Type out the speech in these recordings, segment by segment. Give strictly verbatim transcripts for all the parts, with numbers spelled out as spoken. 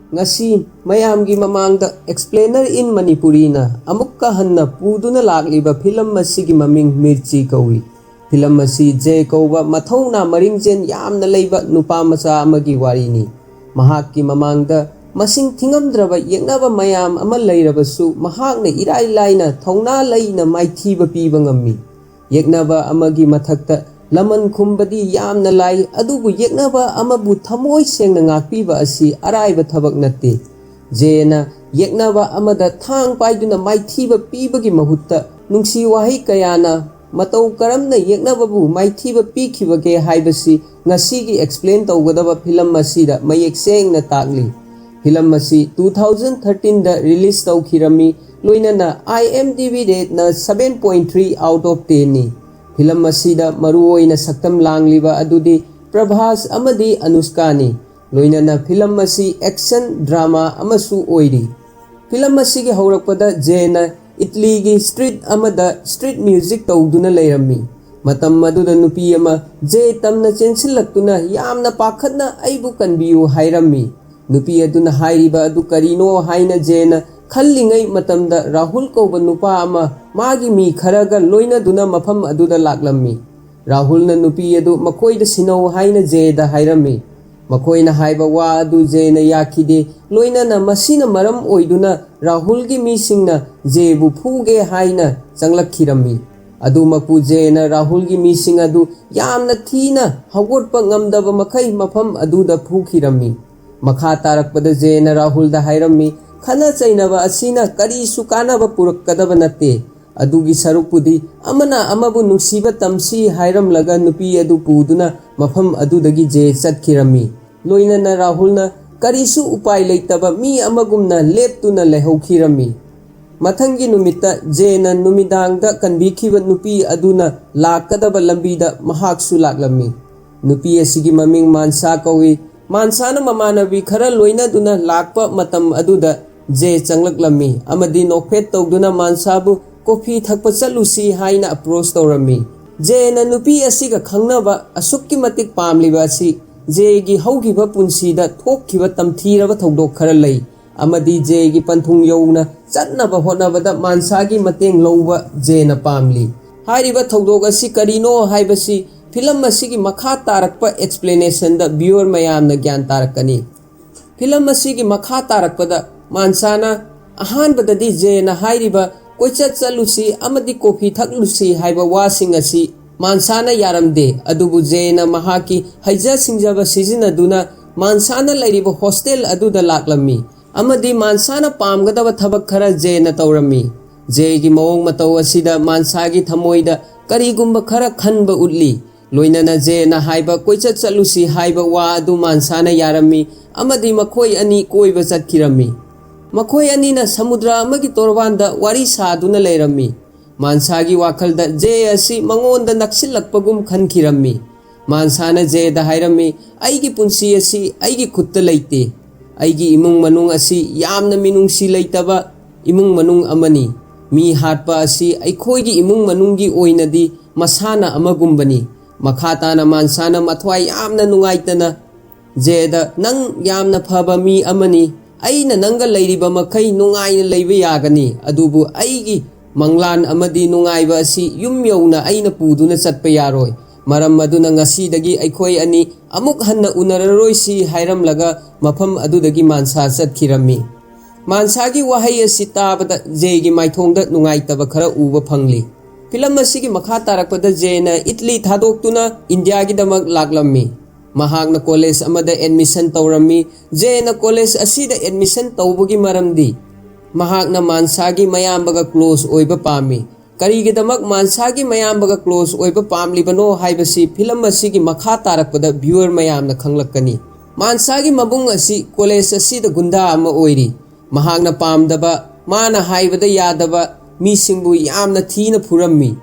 ꯉꯁꯤ ꯃꯌꯥꯝꯒꯤ ꯃꯃꯥꯡꯗ Explainer in Manipuriꯅ ꯑꯃꯨꯛꯀ ꯍꯟꯅ ꯄꯨꯗꯨꯅ ꯂꯥꯛꯂꯤꯕ ꯐꯤꯂꯝ ꯑꯁꯤꯒꯤ ꯃꯃꯤꯡ ꯃꯤꯔꯆꯤ ꯀꯧꯏ꯫ ꯐꯤꯂꯝ ꯑꯁꯤ ꯖꯦ ꯀꯧꯕ ꯃꯊꯧꯅꯥ ꯃꯔꯤꯡꯖꯦꯟ ꯌꯥꯝꯅ ꯂꯩꯕ ꯅꯨꯄꯥ ꯃꯆꯥ ꯑꯃꯒꯤ ꯋꯥꯔꯤꯅꯤ꯫ ꯃꯍꯥꯛꯀꯤ ꯃꯃꯥꯡꯗ ꯃꯁꯤꯡ ꯊꯤꯉꯝꯗ꯭ꯔꯕ ꯌꯦꯛꯅꯕ ꯃꯌꯥꯝ ꯑꯃ ꯂꯩꯔꯕꯁꯨ, ꯃꯍꯥꯛꯅ ꯏꯔꯥꯏ ꯂꯥꯏꯅ ꯊꯧꯅꯥ ꯂꯩꯅ ꯃꯥꯏꯊꯤꯕ ꯄꯤꯕ ꯉꯝꯃꯤ꯫ ꯌꯦꯛꯅꯕ ꯑꯃꯒꯤ ꯃꯊꯛꯇ ꯂꯃꯟ ꯈꯨꯝꯕꯗꯤ ꯌꯥꯝꯅ ꯂꯥꯏ, ꯑꯗꯨꯕꯨ ꯌꯦꯛꯅꯕ ꯑꯃꯕꯨ ꯊꯃꯣꯏ ꯁꯦꯡꯅ ꯉꯥꯛꯄꯤꯕ ꯑꯁꯤ ꯑꯔꯥꯏꯕ ꯊꯕꯛ ꯅꯠꯇꯦ꯫ ꯖꯦꯅ ꯌꯦꯛꯅꯕ ꯑꯃꯗ ꯊꯥꯡ ꯄꯥꯏꯗꯨꯅ ꯃꯥꯏꯊꯤꯕ ꯄꯤꯕꯒꯤ ꯃꯍꯨꯠꯇ, ꯅꯨꯡꯁꯤ ꯋꯥꯍꯩ ꯀꯌꯥꯅ ꯃꯇꯧ ꯀꯔꯝꯅ ꯌꯦꯛꯅꯕꯕꯨ ꯃꯥꯏꯊꯤꯕ ꯄꯤꯈꯤꯕꯒꯦ ꯍꯥꯏꯕꯁꯤ ꯉꯁꯤꯒꯤ Explain ꯇꯧꯒꯗꯕ ꯐꯤꯂꯝ ꯑꯁꯤꯗ ꯃꯌꯦꯛ ꯁꯦꯡꯅ ꯇꯥꯛꯂꯤ꯫ ꯐꯤꯂꯝ ꯑꯁꯤ two thousand thirteenꯗ release ꯇꯧꯈꯤꯔꯝꯃꯤ, ꯂꯣꯏꯅꯅ IMDb rateꯅ seven point three out of tenꯅꯤ꯫ ꯐꯤꯂꯝ ꯑꯁꯤꯗ ꯃꯔꯨꯑꯣꯏꯅ ꯁꯛꯇꯝ ꯂꯥꯡꯂꯤꯕ ꯑꯗꯨꯗꯤ ꯄ꯭ꯔꯚꯥꯁ ꯑꯃꯗꯤ ꯑꯅꯨꯁꯀꯥꯅꯤ꯫ ꯂꯣꯏꯅꯅ ꯐꯤꯂꯝ ꯑꯁꯤ action drama ꯑꯃꯁꯨ ꯑꯣꯏꯔꯤ꯫ ꯐꯤꯂꯝ ꯑꯁꯤꯒꯤ ꯍꯧꯔꯛꯄꯗ ꯖꯦꯅ ꯏꯠꯂꯤꯒꯤ street ꯑꯃꯗ street music ꯇꯧꯗꯨꯅ ꯂꯩꯔꯝꯃꯤ꯫ ꯃꯇꯝ ꯑꯗꯨꯗ ꯅꯨꯄꯤ ꯑꯃ, ꯖꯦ ꯇꯝꯅ ꯆꯦꯟꯁꯤꯜꯂꯛꯇꯨꯅ ꯌꯥꯝꯅ ꯄꯥꯈꯠꯅ "ꯑꯩꯕꯨ ꯀꯟꯕꯤꯌꯨ" ꯍꯥꯏꯔꯝꯃꯤ꯫ ꯅꯨꯄꯤ ꯑꯗꯨꯅ ꯍꯥꯏꯔꯤꯕ ꯑꯗꯨ ꯀꯔꯤꯅꯣ ꯍꯥꯏꯅ ꯖꯦꯅ ꯈꯜꯂꯤꯉꯩ ꯃꯇꯝꯗ ꯔꯥꯍꯨꯜ ꯀꯧꯕ ꯅꯨꯄꯥ ꯑꯃ ꯃꯥꯒꯤ ꯃꯤ ꯈꯔꯒ ꯂꯣꯏꯅꯗꯨꯅ ꯃꯐꯝ ꯑꯗꯨꯗ ꯂꯥꯛꯂꯝꯃꯤ꯫ ꯔꯥꯍꯨꯜꯅ ꯅꯨꯄꯤ ꯑꯗꯨ ꯃꯈꯣꯏꯗ ꯁꯤꯟꯅꯧ ꯍꯥꯏꯅ ꯖꯦꯗ ꯍꯥꯏꯔꯝꯃꯤ꯫ ꯃꯈꯣꯏꯅ ꯍꯥꯏꯕ ꯋꯥ ꯑꯗꯨ ꯖꯦꯅ ꯌꯥꯈꯤꯗꯦ, ꯂꯣꯏꯅꯅ ꯃꯁꯤꯅ ꯃꯔꯝ ꯑꯣꯏꯗꯨꯅ ꯔꯥꯍꯨꯜꯒꯤ ꯃꯤꯁꯤꯡꯅ ꯖꯦꯕꯨ ꯐꯨꯒꯦ ꯍꯥꯏꯅ ꯆꯪꯂꯛꯈꯤꯔꯝꯃꯤ꯫ ꯑꯗꯨꯃꯛꯄꯨ ꯖꯦꯅ ꯔꯥꯍꯨꯜꯒꯤ ꯃꯤꯁꯤꯡ ꯑꯗꯨ ꯌꯥꯝꯅ ꯊꯤꯅ ꯍꯧꯒꯠꯄ ꯉꯝꯗꯕ ꯃꯈꯩ ꯃꯐꯝ ꯑꯗꯨꯗ ꯐꯨꯈꯤꯔꯝꯃꯤ꯫ ꯃꯈꯥ ꯇꯥꯔꯛꯄꯗ ꯖꯦꯅ ꯔꯥꯍꯨꯜꯗ ꯍꯥꯏꯔꯝꯃꯤ, "ꯈꯠꯅ ꯆꯩꯅꯕ ꯑꯁꯤꯅ ꯀꯔꯤꯁꯨ ꯀꯥꯟꯅꯕ ꯄꯨꯔꯛꯀꯗꯕ ꯅꯠꯇꯦ꯫ ꯑꯗꯨꯒꯤ ꯁꯔꯨꯛꯄꯨꯗꯤ ꯑꯃꯅ ꯑꯃꯕꯨ ꯅꯨꯡꯁꯤꯕ ꯇꯝꯁꯤ" ꯍꯥꯏꯔꯝꯂꯒ ꯅꯨꯄꯤ ꯑꯗꯨ ꯄꯨꯗꯨꯅ ꯃꯐꯝ ꯑꯗꯨꯗꯒꯤ ꯖꯦ ꯆꯠꯈꯤꯔꯝꯃꯤ꯫ ꯂꯣꯏꯅꯅ ꯔꯥꯍꯨꯜꯅ ꯀꯔꯤꯁꯨ ꯎꯄꯥꯏ ꯂꯩꯇꯕ ꯃꯤ ꯑꯃꯒꯨꯝꯅ ꯂꯦꯞꯇꯨꯅ ꯂꯩꯍꯧꯈꯤꯔꯝꯃꯤ꯫ ꯃꯊꯪꯒꯤ ꯅꯨꯃꯤꯠꯇ ꯖꯦꯅ ꯅꯨꯃꯤꯗꯥꯡꯗ ꯀꯟꯕꯤꯈꯤꯕ ꯅꯨꯄꯤ ꯑꯗꯨꯅ ꯂꯥꯛꯀꯗꯕ ꯂꯝꯕꯤꯗ ꯃꯍꯥꯛꯁꯨ ꯂꯥꯛꯂꯝꯃꯤ꯫ ꯅꯨꯄꯤ ꯑꯁꯤꯒꯤ ꯃꯃꯤꯡ ꯃꯥꯟꯁꯥ ꯀꯧꯏ꯫ ꯃꯥꯟꯁꯥꯅ ꯃꯃꯥꯟꯅꯕꯤ ꯈꯔ ꯂꯣꯏꯅꯗꯨꯅ ꯂꯥꯛꯄ ꯃꯇꯝ ꯑꯗꯨꯗ ꯖꯦ ꯆꯪꯂꯛꯂꯝꯃꯤ ꯑꯃꯗꯤ ꯅꯣꯛꯐꯦꯠ ꯇꯧꯗꯨꯅ ꯃꯥꯟꯁꯥꯕꯨ "ꯀꯣꯐꯤ ꯊꯛꯄ ꯆꯠꯂꯨꯁꯤ" ꯍꯥꯏꯅ approach ꯇꯧꯔꯝꯃꯤ꯫ ꯖꯦꯅ ꯅꯨꯄꯤ ꯑꯁꯤꯒ ꯈꯪꯅꯕ ꯑꯁꯨꯛꯀꯤ ꯃꯇꯤꯛ ꯄꯥꯝꯂꯤꯕ ꯑꯁꯤ ꯖꯦꯒꯤ ꯍꯧꯈꯤꯕ ꯄꯨꯟꯁꯤꯗ ꯊꯣꯛꯈꯤꯕ ꯇꯝꯊꯤꯔꯕ ꯊꯧꯗꯣꯛ ꯈꯔ ꯂꯩ, ꯑꯃꯗꯤ ꯖꯦꯒꯤ ꯄꯟꯊꯨꯡ ꯌꯧꯅ ꯆꯠꯅꯕ ꯍꯣꯠꯅꯕꯗ ꯃꯥꯟꯁꯥꯒꯤ ꯃꯇꯦꯡ ꯂꯧꯕ ꯖꯦꯅ ꯄꯥꯝꯂꯤ꯫ ꯍꯥꯏꯔꯤꯕ ꯊꯧꯗꯣꯛ ꯑꯁꯤ ꯀꯔꯤꯅꯣ ꯍꯥꯏꯕꯁꯤ ꯐꯤꯂꯝ ꯑꯁꯤꯒꯤ ꯃꯈꯥ ꯇꯥꯔꯛꯄ ꯑꯦꯛꯁꯄ꯭ꯂꯦꯅꯦꯁꯟꯗ ꯚꯤꯌꯨꯋꯔ ꯃꯌꯥꯝꯅ ꯒ꯭ꯌꯥꯟ ꯇꯥꯔꯛꯀꯅꯤ꯫ ꯐꯤꯂꯝ ꯑꯁꯤꯒꯤ ꯃꯈꯥ ꯇꯥꯔꯛꯄꯗ ꯃꯥꯟꯁꯥꯅ ꯑꯍꯥꯟꯕꯗꯗꯤ ꯖꯦꯅ ꯍꯥꯏꯔꯤꯕ "ꯀꯣꯏꯆꯠ ꯆꯠꯂꯨꯁꯤ ꯑꯃꯗꯤ ꯀꯣꯐꯤ ꯊꯛꯂꯨꯁꯤ" ꯍꯥꯏꯕ ꯋꯥꯁꯤꯡ ꯑꯁꯤ ꯃꯥꯟꯁꯥꯅ ꯌꯥꯔꯝꯗꯦ, ꯑꯗꯨꯕꯨ ꯖꯦꯅ ꯃꯍꯥꯛꯀꯤ ꯍꯩꯖ ꯁꯤꯡꯖꯕ ꯁꯤꯖꯤꯟꯅꯗꯨꯅ ꯃꯥꯟꯁꯥꯅ ꯂꯩꯔꯤꯕ ꯍꯣꯁꯇꯦꯜ ꯑꯗꯨꯗ ꯂꯥꯛꯂꯝꯃꯤ ꯑꯃꯗꯤ ꯃꯥꯟꯁꯥꯅ ꯄꯥꯝꯒꯗꯕ ꯊꯕꯛ ꯈꯔ ꯖꯦꯅ ꯇꯧꯔꯝꯃꯤ꯫ ꯖꯦꯒꯤ ꯃꯑꯣꯡ ꯃꯇꯧ ꯑꯁꯤꯗ ꯃꯥꯟꯁꯥꯒꯤ ꯊꯃꯣꯏꯗ ꯀꯔꯤꯒꯨꯝꯕ ꯈꯔ ꯈꯟꯕ ꯎꯠꯂꯤ꯫ ꯂꯣꯏꯅꯅ ꯖꯦꯅ ꯍꯥꯏꯕ "ꯀꯣꯏꯆꯠ ꯆꯠꯂꯨꯁꯤ" ꯍꯥꯏꯕ ꯋꯥ ꯑꯗꯨ ꯃꯥꯟꯁꯥꯅ ꯌꯥꯔꯝꯃꯤ ꯑꯃꯗꯤ ꯃꯈꯣꯏ ꯑꯅꯤ ꯀꯣꯏꯕ ꯆꯠꯈꯤꯔꯝꯃꯤ꯫ ꯃꯈꯣꯏ ꯑꯅꯤꯅ ꯁꯃꯨꯗ꯭ꯔ ꯑꯃꯒꯤ ꯇꯣꯔꯕꯥꯟꯗ ꯋꯥꯔꯤ ꯁꯥꯗꯨꯅ ꯂꯩꯔꯝꯃꯤ꯫ ꯃꯥꯟꯁꯥꯒꯤ ꯋꯥꯈꯜꯗ ꯖꯦ ꯑꯁꯤ ꯃꯉꯣꯟꯗ ꯅꯛꯁꯤꯜꯂꯛꯄꯒꯨꯝ ꯈꯟꯈꯤꯔꯝꯃꯤ꯫ ꯃꯥꯟꯁꯥꯅ ꯖꯦꯗ ꯍꯥꯏꯔꯝꯃꯤ, "ꯑꯩꯒꯤ ꯄꯨꯟꯁꯤ ꯑꯁꯤ ꯑꯩꯒꯤ ꯈꯨꯠꯇ ꯂꯩꯇꯦ꯫ ꯑꯩꯒꯤ ꯏꯃꯨꯡ ꯃꯅꯨꯡ ꯑꯁꯤ ꯌꯥꯝꯅ ꯃꯤꯅꯨꯡꯁꯤ ꯂꯩꯇꯕ ꯏꯃꯨꯡ ꯃꯅꯨꯡ ꯑꯃꯅꯤ꯫ ꯃꯤ ꯍꯥꯠꯄ ꯑꯁꯤ ꯑꯩꯈꯣꯏꯒꯤ ꯏꯃꯨꯡ ꯃꯅꯨꯡꯒꯤ ꯑꯣꯏꯅꯗꯤ ꯃꯁꯥꯟꯅ ꯑꯃꯒꯨꯝꯕꯅꯤ"꯫ ꯃꯈꯥ ꯇꯥꯅ ꯃꯥꯟꯁꯥꯅ ꯃꯊ꯭ꯋꯥꯏ ꯌꯥꯝꯅ ꯅꯨꯡꯉꯥꯏꯇꯅ ꯖꯦꯗ, "ꯅꯪ ꯌꯥꯝꯅ ꯐꯕ ꯃꯤ ꯑꯃꯅꯤ꯫ ꯑꯩꯅ ꯅꯪꯒ ꯂꯩꯔꯤꯕ ꯃꯈꯩ ꯅꯨꯡꯉꯥꯏꯅ ꯂꯩꯕ ꯌꯥꯒꯅꯤ, ꯑꯗꯨꯕꯨ ꯑꯩꯒꯤ ꯃꯪꯂꯥꯟ ꯑꯃꯗꯤ ꯅꯨꯡꯉꯥꯏꯕ ꯑꯁꯤ ꯌꯨꯝ ꯌꯧꯅ ꯑꯩꯅ ꯄꯨꯗꯨꯅ ꯆꯠꯄ ꯌꯥꯔꯣꯏ꯫ ꯃꯔꯝ ꯑꯗꯨꯅ ꯉꯁꯤꯗꯒꯤ ꯑꯩꯈꯣꯏ ꯑꯅꯤ ꯑꯃꯨꯛ ꯍꯟꯅ ꯎꯅꯔꯔꯣꯏꯁꯤ" ꯍꯥꯏꯔꯝꯂꯒ ꯃꯐꯝ ꯑꯗꯨꯗꯒꯤ ꯃꯥꯟꯁꯥ ꯆꯠꯈꯤꯔꯝꯃꯤ꯫ ꯃꯥꯟꯁꯥꯒꯤ ꯋꯥꯍꯩ ꯑꯁꯤ ꯇꯥꯕꯗ ꯖꯦꯒꯤ ꯃꯥꯏꯊꯣꯡꯗ ꯅꯨꯡꯉꯥꯏꯇꯕ ꯈꯔ ꯎꯕ ꯐꯪꯂꯤ꯫ ꯐꯤꯂꯝ ꯑꯁꯤꯒꯤ ꯃꯈꯥ ꯇꯥꯔꯛꯄꯗ ꯖꯦꯅ ꯏꯠꯂꯤ ꯊꯥꯗꯣꯛꯇꯨꯅ ꯏꯟꯗꯤꯌꯥꯒꯤꯗꯃꯛ ꯂꯥꯛꯂꯝꯃꯤ꯫ ꯃꯍꯥꯛꯅ ꯀꯣꯂꯦꯖ ꯑꯃꯗ ꯑꯦꯗꯃꯤꯁꯟ ꯇꯧꯔꯝꯃꯤ꯫ ꯖꯦꯅ ꯀꯣꯂꯦꯖ ꯑꯁꯤꯗ ꯑꯦꯗꯃꯤꯁꯟ ꯇꯧꯕꯒꯤ ꯃꯔꯝꯗꯤ ꯃꯍꯥꯛꯅ ꯃꯥꯟꯁꯥꯒꯤ ꯃꯌꯥꯝꯕꯒ ꯀ꯭ꯂꯣꯖ ꯑꯣꯏꯕ ꯄꯥꯝꯃꯤ꯫ ꯀꯔꯤꯒꯤꯗꯃꯛ ꯃꯥꯟꯁꯥꯒꯤ ꯃꯌꯥꯝꯕꯒ ꯀ꯭ꯂꯣꯖ ꯑꯣꯏꯕ ꯄꯥꯝꯂꯤꯕꯅꯣ ꯍꯥꯏꯕꯁꯤ ꯐꯤꯂꯝ ꯑꯁꯤꯒꯤ ꯃꯈꯥ ꯇꯥꯔꯛꯄꯗ ꯚꯤꯌꯨꯋꯔ ꯃꯌꯥꯝꯅ ꯈꯪꯂꯛꯀꯅꯤ꯫ ꯃꯥꯟꯁꯥꯒꯤ ꯃꯕꯨꯡ ꯑꯁꯤ ꯀꯣꯂꯦꯖ ꯑꯁꯤꯗ ꯒꯨꯟꯗꯥ ꯑꯃ ꯑꯣꯏꯔꯤ꯫ ꯃꯍꯥꯛꯅ ꯄꯥꯝꯗꯕ, ꯃꯥꯅ ꯍꯥꯏꯕꯗ ꯌꯥꯗꯕ ꯃꯤꯁꯤꯡꯕꯨ ꯌꯥꯝꯅ ꯊꯤꯅ ꯐꯨꯔꯝꯃꯤ꯫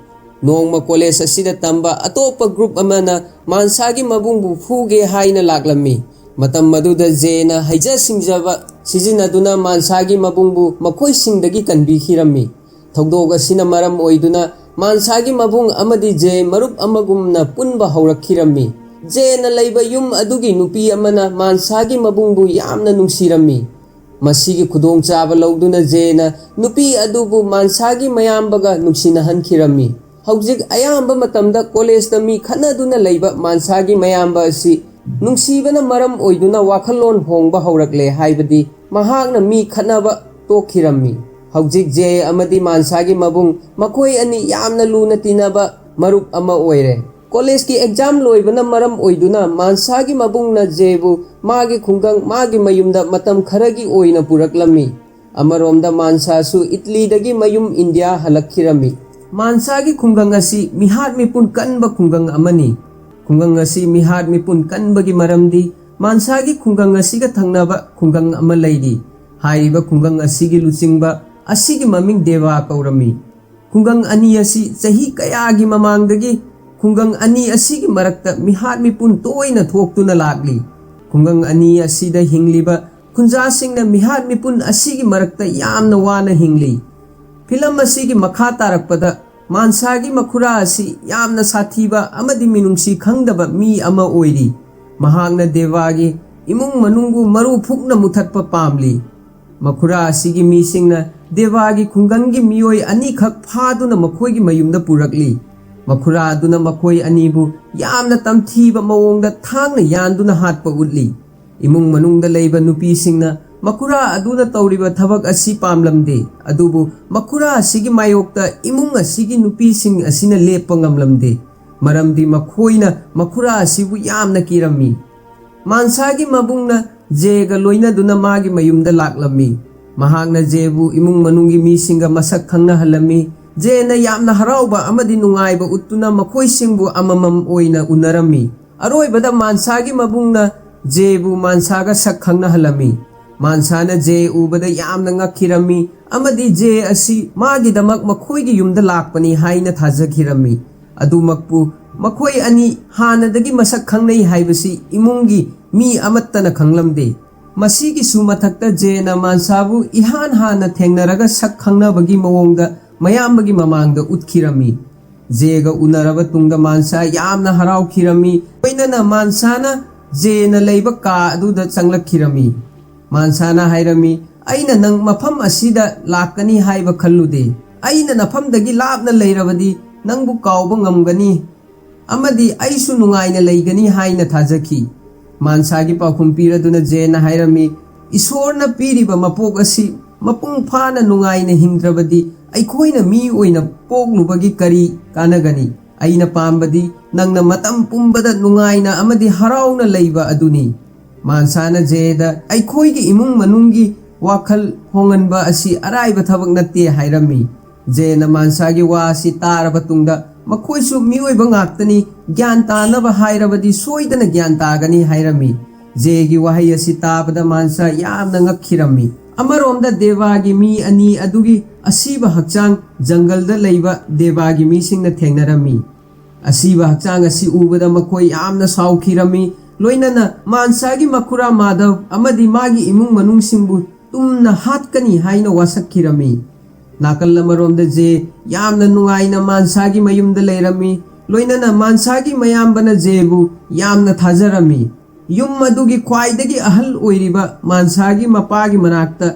ꯅꯣꯡꯃ ꯀꯣꯂꯦꯖ ꯑꯁꯤꯗ ꯇꯝꯕ ꯑꯇꯣꯞꯄ ꯒ꯭ꯔꯨꯞ ꯑꯃꯅ ꯃꯥꯟꯁꯥꯒꯤ ꯃꯕꯨꯡꯕꯨ ꯐꯨꯒꯦ ꯍꯥꯏꯅ ꯂꯥꯛꯂꯝꯃꯤ꯫ ꯃꯇꯝ ꯑꯗꯨꯗ ꯖꯦꯅ ꯍꯩꯖ ꯁꯤꯡꯖꯕ ꯁꯤꯖꯤꯟꯅꯗꯨꯅ ꯃꯥꯟꯁꯥꯒꯤ ꯃꯕꯨꯡꯕꯨ ꯃꯈꯣꯏꯁꯤꯡꯗꯒꯤ ꯀꯟꯕꯤꯈꯤꯔꯝꯃꯤ꯫ ꯊꯧꯗꯣꯛ ꯑꯁꯤꯅ ꯃꯔꯝ ꯑꯣꯏꯗꯨꯅ ꯃꯥꯟꯁꯥꯒꯤ ꯃꯕꯨꯡ ꯑꯃꯗꯤ ꯖꯦ ꯃꯔꯨꯞ ꯑꯃꯒꯨꯝꯅ ꯄꯨꯟꯕ ꯍꯧꯔꯛꯈꯤꯔꯝꯃꯤ꯫ ꯖꯦꯅ ꯂꯩꯕ ꯌꯨꯝ ꯑꯗꯨꯒꯤ ꯅꯨꯄꯤ ꯑꯃꯅ ꯃꯥꯟꯁꯥꯒꯤ ꯃꯕꯨꯡꯕꯨ ꯌꯥꯝꯅ ꯅꯨꯡꯁꯤꯔꯝꯃꯤ꯫ ꯃꯁꯤꯒꯤ ꯈꯨꯗꯣꯡꯆꯥꯕ ꯂꯧꯗꯨꯅ ꯖꯦꯅ ꯅꯨꯄꯤ ꯑꯗꯨꯕꯨ ꯃꯥꯟꯁꯥꯒꯤ ꯃꯌꯥꯝꯕꯒ ꯅꯨꯡꯁꯤꯅꯍꯟꯈꯤꯔꯝꯃꯤ꯫ ꯍꯧꯖꯤꯛ ꯑꯌꯥꯝꯕ ꯃꯇꯝꯗ ꯀꯣꯂꯦꯖꯇ ꯃꯤ ꯈꯠꯅꯗꯨꯅ ꯂꯩꯕ ꯃꯥꯟꯁꯥꯒꯤ ꯃꯌꯥꯝꯕ ꯑꯁꯤ ꯅꯨꯡꯁꯤꯕꯅ ꯃꯔꯝ ꯑꯣꯏꯗꯨꯅ ꯋꯥꯈꯜꯂꯣꯟ ꯍꯣꯡꯕ ꯍꯧꯔꯛꯂꯦ ꯍꯥꯏꯕꯗꯤ ꯃꯍꯥꯛꯅ ꯃꯤ ꯈꯠꯅꯕ ꯇꯣꯛꯈꯤꯔꯝꯃꯤ꯫ ꯍꯧꯖꯤꯛ ꯖꯦ ꯑꯃꯗꯤ ꯃꯥꯟꯁꯥꯒꯤ ꯃꯕꯨꯡ ꯃꯈꯣꯏ ꯑꯅꯤ ꯌꯥꯝꯅ ꯂꯨꯅ ꯇꯤꯟꯅꯕ ꯃꯔꯨꯞ ꯑꯃ ꯑꯣꯏꯔꯦ꯫ ꯀꯣꯂꯦꯖꯀꯤ ꯑꯦꯛꯖꯥꯝ ꯂꯣꯏꯕꯅ ꯃꯔꯝ ꯑꯣꯏꯗꯨꯅ ꯃꯥꯟꯁꯥꯒꯤ ꯃꯕꯨꯡꯅ ꯖꯦꯕꯨ ꯃꯥꯒꯤ ꯈꯨꯡꯒꯪ, ꯃꯥꯒꯤ ꯃꯌꯨꯝꯗ ꯃꯇꯝ ꯈꯔꯒꯤ ꯑꯣꯏꯅ ꯄꯨꯔꯛꯂꯝꯃꯤ꯫ ꯑꯃꯔꯣꯝꯗ ꯃꯥꯟꯁꯥꯁꯨ ꯏꯇꯂꯤꯗꯒꯤ ꯃꯌꯨꯝ ꯏꯟꯗꯤꯌꯥ ꯍꯜꯂꯛꯈꯤꯔꯝꯃꯤ꯫ ꯃꯥꯟꯁꯥꯒꯤ ꯈꯨꯡꯒꯪ ꯑꯁꯤ ꯃꯤꯍꯥꯠ ꯃꯤꯄꯨꯟ ꯀꯟꯕ ꯈꯨꯡꯒꯪ ꯑꯃꯅꯤ꯫ ꯈꯨꯡꯒꯪ ꯑꯁꯤ ꯃꯤꯍꯥꯠ ꯃꯤꯄꯨꯟ ꯀꯟꯕꯒꯤ ꯃꯔꯝꯗꯤ ꯃꯥꯟꯁꯥꯒꯤ ꯈꯨꯡꯒꯪ ꯑꯁꯤꯒ ꯊꯪꯅꯕ ꯈꯨꯡꯒꯪ ꯑꯃ ꯂꯩꯔꯤ꯫ ꯍꯥꯏꯔꯤꯕ ꯈꯨꯡꯒꯪ ꯑꯁꯤꯒꯤ ꯂꯨꯆꯤꯡꯕ ꯑꯁꯤꯒꯤ ꯃꯃꯤꯡ ꯗꯦꯕꯥ ꯀꯧꯔꯝꯃꯤ꯫ ꯈꯨꯡꯒꯪ ꯑꯅꯤ ꯑꯁꯤ ꯆꯍꯤ ꯀꯌꯥꯒꯤ ꯃꯃꯥꯡꯗꯒꯤ ꯈꯨꯡꯒꯪ ꯑꯅꯤ ꯑꯁꯤꯒꯤ ꯃꯔꯛꯇ ꯃꯤꯍꯥꯠ ꯃꯤꯄꯨꯟ ꯇꯣꯏꯅ ꯊꯣꯛꯇꯨꯅ ꯂꯥꯛꯂꯤ꯫ ꯈꯨꯡꯒꯪ ꯑꯅꯤ ꯑꯁꯤꯗ ꯍꯤꯡꯂꯤꯕ ꯈꯨꯟꯖꯥꯁꯤꯡꯅ ꯃꯤꯍꯥꯠ ꯃꯤꯄꯨꯟ ꯑꯁꯤꯒꯤ ꯃꯔꯛꯇ ꯌꯥꯝꯅ ꯋꯥꯅ ꯍꯤꯡꯂꯤ꯫ ꯐꯤꯂꯝ ꯑꯁꯤꯒꯤ ꯃꯈꯥ ꯇꯥꯔꯛꯄꯗ ꯃꯥꯟꯁꯥꯒꯤ ꯃꯈꯨꯔꯥ ꯑꯁꯤ ꯌꯥꯝꯅ ꯁꯥꯊꯤꯕ ꯑꯃꯗꯤ ꯃꯤꯅꯨꯡꯁꯤ ꯈꯪꯗꯕ ꯃꯤ ꯑꯃ ꯑꯣꯏꯔꯤ꯫ ꯃꯍꯥꯛꯅ ꯗꯦꯕꯥꯒꯤ ꯏꯃꯨꯡ ꯃꯅꯨꯡꯕꯨ ꯃꯔꯨ ꯐꯨꯛꯅ ꯃꯨꯊꯠꯄ ꯄꯥꯝꯂꯤ꯫ ꯃꯈꯨꯔꯥ ꯑꯁꯤꯒꯤ ꯃꯤꯁꯤꯡꯅ ꯗꯦꯕꯥꯒꯤ ꯈꯨꯡꯒꯪꯒꯤ ꯃꯤꯑꯣꯏ ꯑꯅꯤꯈꯛ ꯐꯥꯗꯨꯅ ꯃꯈꯣꯏꯒꯤ ꯃꯌꯨꯝꯗ ꯄꯨꯔꯛꯂꯤ꯫ ꯃꯈꯨꯔꯥ ꯑꯗꯨꯅ ꯃꯈꯣꯏ ꯑꯅꯤꯕꯨ ꯌꯥꯝꯅ ꯇꯝꯊꯤꯕ ꯃꯑꯣꯡꯗ ꯊꯥꯡꯅ ꯌꯥꯟꯗꯨꯅ ꯍꯥꯠꯄ ꯎꯠꯂꯤ꯫ ꯏꯃꯨꯡ ꯃꯅꯨꯡꯗ ꯂꯩꯕ ꯅꯨꯄꯤꯁꯤꯡꯅ ꯃꯈꯨꯔꯥ ꯑꯗꯨꯅ ꯇꯧꯔꯤꯕ ꯊꯕꯛ ꯑꯁꯤ ꯄꯥꯝꯂꯝꯗꯦ, ꯑꯗꯨꯕꯨ ꯃꯈꯨꯔꯥ ꯑꯁꯤꯒꯤ ꯃꯥꯌꯣꯛꯇ ꯏꯃꯨꯡ ꯑꯁꯤꯒꯤ ꯅꯨꯄꯤꯁꯤꯡ ꯑꯁꯤꯅ ꯂꯦꯞꯄ ꯉꯝꯂꯝꯗꯦ, ꯃꯔꯝꯗꯤ ꯃꯈꯣꯏꯅ ꯃꯈꯨꯔꯥ ꯑꯁꯤꯕꯨ ꯌꯥꯝꯅ ꯀꯤꯔꯝꯃꯤ꯫ ꯃꯥꯟꯁꯥꯒꯤ ꯃꯕꯨꯡꯅ ꯖꯦꯒ ꯂꯣꯏꯅꯗꯨꯅ ꯃꯥꯒꯤ ꯃꯌꯨꯝꯗ ꯂꯥꯛꯂꯝꯃꯤ꯫ ꯃꯍꯥꯛꯅ ꯖꯦꯕꯨ ꯏꯃꯨꯡ ꯃꯅꯨꯡꯒꯤ ꯃꯤꯁꯤꯡꯒ ꯃꯁꯛ ꯈꯪꯅꯍꯜꯂꯝꯃꯤ꯫ ꯖꯦꯅ ꯌꯥꯝꯅ ꯍꯔꯥꯎꯕ ꯑꯃꯗꯤ ꯅꯨꯡꯉꯥꯏꯕ ꯎꯠꯇꯨꯅ ꯃꯈꯣꯏꯁꯤꯡꯕꯨ ꯑꯃꯃꯝ ꯑꯣꯏꯅ ꯎꯅꯔꯝꯃꯤ꯫ ꯑꯔꯣꯏꯕꯗ ꯃꯥꯟꯁꯥꯒꯤ ꯃꯕꯨꯡꯅ ꯖꯦꯕꯨ ꯃꯥꯟꯁꯥꯒ ꯁꯛ ꯈꯪꯅꯍꯜꯂꯝꯃꯤ꯫ ꯃꯥꯟꯁꯥꯅ ꯖꯦ ꯎꯕꯗ ꯌꯥꯝꯅ ꯉꯛꯈꯤꯔꯝꯃꯤ ꯑꯃꯗꯤ ꯖꯦ ꯑꯁꯤ ꯃꯥꯒꯤꯗꯃꯛ ꯃꯈꯣꯏꯒꯤ ꯌꯨꯝꯗ ꯂꯥꯛꯄꯅꯤ ꯍꯥꯏꯅ ꯊꯥꯖꯈꯤꯔꯝꯃꯤ꯫ ꯑꯗꯨꯃꯛꯄꯨ ꯃꯈꯣꯏ ꯑꯅꯤ ꯍꯥꯟꯅꯗꯒꯤ ꯃꯁꯛ ꯈꯪꯅꯩ ꯍꯥꯏꯕꯁꯤ ꯏꯃꯨꯡꯒꯤ ꯃꯤ ꯑꯃꯠꯇꯅ ꯈꯪꯂꯝꯗꯦ꯫ ꯃꯁꯤꯒꯤꯁꯨ ꯃꯊꯛꯇ ꯖꯦꯅ ꯃꯥꯟꯁꯥꯕꯨ ꯏꯍꯥꯟ ꯍꯥꯟꯅ ꯊꯦꯡꯅꯔꯒ ꯁꯛ ꯈꯪꯅꯕꯒꯤ ꯃꯑꯣꯡꯗ ꯃꯌꯥꯝꯕꯒꯤ ꯃꯃꯥꯡꯗ ꯎꯠꯈꯤꯔꯝꯃꯤ꯫ ꯖꯦꯒ ꯎꯅꯔꯕ ꯇꯨꯡꯗ ꯃꯥꯟꯁꯥ ꯌꯥꯝꯅ ꯍꯔꯥꯎꯈꯤꯔꯝꯃꯤ꯫ ꯂꯣꯏꯅꯅ ꯃꯥꯟꯁꯥꯅ ꯖꯦꯅ ꯂꯩꯕ ꯀꯥ ꯑꯗꯨꯗ ꯆꯪꯂꯛꯈꯤꯔꯝꯃꯤ꯫ ꯃꯥꯟꯁꯥꯅ ꯍꯥꯏꯔꯝꯃꯤ, "ꯑꯩꯅ ꯅꯪ ꯃꯐꯝ ꯑꯁꯤꯗ ꯂꯥꯛꯀꯅꯤ ꯍꯥꯏꯕ ꯈꯜꯂꯨꯗꯦ꯫ ꯑꯩꯅ ꯅꯐꯝꯗꯒꯤ ꯂꯥꯞꯅ ꯂꯩꯔꯕꯗꯤ ꯅꯪꯕꯨ ꯀꯥꯎꯕ ꯉꯝꯒꯅꯤ ꯑꯃꯗꯤ ꯑꯩꯁꯨ ꯅꯨꯡꯉꯥꯏꯅ ꯂꯩꯒꯅꯤ ꯍꯥꯏꯅ ꯊꯥꯖꯈꯤ꯫" ꯃꯥꯟꯁꯥꯒꯤ ꯄꯥꯎꯈꯨꯝ ꯄꯤꯔꯗꯨꯅ ꯖꯦꯅ ꯍꯥꯏꯔꯝꯃꯤ, "ꯏꯁꯣꯔꯅ ꯄꯤꯔꯤꯕ ꯃꯄꯣꯛ ꯑꯁꯤ ꯃꯄꯨꯡ ꯐꯥꯅ ꯅꯨꯡꯉꯥꯏꯅ ꯍꯤꯡꯗ꯭ꯔꯕꯗꯤ ꯑꯩꯈꯣꯏꯅ ꯃꯤ ꯑꯣꯏꯅ ꯄꯣꯛꯂꯨꯕꯒꯤ ꯀꯔꯤ ꯀꯥꯟꯅꯒꯅꯤ? ꯑꯩꯅ ꯄꯥꯝꯕꯗꯤ ꯅꯪꯅ ꯃꯇꯝ ꯄꯨꯝꯕꯗ ꯅꯨꯡꯉꯥꯏꯅ ꯑꯃꯗꯤ ꯍꯔꯥꯎꯅ ꯂꯩꯕ ꯑꯗꯨꯅꯤ꯫" ꯃꯥꯟꯁꯥꯅ ꯖꯦꯗ, "ꯑꯩꯈꯣꯏꯒꯤ ꯏꯃꯨꯡ ꯃꯅꯨꯡꯒꯤ ꯋꯥꯈꯜ ꯍꯣꯡꯍꯟꯕ ꯑꯁꯤ ꯑꯔꯥꯏꯕ ꯊꯕꯛ ꯅꯠꯇꯦ" ꯍꯥꯏꯔꯝꯃꯤ꯫ ꯖꯦꯅ ꯃꯥꯟꯁꯥꯒꯤ ꯋꯥ ꯑꯁꯤ ꯇꯥꯔꯕ ꯇꯨꯡꯗ, "ꯃꯈꯣꯏꯁꯨ ꯃꯤꯑꯣꯏꯕ ꯉꯥꯛꯇꯅꯤ, ꯒ꯭ꯌꯥꯟ ꯇꯥꯅꯕ ꯍꯥꯏꯔꯕꯗꯤ ꯁꯣꯏꯗꯅ ꯒ꯭ꯌꯥꯟ ꯇꯥꯒꯅꯤ" ꯍꯥꯏꯔꯝꯃꯤ꯫ ꯖꯦꯒꯤ ꯋꯥꯍꯩ ꯑꯁꯤ ꯇꯥꯕꯗ ꯃꯥꯟꯁꯥ ꯌꯥꯝꯅ ꯉꯛꯈꯤꯔꯝꯃꯤ꯫ ꯑꯃꯔꯣꯝꯗ ꯗꯦꯕꯥꯒꯤ ꯃꯤ ꯑꯅꯤ ꯑꯗꯨꯒꯤ ꯑꯁꯤꯕ ꯍꯛꯆꯥꯡ ꯖꯪꯒꯜꯗ ꯂꯩꯕ ꯗꯦꯕꯥꯒꯤ ꯃꯤꯁꯤꯡꯅ ꯊꯦꯡꯅꯔꯝꯃꯤ꯫ ꯑꯁꯤꯕ ꯍꯛꯆꯥꯡ ꯑꯁꯤ ꯎꯕꯗ ꯃꯈꯣꯏ ꯌꯥꯝꯅ ꯁꯥꯎꯈꯤꯔꯝꯃꯤ꯫ ꯂꯣꯏꯅꯅ ꯃꯥꯟꯁꯥꯒꯤ ꯃꯈꯨꯔꯥ ꯃꯥꯙꯕ ꯑꯃꯗꯤ ꯃꯥꯒꯤ ꯏꯃꯨꯡ ꯃꯅꯨꯡꯁꯤꯡꯕꯨ ꯇꯨꯝꯅ ꯍꯥꯠꯀꯅꯤ ꯍꯥꯏꯅ ꯋꯥꯁꯛꯈꯤꯔꯝꯃꯤ꯫ ꯅꯥꯀꯜ ꯑꯃꯔꯣꯝꯗ ꯖꯦ ꯌꯥꯝꯅ ꯅꯨꯡꯉꯥꯏꯅ ꯃꯥꯟꯁꯥꯒꯤ ꯃꯌꯨꯝꯗ ꯂꯩꯔꯝꯃꯤ꯫ ꯂꯣꯏꯅꯅ ꯃꯥꯟꯁꯥꯒꯤ ꯃꯌꯥꯝꯕꯅ ꯖꯦꯕꯨ ꯌꯥꯝꯅ ꯊꯥꯖꯔꯝꯃꯤ꯫ ꯌꯨꯝ ꯑꯗꯨꯒꯤ ꯈ꯭ꯋꯥꯏꯗꯒꯤ ꯑꯍꯜ ꯑꯣꯏꯔꯤꯕ ꯃꯥꯟꯁꯥꯒꯤ ꯃꯄꯥꯒꯤ ꯃꯅꯥꯛꯇ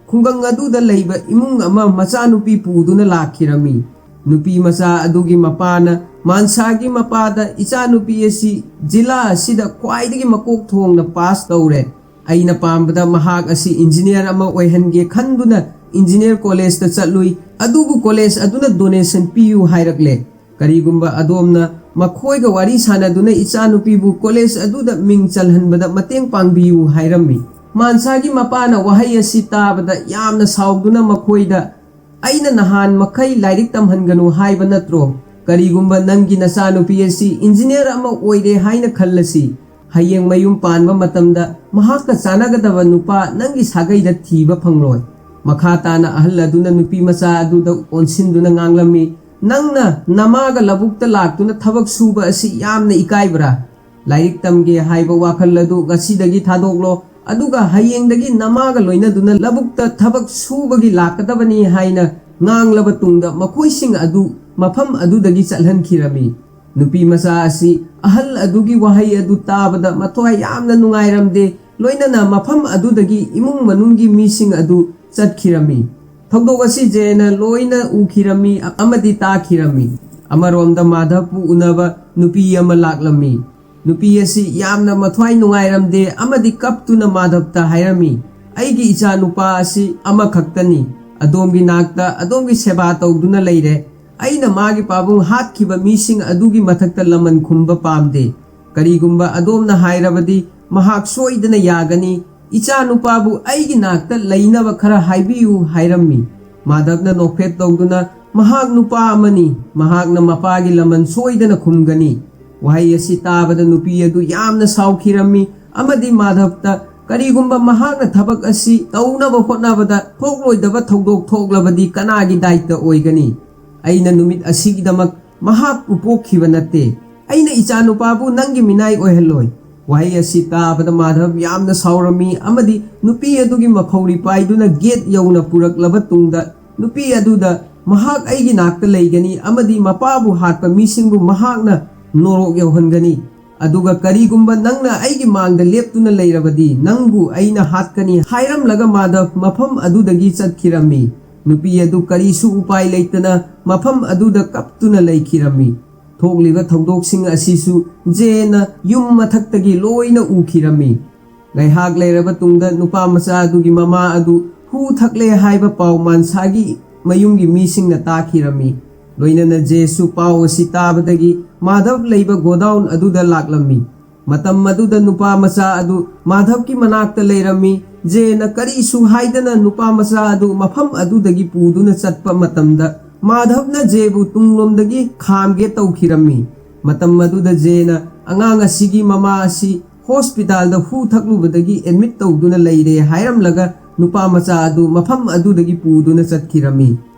ꯈꯨꯡꯒꯪ ꯑꯗꯨꯗ ꯂꯩꯕ ꯏꯃꯨꯡ ꯑꯃ ꯃꯆꯥꯅꯨꯄꯤ ꯄꯨꯗꯨꯅ ꯂꯥꯛꯈꯤꯔꯝꯃꯤ꯫ ꯅꯨꯄꯤ ꯃꯆꯥ ꯑꯗꯨꯒꯤ ꯃꯄꯥꯅ ꯃꯥꯟꯁꯥꯒꯤ ꯃꯄꯥꯗ, "ꯏꯆꯥꯅꯨꯄꯤ ꯑꯁꯤ ꯖꯤꯂꯥ ꯑꯁꯤꯗ ꯈ꯭ꯋꯥꯏꯗꯒꯤ ꯃꯀꯣꯛ ꯊꯣꯡꯅ ꯄꯥꯁ ꯇꯧꯔꯦ꯫ ꯑꯩꯅ ꯄꯥꯝꯕꯗ ꯃꯍꯥꯛ ꯑꯁꯤ ꯏꯟꯖꯤꯅꯤꯌꯔ ꯑꯃ ꯑꯣꯏꯍꯟꯒꯦ ꯈꯟꯗꯨꯅ ꯏꯟꯖꯤꯅꯤꯌꯔ ꯀꯣꯂꯦꯖꯇ ꯆꯠꯂꯨꯏ, ꯑꯗꯨꯕꯨ ꯀꯣꯂꯦꯖ ꯑꯗꯨꯅ ꯗꯣꯅꯦꯁꯟ ꯄꯤꯌꯨ ꯍꯥꯏꯔꯛꯂꯦ꯫ ꯀꯔꯤꯒꯨꯝꯕ ꯑꯗꯣꯝꯅ ꯃꯈꯣꯏꯒ ꯋꯥꯔꯤ ꯁꯥꯅꯗꯨꯅ ꯏꯆꯥꯅꯨꯄꯤꯕꯨ ꯀꯣꯂꯦꯖ ꯑꯗꯨꯗ ꯃꯤꯡ ꯆꯜꯍꯟꯕꯗ ꯃꯇꯦꯡ ꯄꯥꯡꯕꯤꯌꯨ" ꯍꯥꯏꯔꯝꯃꯤ꯫ ꯃꯥꯟꯁꯥꯒꯤ ꯃꯄꯥꯅ ꯋꯥꯍꯩ ꯑꯁꯤ ꯇꯥꯕꯗ ꯌꯥꯝꯅ ꯁꯥꯎꯗꯨꯅ ꯃꯈꯣꯏꯗ, "ꯑꯩꯅ ꯅꯍꯥꯟ ꯃꯈꯩ ꯂꯥꯏꯔꯤꯛ ꯇꯝꯍꯟꯒꯅꯨ ꯍꯥꯏꯕ ꯅꯠꯇ꯭ꯔꯣ? ꯀꯔꯤꯒꯨꯝꯕ ꯅꯪꯒꯤ ꯅꯆꯥꯅꯨꯄꯤ ꯑꯁꯤ ꯏꯟꯖꯤꯅꯤꯌꯔ ꯑꯃ ꯑꯣꯏꯔꯦ ꯍꯥꯏꯅ ꯈꯜꯂꯁꯤ꯫ ꯍꯌꯦꯡ ꯃꯌꯨꯝ ꯄꯥꯟꯕ ꯃꯇꯝꯗ ꯃꯍꯥꯛꯀ ꯆꯥꯟꯅꯒꯗꯕ ꯅꯨꯄꯥ ꯅꯪꯒꯤ ꯁꯥꯒꯩꯗ ꯊꯤꯕ ꯐꯪꯂꯣꯏ꯫" ꯃꯈꯥ ꯇꯥꯅ ꯑꯍꯜ ꯑꯗꯨꯅ ꯅꯨꯄꯤ ꯃꯆꯥ ꯑꯗꯨꯗ ꯑꯣꯟꯁꯤꯟꯗꯨꯅ ꯉꯥꯡꯂꯝꯃꯤ, "ꯅꯪꯅ ꯅꯃꯥꯒ ꯂꯧꯕꯨꯛꯇ ꯂꯥꯛꯇꯨꯅ ꯊꯕꯛ ꯁꯨꯕ ꯑꯁꯤ ꯌꯥꯝꯅ ꯏꯀꯥꯏꯕ꯭ꯔꯥ? ꯂꯥꯏꯔꯤꯛ ꯇꯝꯒꯦ ꯍꯥꯏꯕ ꯋꯥꯈꯜ ꯑꯗꯨ ꯉꯁꯤꯗꯒꯤ ꯊꯥꯗꯣꯛꯂꯣ, ꯑꯗꯨꯒ ꯍꯌꯦꯡꯗꯒꯤ ꯅꯃꯥꯒ ꯂꯣꯏꯅꯗꯨꯅ ꯂꯧꯕꯨꯛꯇ ꯊꯕꯛ ꯁꯨꯕꯒꯤ ꯂꯥꯛꯀꯗꯕꯅꯤ" ꯍꯥꯏꯅ ꯉꯥꯡꯂꯕ ꯇꯨꯡꯗ ꯃꯈꯣꯏꯁꯤꯡ ꯑꯗꯨ ꯃꯐꯝ ꯑꯗꯨꯗꯒꯤ ꯆꯠꯍꯟꯈꯤꯔꯝꯃꯤ꯫ ꯅꯨꯄꯤ ꯃꯆꯥ ꯑꯁꯤ ꯑꯍꯜ ꯑꯗꯨꯒꯤ ꯋꯥꯍꯩ ꯑꯗꯨ ꯇꯥꯕꯗ ꯃꯊ꯭ꯋꯥꯏ ꯌꯥꯝꯅ ꯅꯨꯡꯉꯥꯏꯔꯝꯗꯦ, ꯂꯣꯏꯅꯅ ꯃꯐꯝ ꯑꯗꯨꯗꯒꯤ ꯏꯃꯨꯡ ꯃꯅꯨꯡꯒꯤ ꯃꯤꯁꯤꯡ ꯑꯗꯨ ꯆꯠꯈꯤꯔꯝꯃꯤ꯫ ꯊꯧꯗꯣꯛ ꯑꯁꯤ ꯖꯦꯅ ꯂꯣꯏꯅ ꯎꯈꯤꯔꯝꯃꯤ ꯑꯃꯗꯤ ꯇꯥꯈꯤꯔꯝꯃꯤ꯫ ꯑꯃꯔꯣꯝꯗ ꯃꯥꯙꯕꯄꯨ ꯎꯅꯕ ꯅꯨꯄꯤ ꯑꯃ ꯂꯥꯛꯂꯝꯃꯤ꯫ ꯅꯨꯄꯤ ꯑꯁꯤ ꯌꯥꯝꯅ ꯃꯊ꯭ꯋꯥꯏ ꯅꯨꯡꯉꯥꯏꯔꯝꯗꯦ ꯑꯃꯗꯤ ꯀꯞꯇꯨꯅ ꯃꯥꯙꯕꯇ ꯍꯥꯏꯔꯝꯃꯤ, "ꯑꯩꯒꯤ ꯏꯆꯥ ꯅꯨꯄꯥ ꯑꯁꯤ ꯑꯃꯈꯛꯇꯅꯤ꯫ ꯑꯗꯣꯝꯒꯤ ꯅꯥꯛꯇ ꯑꯗꯣꯝꯒꯤ ꯁꯦꯕꯥ ꯇꯧꯗꯨꯅ ꯂꯩꯔꯦ꯫ ꯑꯩꯅ ꯃꯥꯒꯤ ꯄꯥꯕꯨꯡ ꯍꯥꯠꯈꯤꯕ ꯃꯤꯁꯤꯡ ꯑꯗꯨꯒꯤ ꯃꯊꯛꯇ ꯂꯃꯟ ꯈꯨꯝꯕ ꯄꯥꯝꯗꯦ꯫ ꯀꯔꯤꯒꯨꯝꯕ ꯑꯗꯣꯝꯅ ꯍꯥꯏꯔꯕꯗꯤ ꯃꯍꯥꯛ ꯁꯣꯏꯗꯅ ꯌꯥꯒꯅꯤ꯫ ꯏꯆꯥ ꯅꯨꯄꯥꯕꯨ ꯑꯩꯒꯤ ꯅꯥꯛꯇ ꯂꯩꯅꯕ ꯈꯔ ꯍꯥꯏꯕꯤꯌꯨ" ꯍꯥꯏꯔꯝꯃꯤ꯫ ꯃꯥꯙꯕꯅ ꯅꯣꯛꯐꯦꯠ ꯇꯧꯗꯨꯅ, "ꯃꯍꯥꯛ ꯅꯨꯄꯥ ꯑꯃꯅꯤ, ꯃꯍꯥꯛꯅ ꯃꯄꯥꯒꯤ ꯂꯃꯟ ꯁꯣꯏꯗꯅ ꯈꯨꯝꯒꯅꯤ"꯫ ꯋꯥꯍꯩ ꯑꯁꯤ ꯇꯥꯕꯗ ꯅꯨꯄꯤ ꯑꯗꯨ ꯌꯥꯝꯅ ꯁꯥꯎꯈꯤꯔꯝꯃꯤ ꯑꯃꯗꯤ ꯃꯥꯙꯕꯇ, "ꯀꯔꯤꯒꯨꯝꯕ ꯃꯍꯥꯛꯅ ꯊꯕꯛ ꯑꯁꯤ ꯇꯧꯅꯕ ꯍꯣꯠꯅꯕꯗ ꯊꯣꯛꯂꯣꯏꯗꯕ ꯊꯧꯗꯣꯛ ꯊꯣꯛꯂꯕꯗꯤ ꯀꯅꯥꯒꯤ ꯗꯥꯏꯇ ꯑꯣꯏꯒꯅꯤ? ꯑꯩꯅ ꯅꯨꯃꯤꯠ ꯑꯁꯤꯒꯤꯗꯃꯛ ꯃꯍꯥꯛꯄꯨ ꯄꯣꯛꯈꯤꯕ ꯅꯠꯇꯦ꯫ ꯑꯩꯅ ꯏꯆꯥ ꯅꯨꯄꯥꯕꯨ ꯅꯪꯒꯤ ꯃꯤꯅꯥꯏ ꯑꯣꯏꯍꯜꯂꯣꯏ"꯫ ꯋꯥꯍꯩ ꯑꯁꯤ ꯇꯥꯕꯗ ꯃꯥꯙꯕ ꯌꯥꯝꯅ ꯁꯥꯎꯔꯝꯃꯤ ꯑꯃꯗꯤ ꯅꯨꯄꯤ ꯑꯗꯨꯒꯤ ꯃꯈꯧꯔꯤ ꯄꯥꯏꯗꯨꯅ ꯒꯦꯠ ꯌꯧꯅ ꯄꯨꯔꯛꯂꯕ ꯇꯨꯡꯗ ꯅꯨꯄꯤ ꯑꯗꯨꯗ, "ꯃꯍꯥꯛ ꯑꯩꯒꯤ ꯅꯥꯛꯇ ꯂꯩꯒꯅꯤ ꯑꯃꯗꯤ ꯃꯄꯥꯕꯨ ꯍꯥꯠꯄ ꯃꯤꯁꯤꯡꯕꯨ ꯃꯍꯥꯛꯅ ꯅꯣꯔꯣꯛ ꯌꯧꯍꯟꯒꯅꯤ꯫ ꯑꯗꯨꯒ ꯀꯔꯤꯒꯨꯝꯕ ꯅꯪꯅ ꯑꯩꯒꯤ ꯃꯥꯡꯗ ꯂꯦꯞꯇꯨꯅ ꯂꯩꯔꯕꯗꯤ ꯅꯪꯕꯨ ꯑꯩꯅ ꯍꯥꯠꯀꯅꯤ" ꯍꯥꯏꯔꯝꯂꯒ ꯃꯥꯙꯕ ꯃꯐꯝ ꯑꯗꯨꯗꯒꯤ ꯆꯠꯈꯤꯔꯝꯃꯤ꯫ ꯅꯨꯄꯤ ꯑꯗꯨ ꯀꯔꯤꯁꯨ ꯎꯄꯥꯏ ꯂꯩꯇꯅ ꯃꯐꯝ ꯑꯗꯨꯗ ꯀꯞꯇꯨꯅ ꯂꯩꯈꯤꯔꯝꯃꯤ꯫ ꯊꯣꯛꯂꯤꯕ ꯊꯧꯗꯣꯛꯁꯤꯡ ꯑꯁꯤꯁꯨ ꯖꯦꯅ ꯌꯨꯝ ꯃꯊꯛꯇꯒꯤ ꯂꯣꯏꯅ ꯎꯈꯤꯔꯝꯃꯤ꯫ ꯉꯥꯏꯍꯥꯛ ꯂꯩꯔꯕ ꯇꯨꯡꯗ ꯅꯨꯄꯥ ꯃꯆꯥ ꯑꯗꯨꯒꯤ ꯃꯃꯥ ꯑꯗꯨ ꯍꯨ ꯊꯛꯂꯦ ꯍꯥꯏꯕ ꯄꯥꯎ ꯃꯥꯟꯁꯥꯒꯤ ꯃꯌꯨꯝꯒꯤ ꯃꯤꯁꯤꯡꯅ ꯇꯥꯈꯤꯔꯝꯃꯤ꯫ ꯂꯣꯏꯅꯅ ꯖꯦꯁꯨ ꯄꯥꯎ ꯑꯁꯤ ꯇꯥꯕꯗꯒꯤ ꯃꯥꯙꯕ ꯂꯩꯕ ꯒꯣꯗꯥꯎꯟ ꯑꯗꯨꯗ ꯂꯥꯛꯂꯝꯃꯤ꯫ ꯃꯇꯝ ꯑꯗꯨꯗ ꯅꯨꯄꯥ ꯃꯆꯥ ꯑꯗꯨ ꯃꯥꯙꯕꯀꯤ ꯃꯅꯥꯛꯇ ꯂꯩꯔꯝꯃꯤ꯫ ꯖꯦꯅ ꯀꯔꯤꯁꯨ ꯍꯥꯏꯗꯅ ꯅꯨꯄꯥ ꯃꯆꯥ ꯑꯗꯨ ꯃꯐꯝ ꯑꯗꯨꯗꯒꯤ ꯄꯨꯗꯨꯅ ꯆꯠꯄ ꯃꯇꯝꯗ, ꯃꯥꯙꯕꯅ ꯖꯦꯕꯨ ꯇꯨꯡꯂꯣꯝꯗꯒꯤ ꯈꯥꯝꯒꯦ ꯇꯧꯈꯤꯔꯝꯃꯤ꯫ ꯃꯇꯝ ꯑꯗꯨꯗ ꯖꯦꯅ ꯑꯉꯥꯡ ꯑꯁꯤꯒꯤ ꯃꯃꯥ ꯑꯁꯤ ꯍꯣꯁꯄꯤꯇꯥꯜꯗ ꯍꯨ ꯊꯛꯂꯨꯕꯗꯒꯤ ꯑꯦꯗꯃꯤꯠ ꯇꯧꯗꯨꯅ ꯂꯩꯔꯦ ꯍꯥꯏꯔꯝꯂꯒ ꯅꯨꯄꯥ ꯃꯆꯥ ꯑꯗꯨ ꯃꯐꯝ ꯑꯗꯨꯗꯒꯤ ꯄꯨꯗꯨꯅ ꯆꯠꯈꯤꯔꯝꯃꯤ꯫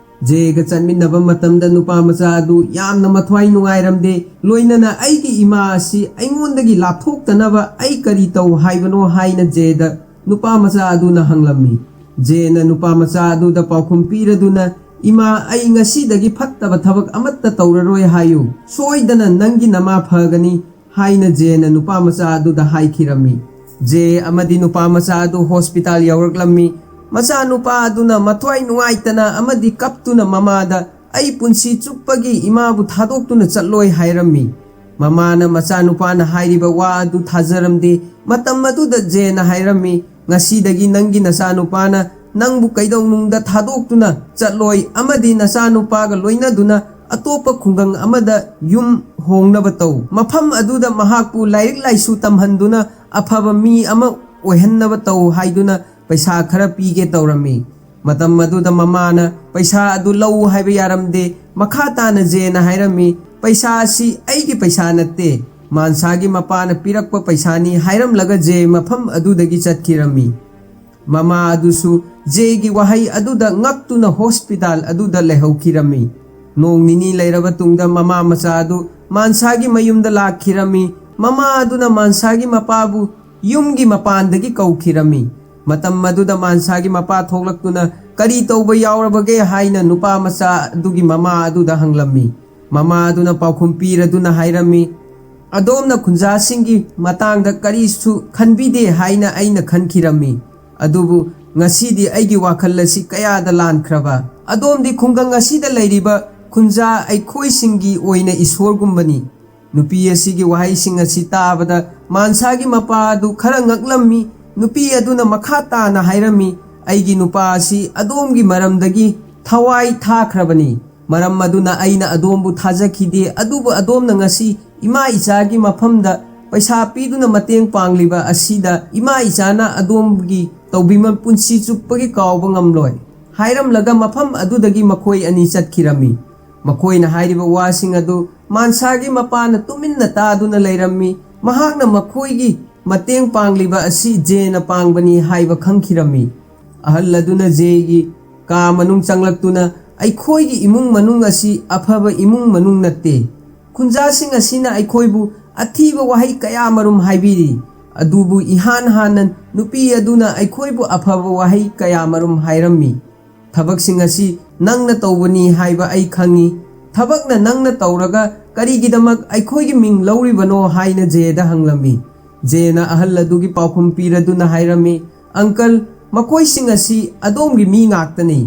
ꯖꯦꯒ ꯆꯠꯃꯤꯟꯅꯕ ꯃꯇꯝꯗ ꯅꯨꯄꯥ ꯃꯆꯥ ꯑꯗꯨ ꯌꯥꯝꯅ ꯃꯊ꯭ꯋꯥꯏ ꯅꯨꯡꯉꯥꯏꯔꯝꯗꯦ, ꯂꯣꯏꯅꯅ "ꯑꯩꯒꯤ ꯏꯃꯥ ꯑꯁꯤ ꯑꯩꯉꯣꯟꯗꯒꯤ ꯂꯥꯞꯊꯣꯛꯇꯅꯕ ꯑꯩ ꯀꯔꯤ ꯇꯧ ꯍꯥꯏꯕꯅꯣ?" ꯍꯥꯏꯅ ꯖꯦꯗ ꯅꯨꯄꯥ ꯃꯆꯥ ꯑꯗꯨꯅ ꯍꯪꯂꯝꯃꯤ꯫ ꯖꯦꯅ ꯅꯨꯄꯥ ꯃꯆꯥ ꯑꯗꯨꯗ ꯄꯥꯎꯈꯨꯝ ꯄꯤꯔꯗꯨꯅ, "ꯏꯃꯥ, ꯑꯩ ꯉꯁꯤꯗꯒꯤ ꯐꯠꯇꯕ ꯊꯕꯛ ꯑꯃꯠꯇ ꯇꯧꯔꯔꯣꯏ ꯍꯥꯏꯌꯨ꯫ ꯁꯣꯏꯗꯅ ꯅꯪꯒꯤ ꯅꯃꯥ ꯐꯒꯅꯤ" ꯍꯥꯏꯅ ꯖꯦꯅ ꯅꯨꯄꯥ ꯃꯆꯥ ꯑꯗꯨꯗ ꯍꯥꯏꯈꯤꯔꯝꯃꯤ꯫ ꯖꯦ ꯑꯃꯗꯤ ꯅꯨꯄꯥ ꯃꯆꯥ ꯑꯗꯨ ꯍꯣꯁꯄꯤꯇꯥꯜ ꯌꯧꯔꯛꯂꯝꯃꯤ꯫ ꯃꯆꯥꯅꯨꯄꯥ ꯑꯗꯨꯅ ꯃꯊ꯭ꯋꯥꯏ ꯅꯨꯡꯉꯥꯏꯇꯅ ꯑꯃꯗꯤ ꯀꯞꯇꯨꯅ ꯃꯃꯥꯗ, "ꯑꯩ ꯄꯨꯟꯁꯤ ꯆꯨꯞꯄꯒꯤ ꯏꯃꯥꯕꯨ ꯊꯥꯗꯣꯛꯇꯨꯅ ꯆꯠꯂꯣꯏ" ꯍꯥꯏꯔꯝꯃꯤ꯫ ꯃꯃꯥꯅ ꯃꯆꯥꯅꯨꯄꯥꯅ ꯍꯥꯏꯔꯤꯕ ꯋꯥ ꯑꯗꯨ ꯊꯥꯖꯔꯝꯗꯦ꯫ ꯃꯇꯝ ꯑꯗꯨꯗ ꯖꯦꯅ ꯍꯥꯏꯔꯝꯃꯤ, "ꯉꯁꯤꯗꯒꯤ ꯅꯪꯒꯤ ꯅꯆꯥꯅꯨꯄꯥꯅ ꯅꯪꯕꯨ ꯀꯩꯗꯧꯅꯨꯡꯗ ꯊꯥꯗꯣꯛꯇꯨꯅ ꯆꯠꯂꯣꯏ ꯑꯃꯗꯤ ꯅꯆꯥꯅꯨꯄꯥꯒ ꯂꯣꯏꯅꯗꯨꯅ ꯑꯇꯣꯞꯄ ꯈꯨꯡꯒꯪ ꯑꯃꯗ ꯌꯨꯝ ꯍꯣꯡꯅꯕ ꯇꯧ꯫ ꯃꯐꯝ ꯑꯗꯨꯗ ꯃꯍꯥꯛꯄꯨ ꯂꯥꯏꯔꯤꯛ ꯂꯥꯏꯁꯨ ꯇꯝꯍꯟꯗꯨꯅ ꯑꯐꯕ ꯃꯤ ꯑꯃ ꯑꯣꯏꯍꯟꯅꯕ ꯇꯧ" ꯍꯥꯏꯗꯨꯅ ꯄꯩꯁꯥ ꯈꯔ ꯄꯤꯒꯦ ꯇꯧꯔꯝꯃꯤ꯫ ꯃꯇꯝ ꯑꯗꯨꯗ ꯃꯃꯥꯅ ꯄꯩꯁꯥ ꯑꯗꯨ ꯂꯧ ꯍꯥꯏꯕ ꯌꯥꯔꯝꯗꯦ꯫ ꯃꯈꯥ ꯇꯥꯅ ꯖꯦꯅ ꯍꯥꯏꯔꯝꯃꯤ, "ꯄꯩꯁꯥ ꯑꯁꯤ ꯑꯩꯒꯤ ꯄꯩꯁꯥ ꯅꯠꯇꯦ, ꯃꯥꯟꯁꯥꯒꯤ ꯃꯄꯥꯅ ꯄꯤꯔꯛꯄ ꯄꯩꯁꯥꯅꯤ" ꯍꯥꯏꯔꯝꯂꯒ ꯖꯦ ꯃꯐꯝ ꯑꯗꯨꯗꯒꯤ ꯆꯠꯈꯤꯔꯝꯃꯤ꯫ ꯃꯃꯥ ꯑꯗꯨꯁꯨ ꯖꯦꯒꯤ ꯋꯥꯍꯩ ꯑꯗꯨꯗ ꯉꯛꯇꯨꯅ ꯍꯣꯁꯄꯤꯇꯥꯜ ꯑꯗꯨꯗ ꯂꯩꯍꯧꯈꯤꯔꯝꯃꯤ꯫ ꯅꯣꯡ ꯅꯤꯅꯤ ꯂꯩꯔꯕ ꯇꯨꯡꯗ ꯃꯃꯥ ꯃꯆꯥ ꯑꯗꯨ ꯃꯥꯟꯁꯥꯒꯤ ꯃꯌꯨꯝꯗ ꯂꯥꯛꯈꯤꯔꯝꯃꯤ꯫ ꯃꯃꯥ ꯑꯗꯨꯅ ꯃꯥꯟꯁꯥꯒꯤ ꯃꯄꯥꯕꯨ ꯌꯨꯝꯒꯤ ꯃꯄꯥꯟꯗꯒꯤ ꯀꯧꯈꯤꯔꯝꯃꯤ꯫ ꯃꯇꯝ ꯑꯗꯨꯗ ꯃꯥꯟꯁꯥꯒꯤ ꯃꯄꯥ ꯊꯣꯛꯂꯛꯇꯨꯅ "ꯀꯔꯤ ꯇꯧꯕ ꯌꯥꯎꯔꯕꯒꯦ?" ꯍꯥꯏꯅ ꯅꯨꯄꯥ ꯃꯆꯥ ꯑꯗꯨꯒꯤ ꯃꯃꯥ ꯑꯗꯨꯗ ꯍꯪꯂꯝꯃꯤ꯫ ꯃꯃꯥ ꯑꯗꯨꯅ ꯄꯥꯎꯈꯨꯝ ꯄꯤꯔꯗꯨꯅ ꯍꯥꯏꯔꯝꯃꯤ, "ꯑꯗꯣꯝꯅ ꯈꯨꯟꯖꯥꯁꯤꯡꯒꯤ ꯃꯇꯥꯡꯗ ꯀꯔꯤꯁꯨ ꯈꯟꯕꯤꯗꯦ ꯍꯥꯏꯅ ꯑꯩꯅ ꯈꯟꯈꯤꯔꯝꯃꯤ꯫ ꯑꯗꯨꯕꯨ ꯉꯁꯤꯗꯤ ꯑꯩꯒꯤ ꯋꯥꯈꯜ ꯑꯁꯤ ꯀꯌꯥꯗ ꯂꯥꯟꯈ꯭ꯔꯕ! ꯑꯗꯣꯝꯗꯤ ꯈꯨꯡꯒꯪ ꯑꯁꯤꯗ ꯂꯩꯔꯤꯕ ꯈꯨꯟꯖꯥ ꯑꯩꯈꯣꯏꯁꯤꯡꯒꯤ ꯑꯣꯏꯅ ꯏꯁꯣꯔꯒꯨꯝꯕꯅꯤ"꯫ ꯅꯨꯄꯤ ꯑꯁꯤꯒꯤ ꯋꯥꯍꯩꯁꯤꯡ ꯑꯁꯤ ꯇꯥꯕꯗ ꯃꯥꯟꯁꯥꯒꯤ ꯃꯄꯥ ꯑꯗꯨ ꯈꯔ ꯉꯛꯂꯝꯃꯤ꯫ ꯅꯨꯄꯤ ꯑꯗꯨꯅ ꯃꯈꯥ ꯇꯥꯅ ꯍꯥꯏꯔꯝꯃꯤ, "ꯑꯩꯒꯤ ꯅꯨꯄꯥ ꯑꯁꯤ ꯑꯗꯣꯝꯒꯤ ꯃꯔꯝꯗꯒꯤ ꯊꯋꯥꯏ ꯊꯥꯈ꯭ꯔꯕꯅꯤ꯫ ꯃꯔꯝ ꯑꯗꯨꯅ ꯑꯩꯅ ꯑꯗꯣꯝꯕꯨ ꯊꯥꯖꯈꯤꯗꯦ, ꯑꯗꯨꯕꯨ ꯑꯗꯣꯝꯅ ꯉꯁꯤ ꯏꯃꯥ ꯏꯆꯥꯒꯤ ꯃꯐꯝꯗ ꯄꯩꯁꯥ ꯄꯤꯗꯨꯅ ꯃꯇꯦꯡ ꯄꯥꯡꯂꯤꯕ ꯑꯁꯤꯗ ꯏꯃꯥ ꯏꯆꯥꯅ ꯑꯗꯣꯝꯒꯤ ꯇꯧꯕꯤꯃꯜ ꯄꯨꯟꯁꯤ ꯆꯨꯞꯄꯒꯤ ꯀꯥꯎꯕ ꯉꯝꯂꯣꯏ" ꯍꯥꯏꯔꯝꯂꯒ ꯃꯐꯝ ꯑꯗꯨꯗꯒꯤ ꯃꯈꯣꯏ ꯑꯅꯤ ꯆꯠꯈꯤꯔꯝꯃꯤ꯫ ꯃꯈꯣꯏꯅ ꯍꯥꯏꯔꯤꯕ ꯋꯥꯁꯤꯡ ꯑꯗꯨ ꯃꯥꯟꯁꯥꯒꯤ ꯃꯄꯥꯅ ꯇꯨꯃꯤꯟꯅ ꯇꯥꯗꯨꯅ ꯂꯩꯔꯝꯃꯤ꯫ ꯃꯍꯥꯛꯅ ꯃꯈꯣꯏꯒꯤ ꯃꯇꯦꯡ ꯄꯥꯡꯂꯤꯕ ꯑꯁꯤ ꯖꯦꯅ ꯄꯥꯡꯕꯅꯤ ꯍꯥꯏꯕ ꯈꯪꯈꯤꯔꯝꯃꯤ꯫ ꯑꯍꯜ ꯑꯗꯨꯅ ꯖꯦꯒꯤ ꯀꯥ ꯃꯅꯨꯡ ꯆꯪꯂꯛꯇꯨꯅ, "ꯑꯩꯈꯣꯏꯒꯤ ꯏꯃꯨꯡ ꯃꯅꯨꯡ ꯑꯁꯤ ꯑꯐꯕ ꯏꯃꯨꯡ ꯃꯅꯨꯡ ꯅꯠꯇꯦ꯫ ꯈꯨꯟꯖꯥꯁꯤꯡ ꯑꯁꯤꯅ ꯑꯩꯈꯣꯏꯕꯨ ꯑꯊꯤꯕ ꯋꯥꯍꯩ ꯀꯌꯥ ꯃꯔꯨꯝ ꯍꯥꯏꯕꯤꯔꯤ, ꯑꯗꯨꯕꯨ ꯏꯍꯥꯟ ꯍꯥꯟꯅ ꯅꯨꯄꯤ ꯑꯗꯨꯅ ꯑꯩꯈꯣꯏꯕꯨ ꯑꯐꯕ ꯋꯥꯍꯩ ꯀꯌꯥ ꯃꯔꯨꯝ ꯍꯥꯏꯔꯝꯃꯤ"꯫ "ꯊꯕꯛꯁꯤꯡ ꯑꯁꯤ ꯅꯪꯅ ꯇꯧꯕꯅꯤ ꯍꯥꯏꯕ ꯑꯩ ꯈꯪꯏ꯫ ꯊꯕꯛꯅ ꯅꯪꯅ ꯇꯧꯔꯒ ꯀꯔꯤꯒꯤꯗꯃꯛ ꯑꯩꯈꯣꯏꯒꯤ ꯃꯤꯡ ꯂꯧꯔꯤꯕꯅꯣ?" ꯍꯥꯏꯅ ꯖꯦꯗ ꯍꯪꯂꯝꯃꯤ꯫ ꯖꯦꯅ ꯑꯍꯜ ꯑꯗꯨꯒꯤ ꯄꯥꯎꯈꯨꯝ ꯄꯤꯔꯗꯨꯅ ꯍꯥꯏꯔꯝꯃꯤ, "ꯑꯪꯀꯜ, ꯃꯈꯣꯏꯁꯤꯡ ꯑꯁꯤ ꯑꯗꯣꯝꯒꯤ ꯃꯤ ꯉꯥꯛꯇꯅꯤ꯫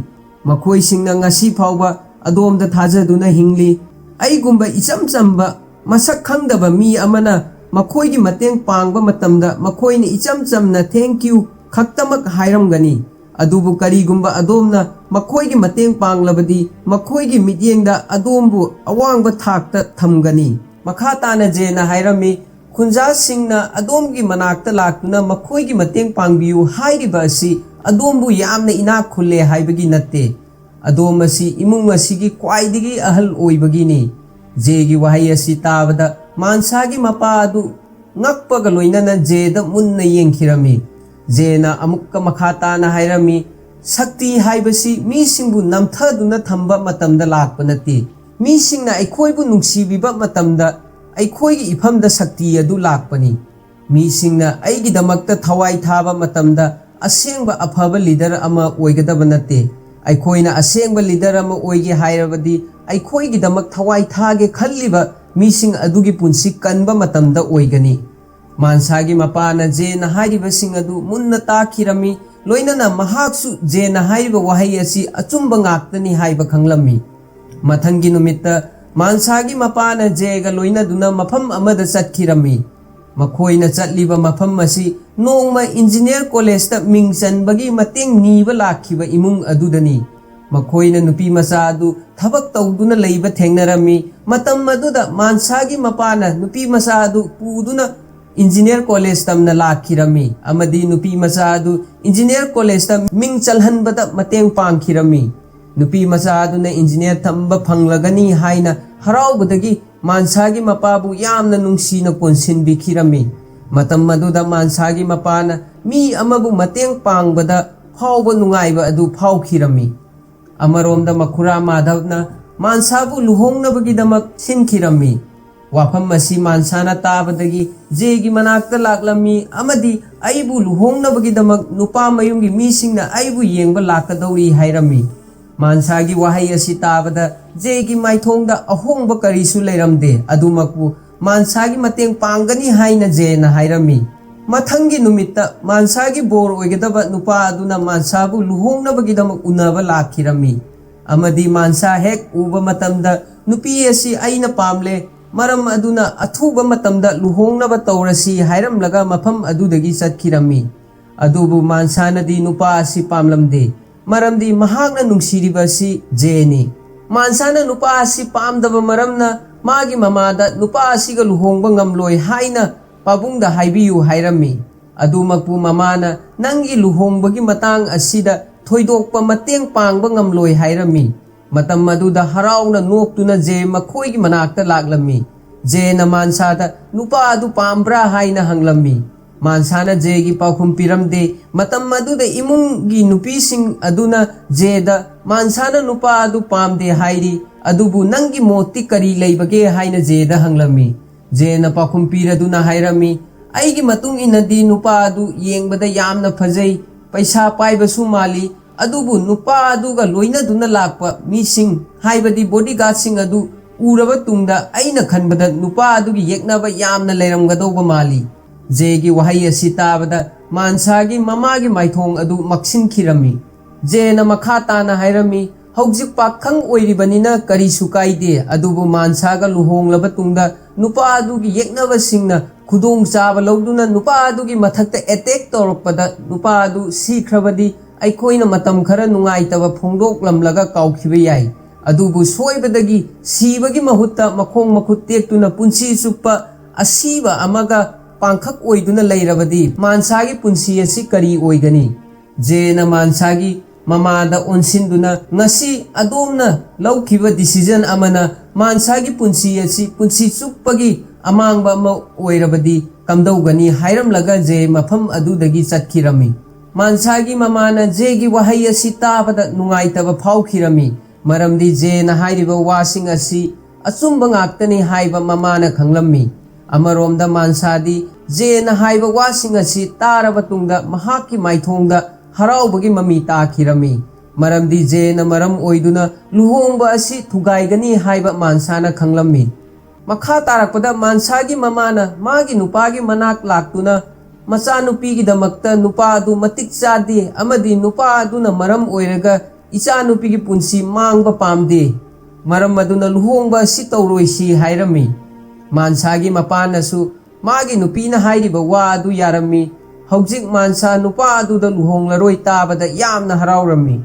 ꯃꯈꯣꯏꯁꯤꯡꯅ ꯉꯁꯤ ꯐꯥꯎꯕ ꯑꯗꯣꯝꯗ ꯊꯥꯖꯗꯨꯅ ꯍꯤꯡꯂꯤ꯫ ꯑꯩꯒꯨꯝꯕ ꯏꯆꯝ ꯆꯝꯕ, ꯃꯁꯛ ꯈꯪꯗꯕ ꯃꯤ ꯑꯃꯅ ꯃꯈꯣꯏꯒꯤ ꯃꯇꯦꯡ ꯄꯥꯡꯕ ꯃꯇꯝꯗ ꯃꯈꯣꯏꯅ ꯏꯆꯝ ꯆꯝꯅ 'Thank you' ꯈꯛꯇꯃꯛ ꯍꯥꯏꯔꯝꯒꯅꯤ꯫ ꯑꯗꯨꯕꯨ ꯀꯔꯤꯒꯨꯝꯕ ꯑꯗꯣꯝꯅ ꯃꯈꯣꯏꯒꯤ ꯃꯇꯦꯡ ꯄꯥꯡꯂꯕꯗꯤ, ꯃꯈꯣꯏꯒꯤ ꯃꯤꯠꯌꯦꯡꯗ ꯑꯗꯣꯝꯕꯨ ꯑꯋꯥꯡꯕ ꯊꯥꯛꯇ ꯊꯝꯒꯅꯤ꯫" ꯃꯈꯥ ꯇꯥꯅ ꯖꯦꯅ ꯍꯥꯏꯔꯝꯃꯤ, "ꯈꯨꯟꯖꯥꯁꯤꯡꯅ ꯑꯗꯣꯝꯒꯤ ꯃꯅꯥꯛꯇ ꯂꯥꯛꯇꯨꯅ ꯃꯈꯣꯏꯒꯤ ꯃꯇꯦꯡ ꯄꯥꯡꯕꯤꯌꯨ ꯍꯥꯏꯔꯤꯕ ꯑꯁꯤ ꯑꯗꯣꯝꯕꯨ ꯌꯥꯝꯅ ꯏꯅꯥꯛ ꯈꯨꯜꯂꯦ ꯍꯥꯏꯕꯒꯤ ꯅꯠꯇꯦ꯫ ꯑꯗꯣꯝ ꯑꯁꯤ ꯏꯃꯨꯡ ꯑꯁꯤꯒꯤ ꯈ꯭ꯋꯥꯏꯗꯒꯤ ꯑꯍꯜ ꯑꯣꯏꯕꯒꯤꯅꯤ꯫" ꯖꯦꯒꯤ ꯋꯥꯍꯩ ꯑꯁꯤ ꯇꯥꯕꯗ ꯃꯥꯟꯁꯥꯒꯤ ꯃꯄꯥ ꯑꯗꯨ ꯉꯛꯄꯒ ꯂꯣꯏꯅꯅ ꯖꯦꯗ ꯃꯨꯟꯅ ꯌꯦꯡꯈꯤꯔꯝꯃꯤ꯫ ꯖꯦꯅ ꯑꯃꯨꯛꯀ ꯃꯈꯥ ꯇꯥꯅ ꯍꯥꯏꯔꯝꯃꯤ, "ꯁꯛꯇꯤ ꯍꯥꯏꯕꯁꯤ ꯃꯤꯁꯤꯡꯕꯨ ꯅꯝꯊꯗꯨꯅ ꯊꯝꯕ ꯃꯇꯝꯗ ꯂꯥꯛꯄ ꯅꯠꯇꯦ꯫ ꯃꯤꯁꯤꯡꯅ ꯑꯩꯈꯣꯏꯕꯨ ꯅꯨꯡꯁꯤꯕꯤꯕ ꯃꯇꯝꯗ ꯑꯩꯈꯣꯏꯒꯤ ꯏꯐꯝꯗ ꯁꯛꯇꯤ ꯑꯗꯨ ꯂꯥꯛꯄꯅꯤ꯫ ꯃꯤꯁꯤꯡꯅ ꯑꯩꯒꯤꯗꯃꯛꯇ ꯊꯋꯥꯏ ꯊꯥꯕ ꯃꯇꯝꯗ ꯑꯁꯦꯡꯕ ꯑꯐꯕ ꯂꯤꯗꯔ ꯑꯃ ꯑꯣꯏꯒꯗꯕ ꯅꯠꯇꯦ꯫ ꯑꯩꯈꯣꯏꯅ ꯑꯁꯦꯡꯕ ꯂꯤꯗꯔ ꯑꯃ ꯑꯣꯏꯒꯦ ꯍꯥꯏꯔꯕꯗꯤ ꯑꯩꯈꯣꯏꯒꯤꯗꯃꯛ ꯊꯋꯥꯏ ꯊꯥꯒꯦ ꯈꯜꯂꯤꯕ ꯃꯤꯁꯤꯡ ꯑꯗꯨꯒꯤ ꯄꯨꯟꯁꯤ ꯀꯟꯕ ꯃꯇꯝꯗ ꯑꯣꯏꯒꯅꯤ꯫" ꯃꯥꯟꯁꯥꯒꯤ ꯃꯄꯥꯅ ꯖꯦꯅ ꯍꯥꯏꯔꯤꯕꯁꯤꯡ ꯑꯗꯨ ꯃꯨꯟꯅ ꯇꯥꯈꯤꯔꯝꯃꯤ, ꯂꯣꯏꯅꯅ ꯃꯍꯥꯛꯁꯨ ꯖꯦꯅ ꯍꯥꯏꯔꯤꯕ ꯋꯥꯍꯩ ꯑꯁꯤ ꯑꯆꯨꯝꯕ ꯉꯥꯛꯇꯅꯤ ꯍꯥꯏꯕ ꯈꯪꯂꯝꯃꯤ꯫ ꯃꯊꯪꯒꯤ ꯅꯨꯃꯤꯠꯇ ꯃꯥꯟꯁꯥꯒꯤ ꯃꯄꯥꯅ ꯖꯦꯒ ꯂꯣꯏꯅꯗꯨꯅ ꯃꯐꯝ ꯑꯃꯗ ꯆꯠꯈꯤꯔꯝꯃꯤ꯫ ꯃꯈꯣꯏꯅ ꯆꯠꯂꯤꯕ ꯃꯐꯝ ꯑꯁꯤ ꯅꯣꯡꯃ ꯏꯟꯖꯤꯅꯤꯌꯔ ꯀꯣꯂꯦꯖꯇ ꯃꯤꯡ ꯆꯟꯕꯒꯤ ꯃꯇꯦꯡ ꯅꯤꯕ ꯂꯥꯛꯈꯤꯕ ꯏꯃꯨꯡ ꯑꯗꯨꯗꯅꯤ꯫ ꯃꯈꯣꯏꯅ ꯅꯨꯄꯤ ꯃꯆꯥ ꯑꯗꯨ ꯊꯕꯛ ꯇꯧꯗꯨꯅ ꯂꯩꯕ ꯊꯦꯡꯅꯔꯝꯃꯤ꯫ ꯃꯇꯝ ꯑꯗꯨꯗ ꯃꯥꯟꯁꯥꯒꯤ ꯃꯄꯥꯅ ꯅꯨꯄꯤ ꯃꯆꯥ ꯑꯗꯨ ꯄꯨꯗꯨꯅ ꯏꯟꯖꯤꯅꯤꯌꯔ ꯀꯣꯂꯦꯖ ꯇꯝꯅ ꯂꯥꯛꯈꯤꯔꯝꯃꯤ ꯑꯃꯗꯤ ꯅꯨꯄꯤ ꯃꯆꯥ ꯑꯗꯨ ꯏꯟꯖꯤꯅꯤꯌꯔ ꯀꯣꯂꯦꯖꯇ ꯃꯤꯡ ꯆꯜꯍꯟꯕꯗ ꯃꯇꯦꯡ ꯄꯥꯡꯈꯤꯔꯝꯃꯤ꯫ ꯅꯨꯄꯤ ꯃꯆꯥ ꯑꯗꯨꯅ ꯏꯟꯖꯤꯅꯤꯌꯔ ꯇꯝꯕ ꯐꯪꯂꯒꯅꯤ ꯍꯥꯏꯅ ꯍꯔꯥꯎꯕꯗꯒꯤ ꯃꯥꯟꯁꯥꯒꯤ ꯃꯄꯥꯕꯨ ꯌꯥꯝꯅ ꯅꯨꯡꯁꯤꯅ ꯀꯣꯟꯁꯤꯟꯕꯤꯈꯤꯔꯝꯃꯤ꯫ ꯃꯇꯝ ꯑꯗꯨꯗ ꯃꯥꯟꯁꯥꯒꯤ ꯃꯄꯥꯅ ꯃꯤ ꯑꯃꯕꯨ ꯃꯇꯦꯡ ꯄꯥꯡꯕꯗ ꯐꯥꯎꯕ ꯅꯨꯡꯉꯥꯏꯕ ꯑꯗꯨ ꯐꯥꯎꯈꯤꯔꯝꯃꯤ꯫ ꯑꯃꯔꯣꯝꯗ ꯃꯈꯨꯔꯥ ꯃꯥꯙꯕꯅ ꯃꯥꯟꯁꯥꯕꯨ ꯂꯨꯍꯣꯡꯅꯕꯒꯤꯗꯃꯛ ꯁꯤꯟꯈꯤꯔꯝꯃꯤ꯫ ꯋꯥꯐꯝ ꯑꯁꯤ ꯃꯥꯟꯁꯥꯅ ꯇꯥꯕꯗꯒꯤ ꯖꯦꯒꯤ ꯃꯅꯥꯛꯇ ꯂꯥꯛꯂꯝꯃꯤ ꯑꯃꯗꯤ ꯑꯩꯕꯨ ꯂꯨꯍꯣꯡꯅꯕꯒꯤꯗꯃꯛ ꯅꯨꯄꯥ ꯃꯌꯨꯝꯒꯤ ꯃꯤꯁꯤꯡꯅ ꯑꯩꯕꯨ ꯌꯦꯡꯕ ꯂꯥꯛꯀꯗꯧꯔꯤ ꯍꯥꯏꯔꯝꯃꯤ꯫ ꯃꯥꯟꯁꯥꯒꯤ ꯋꯥꯍꯩ ꯑꯁꯤ ꯇꯥꯕꯗ ꯖꯦꯒꯤ ꯃꯥꯏꯊꯣꯡꯗ ꯑꯍꯣꯡꯕ ꯀꯔꯤꯁꯨ ꯂꯩꯔꯝꯗꯦ꯫ ꯑꯗꯨꯃꯛꯄꯨ ꯃꯥꯟꯁꯥꯒꯤ ꯃꯇꯦꯡ ꯄꯥꯡꯒꯅꯤ ꯍꯥꯏꯅ ꯖꯦꯅ ꯍꯥꯏꯔꯝꯃꯤ꯫ ꯃꯊꯪꯒꯤ ꯅꯨꯃꯤꯠꯇ ꯃꯥꯟꯁꯥꯒꯤ ꯕꯣꯔ ꯑꯣꯏꯒꯗꯕ ꯅꯨꯄꯥ ꯑꯗꯨꯅ ꯃꯥꯟꯁꯥꯕꯨ ꯂꯨꯍꯣꯡꯅꯕꯒꯤꯗꯃꯛ ꯎꯅꯕ ꯂꯥꯛꯈꯤꯔꯝꯃꯤ꯫ ꯑꯃꯗꯤ ꯃꯥꯟꯁꯥ ꯍꯦꯛ ꯎꯕ ꯃꯇꯝꯗ, "ꯅꯨꯄꯤ ꯑꯁꯤ ꯑꯩꯅ ꯄꯥꯝꯂꯦ, ꯃꯔꯝ ꯑꯗꯨꯅ ꯑꯊꯨꯕ ꯃꯇꯝꯗ ꯂꯨꯍꯣꯡꯅꯕ ꯇꯧꯔꯁꯤ" ꯍꯥꯏꯔꯝꯂꯒ ꯃꯐꯝ ꯑꯗꯨꯗꯒꯤ ꯆꯠꯈꯤꯔꯝꯃꯤ꯫ ꯑꯗꯨꯕꯨ ꯃꯥꯟꯁꯥꯅꯗꯤ ꯅꯨꯄꯥ ꯑꯁꯤ ꯄꯥꯝꯂꯝꯗꯦ, ꯃꯔꯝꯗꯤ ꯃꯍꯥꯛꯅ ꯅꯨꯡꯁꯤꯔꯤꯕ ꯑꯁꯤ ꯖꯦꯅꯤ꯫ ꯃꯥꯟꯁꯥꯅ ꯅꯨꯄꯥ ꯑꯁꯤ ꯄꯥꯝꯗꯕ ꯃꯔꯝꯅ ꯃꯥꯒꯤ ꯃꯃꯥꯗ ꯅꯨꯄꯥ ꯑꯁꯤꯒ ꯂꯨꯍꯣꯡꯕ ꯉꯝꯂꯣꯏ ꯍꯥꯏꯅ ꯄꯥꯕꯨꯡꯗ ꯍꯥꯏꯕꯤꯌꯨ ꯍꯥꯏꯔꯝꯃꯤ꯫ ꯑꯗꯨꯃꯛꯄꯨ ꯃꯃꯥꯅ ꯅꯪꯒꯤ ꯂꯨꯍꯣꯡꯕꯒꯤ ꯃꯇꯥꯡ ꯑꯁꯤꯗ ꯊꯣꯏꯗꯣꯛꯄ ꯃꯇꯦꯡ ꯄꯥꯡꯕ ꯉꯝꯂꯣꯏ ꯍꯥꯏꯔꯝꯃꯤ꯫ ꯃꯇꯝ ꯑꯗꯨꯗ ꯍꯔꯥꯎꯅ ꯅꯣꯛꯇꯨꯅ ꯖꯦ ꯃꯈꯣꯏꯒꯤ ꯃꯅꯥꯛꯇ ꯂꯥꯛꯂꯝꯃꯤ꯫ ꯖꯦꯅ ꯃꯥꯟꯁꯥꯗ ꯅꯨꯄꯥ ꯑꯗꯨ ꯄꯥꯝꯕ꯭ꯔꯥ ꯍꯥꯏꯅ ꯍꯪꯂꯝꯃꯤ꯫ ꯃꯥꯟꯁꯥꯅ ꯖꯦꯒꯤ ꯄꯥꯎꯈꯨꯝ ꯄꯤꯔꯝꯗꯦ꯫ ꯃꯇꯝ ꯑꯗꯨꯗ ꯏꯃꯨꯡꯒꯤ ꯅꯨꯄꯤꯁꯤꯡ ꯑꯗꯨꯅ ꯖꯦꯗ, "ꯃꯥꯟꯁꯥꯅ ꯅꯨꯄꯥ ꯑꯗꯨ ꯄꯥꯝꯗꯦ ꯍꯥꯏꯔꯤ, ꯑꯗꯨꯕꯨ ꯅꯪꯒꯤ ꯃꯣꯠꯇꯤ ꯀꯔꯤ ꯂꯩꯕꯒꯦ?" ꯍꯥꯏꯅ ꯖꯦꯗ ꯍꯪꯂꯝꯃꯤ꯫ ꯖꯦꯅ ꯄꯥꯎꯈꯨꯝ ꯄꯤꯔꯗꯨꯅ ꯍꯥꯏꯔꯝꯃꯤ, "ꯑꯩꯒꯤ ꯃꯇꯨꯡ ꯏꯟꯅꯗꯤ ꯅꯨꯄꯥ ꯑꯗꯨ ꯌꯦꯡꯕꯗ ꯌꯥꯝꯅ ꯐꯖꯩ, ꯄꯩꯁꯥ ꯄꯥꯏꯕꯁꯨ ꯃꯥꯜꯂꯤ, ꯑꯗꯨꯕꯨ ꯅꯨꯄꯥ ꯑꯗꯨꯒ ꯂꯣꯏꯅꯗꯨꯅ ꯂꯥꯛꯄ ꯃꯤꯁꯤꯡ, ꯍꯥꯏꯕꯗꯤ ꯕꯣꯗꯤꯒꯥꯔꯗꯁꯤꯡ ꯑꯗꯨ ꯎꯔꯕ ꯇꯨꯡꯗ ꯑꯩꯅ ꯈꯟꯕꯗ ꯅꯨꯄꯥ ꯑꯗꯨꯒꯤ ꯌꯦꯛꯅꯕ ꯌꯥꯝꯅ ꯂꯩꯔꯝꯒꯗꯧꯕ ꯃꯥꯜꯂꯤ"꯫ ꯖꯦꯒꯤ ꯋꯥꯍꯩ ꯑꯁꯤ ꯇꯥꯕꯗ ꯃꯥꯟꯁꯥꯒꯤ ꯃꯃꯥꯒꯤ ꯃꯥꯏꯊꯣꯡ ꯑꯗꯨ ꯃꯛꯁꯤꯟꯈꯤꯔꯝꯃꯤ꯫ ꯖꯦꯅ ꯃꯈꯥ ꯇꯥꯅ ꯍꯥꯏꯔꯝꯃꯤ, "ꯍꯧꯖꯤꯛ ꯄꯥꯈꯪ ꯑꯣꯏꯔꯤꯕꯅꯤꯅ ꯀꯔꯤꯁꯨ ꯀꯥꯏꯗꯦ, ꯑꯗꯨꯕꯨ ꯃꯥꯟꯁꯥꯒ ꯂꯨꯍꯣꯡꯂꯕ ꯇꯨꯡꯗ ꯅꯨꯄꯥ ꯑꯗꯨꯒꯤ ꯌꯦꯛꯅꯕꯁꯤꯡꯅ ꯈꯨꯗꯣꯡꯆꯥꯕ ꯂꯧꯗꯨꯅ ꯅꯨꯄꯥ ꯑꯗꯨꯒꯤ ꯃꯊꯛꯇ ꯑꯦꯇꯦꯛ ꯇꯧꯔꯛꯄꯗ ꯅꯨꯄꯥ ꯑꯗꯨ ꯁꯤꯈ꯭ꯔꯕꯗꯤ ꯑꯩꯈꯣꯏꯅ ꯃꯇꯝ ꯈꯔ ꯅꯨꯡꯉꯥꯏꯇꯕ ꯐꯣꯡꯗꯣꯛꯂꯝꯂꯒ ꯀꯥꯎꯈꯤꯕ ꯌꯥꯏ꯫ ꯑꯗꯨꯕꯨ ꯁꯣꯏꯕꯗꯒꯤ ꯁꯤꯕꯒꯤ ꯃꯍꯨꯠꯇ ꯃꯈꯣꯡ ꯃꯈꯨꯠ ꯇꯦꯛꯇꯨꯅ ꯄꯨꯟꯁꯤ ꯆꯨꯞꯄ ꯑꯁꯤꯕ ꯑꯃꯒ ꯄꯥꯡꯈꯛ ꯑꯣꯏꯗꯨꯅ ꯂꯩꯔꯕꯗꯤ ꯃꯥꯟꯁꯥꯒꯤ ꯄꯨꯟꯁꯤ ꯑꯁꯤ ꯀꯔꯤ ꯑꯣꯏꯒꯅꯤ?" ꯖꯦꯅ ꯃꯥꯟꯁꯥꯒꯤ ꯃꯃꯥꯗ ꯑꯣꯟꯁꯤꯟꯗꯨꯅ, "ꯉꯁꯤ ꯑꯗꯣꯝꯅ ꯂꯧꯈꯤꯕ ꯗꯤꯁꯤꯖꯟ ꯑꯃꯅ ꯃꯥꯟꯁꯥꯒꯤ ꯄꯨꯟꯁꯤ ꯑꯁꯤ ꯄꯨꯟꯁꯤ ꯆꯨꯞꯄꯒꯤ ꯑꯃꯥꯡꯕ ꯑꯃ ꯑꯣꯏꯔꯕꯗꯤ ꯀꯝꯗꯧꯒꯅꯤ?" ꯍꯥꯏꯔꯝꯂꯒ ꯖꯦ ꯃꯐꯝ ꯑꯗꯨꯗꯒꯤ ꯆꯠꯈꯤꯔꯝꯃꯤ꯫ ꯃꯥꯟꯁꯥꯒꯤ ꯃꯃꯥꯅ ꯖꯦꯒꯤ ꯋꯥꯍꯩ ꯑꯁꯤ ꯇꯥꯕꯗ ꯅꯨꯡꯉꯥꯏꯇꯕ ꯐꯥꯎꯈꯤꯔꯝꯃꯤ, ꯃꯔꯝꯗꯤ ꯖꯦꯅ ꯍꯥꯏꯔꯤꯕ ꯋꯥꯁꯤꯡ ꯑꯁꯤ ꯑꯆꯨꯝꯕ ꯉꯥꯛꯇꯅꯤ ꯍꯥꯏꯕ ꯃꯃꯥꯅ ꯈꯪꯂꯝꯃꯤ꯫ ꯑꯃꯔꯣꯝꯗ ꯃꯥꯟꯁꯥꯗꯤ ꯖꯦꯅ ꯍꯥꯏꯕ ꯋꯥꯁꯤꯡ ꯑꯁꯤ ꯇꯥꯔꯕ ꯇꯨꯡꯗ ꯃꯍꯥꯛꯀꯤ ꯃꯥꯏꯊꯣꯡꯗ ꯍꯔꯥꯎꯕꯒꯤ ꯃꯃꯤ ꯇꯥꯈꯤꯔꯝꯃꯤ꯫ ꯃꯔꯝꯗꯤ ꯖꯦꯅ ꯃꯔꯝ ꯑꯣꯏꯗꯨꯅ ꯂꯨꯍꯣꯡꯕ ꯑꯁꯤ ꯊꯨꯒꯥꯏꯒꯅꯤ ꯍꯥꯏꯕ ꯃꯥꯟꯁꯥꯅ ꯈꯪꯂꯝꯃꯤ꯫ ꯃꯈꯥ ꯇꯥꯔꯛꯄꯗ ꯃꯥꯟꯁꯥꯒꯤ ꯃꯃꯥꯅ ꯃꯥꯒꯤ ꯅꯨꯄꯥꯒꯤ ꯃꯅꯥꯛ ꯂꯥꯛꯇꯨꯅ, "ꯃꯆꯥꯅꯨꯄꯤꯒꯤꯗꯃꯛꯇ ꯅꯨꯄꯥ ꯑꯗꯨ ꯃꯇꯤꯛ ꯆꯥꯗꯦ ꯑꯃꯗꯤ ꯅꯨꯄꯥ ꯑꯗꯨꯅ ꯃꯔꯝ ꯑꯣꯏꯔꯒ ꯏꯆꯥꯅꯨꯄꯤꯒꯤ ꯄꯨꯟꯁꯤ ꯃꯥꯡꯕ ꯄꯥꯝꯗꯦ꯫ ꯃꯔꯝ ꯑꯗꯨꯅ ꯂꯨꯍꯣꯡꯕ ꯑꯁꯤ ꯇꯧꯔꯣꯏꯁꯤ" ꯍꯥꯏꯔꯝꯃꯤ꯫ ꯃꯥꯟꯁꯥꯒꯤ ꯃꯄꯥꯅꯁꯨ ꯃꯥꯒꯤ ꯅꯨꯄꯤꯅ ꯍꯥꯏꯔꯤꯕ ꯋꯥ ꯑꯗꯨ ꯌꯥꯔꯝꯃꯤ꯫ ꯍꯧꯖꯤꯛ ꯃꯥꯟꯁꯥ ꯅꯨꯄꯥ ꯑꯗꯨꯗ ꯂꯨꯍꯣꯡꯂꯔꯣꯏ ꯇꯥꯕꯗ ꯌꯥꯝꯅ ꯍꯔꯥꯎꯔꯝꯃꯤ꯫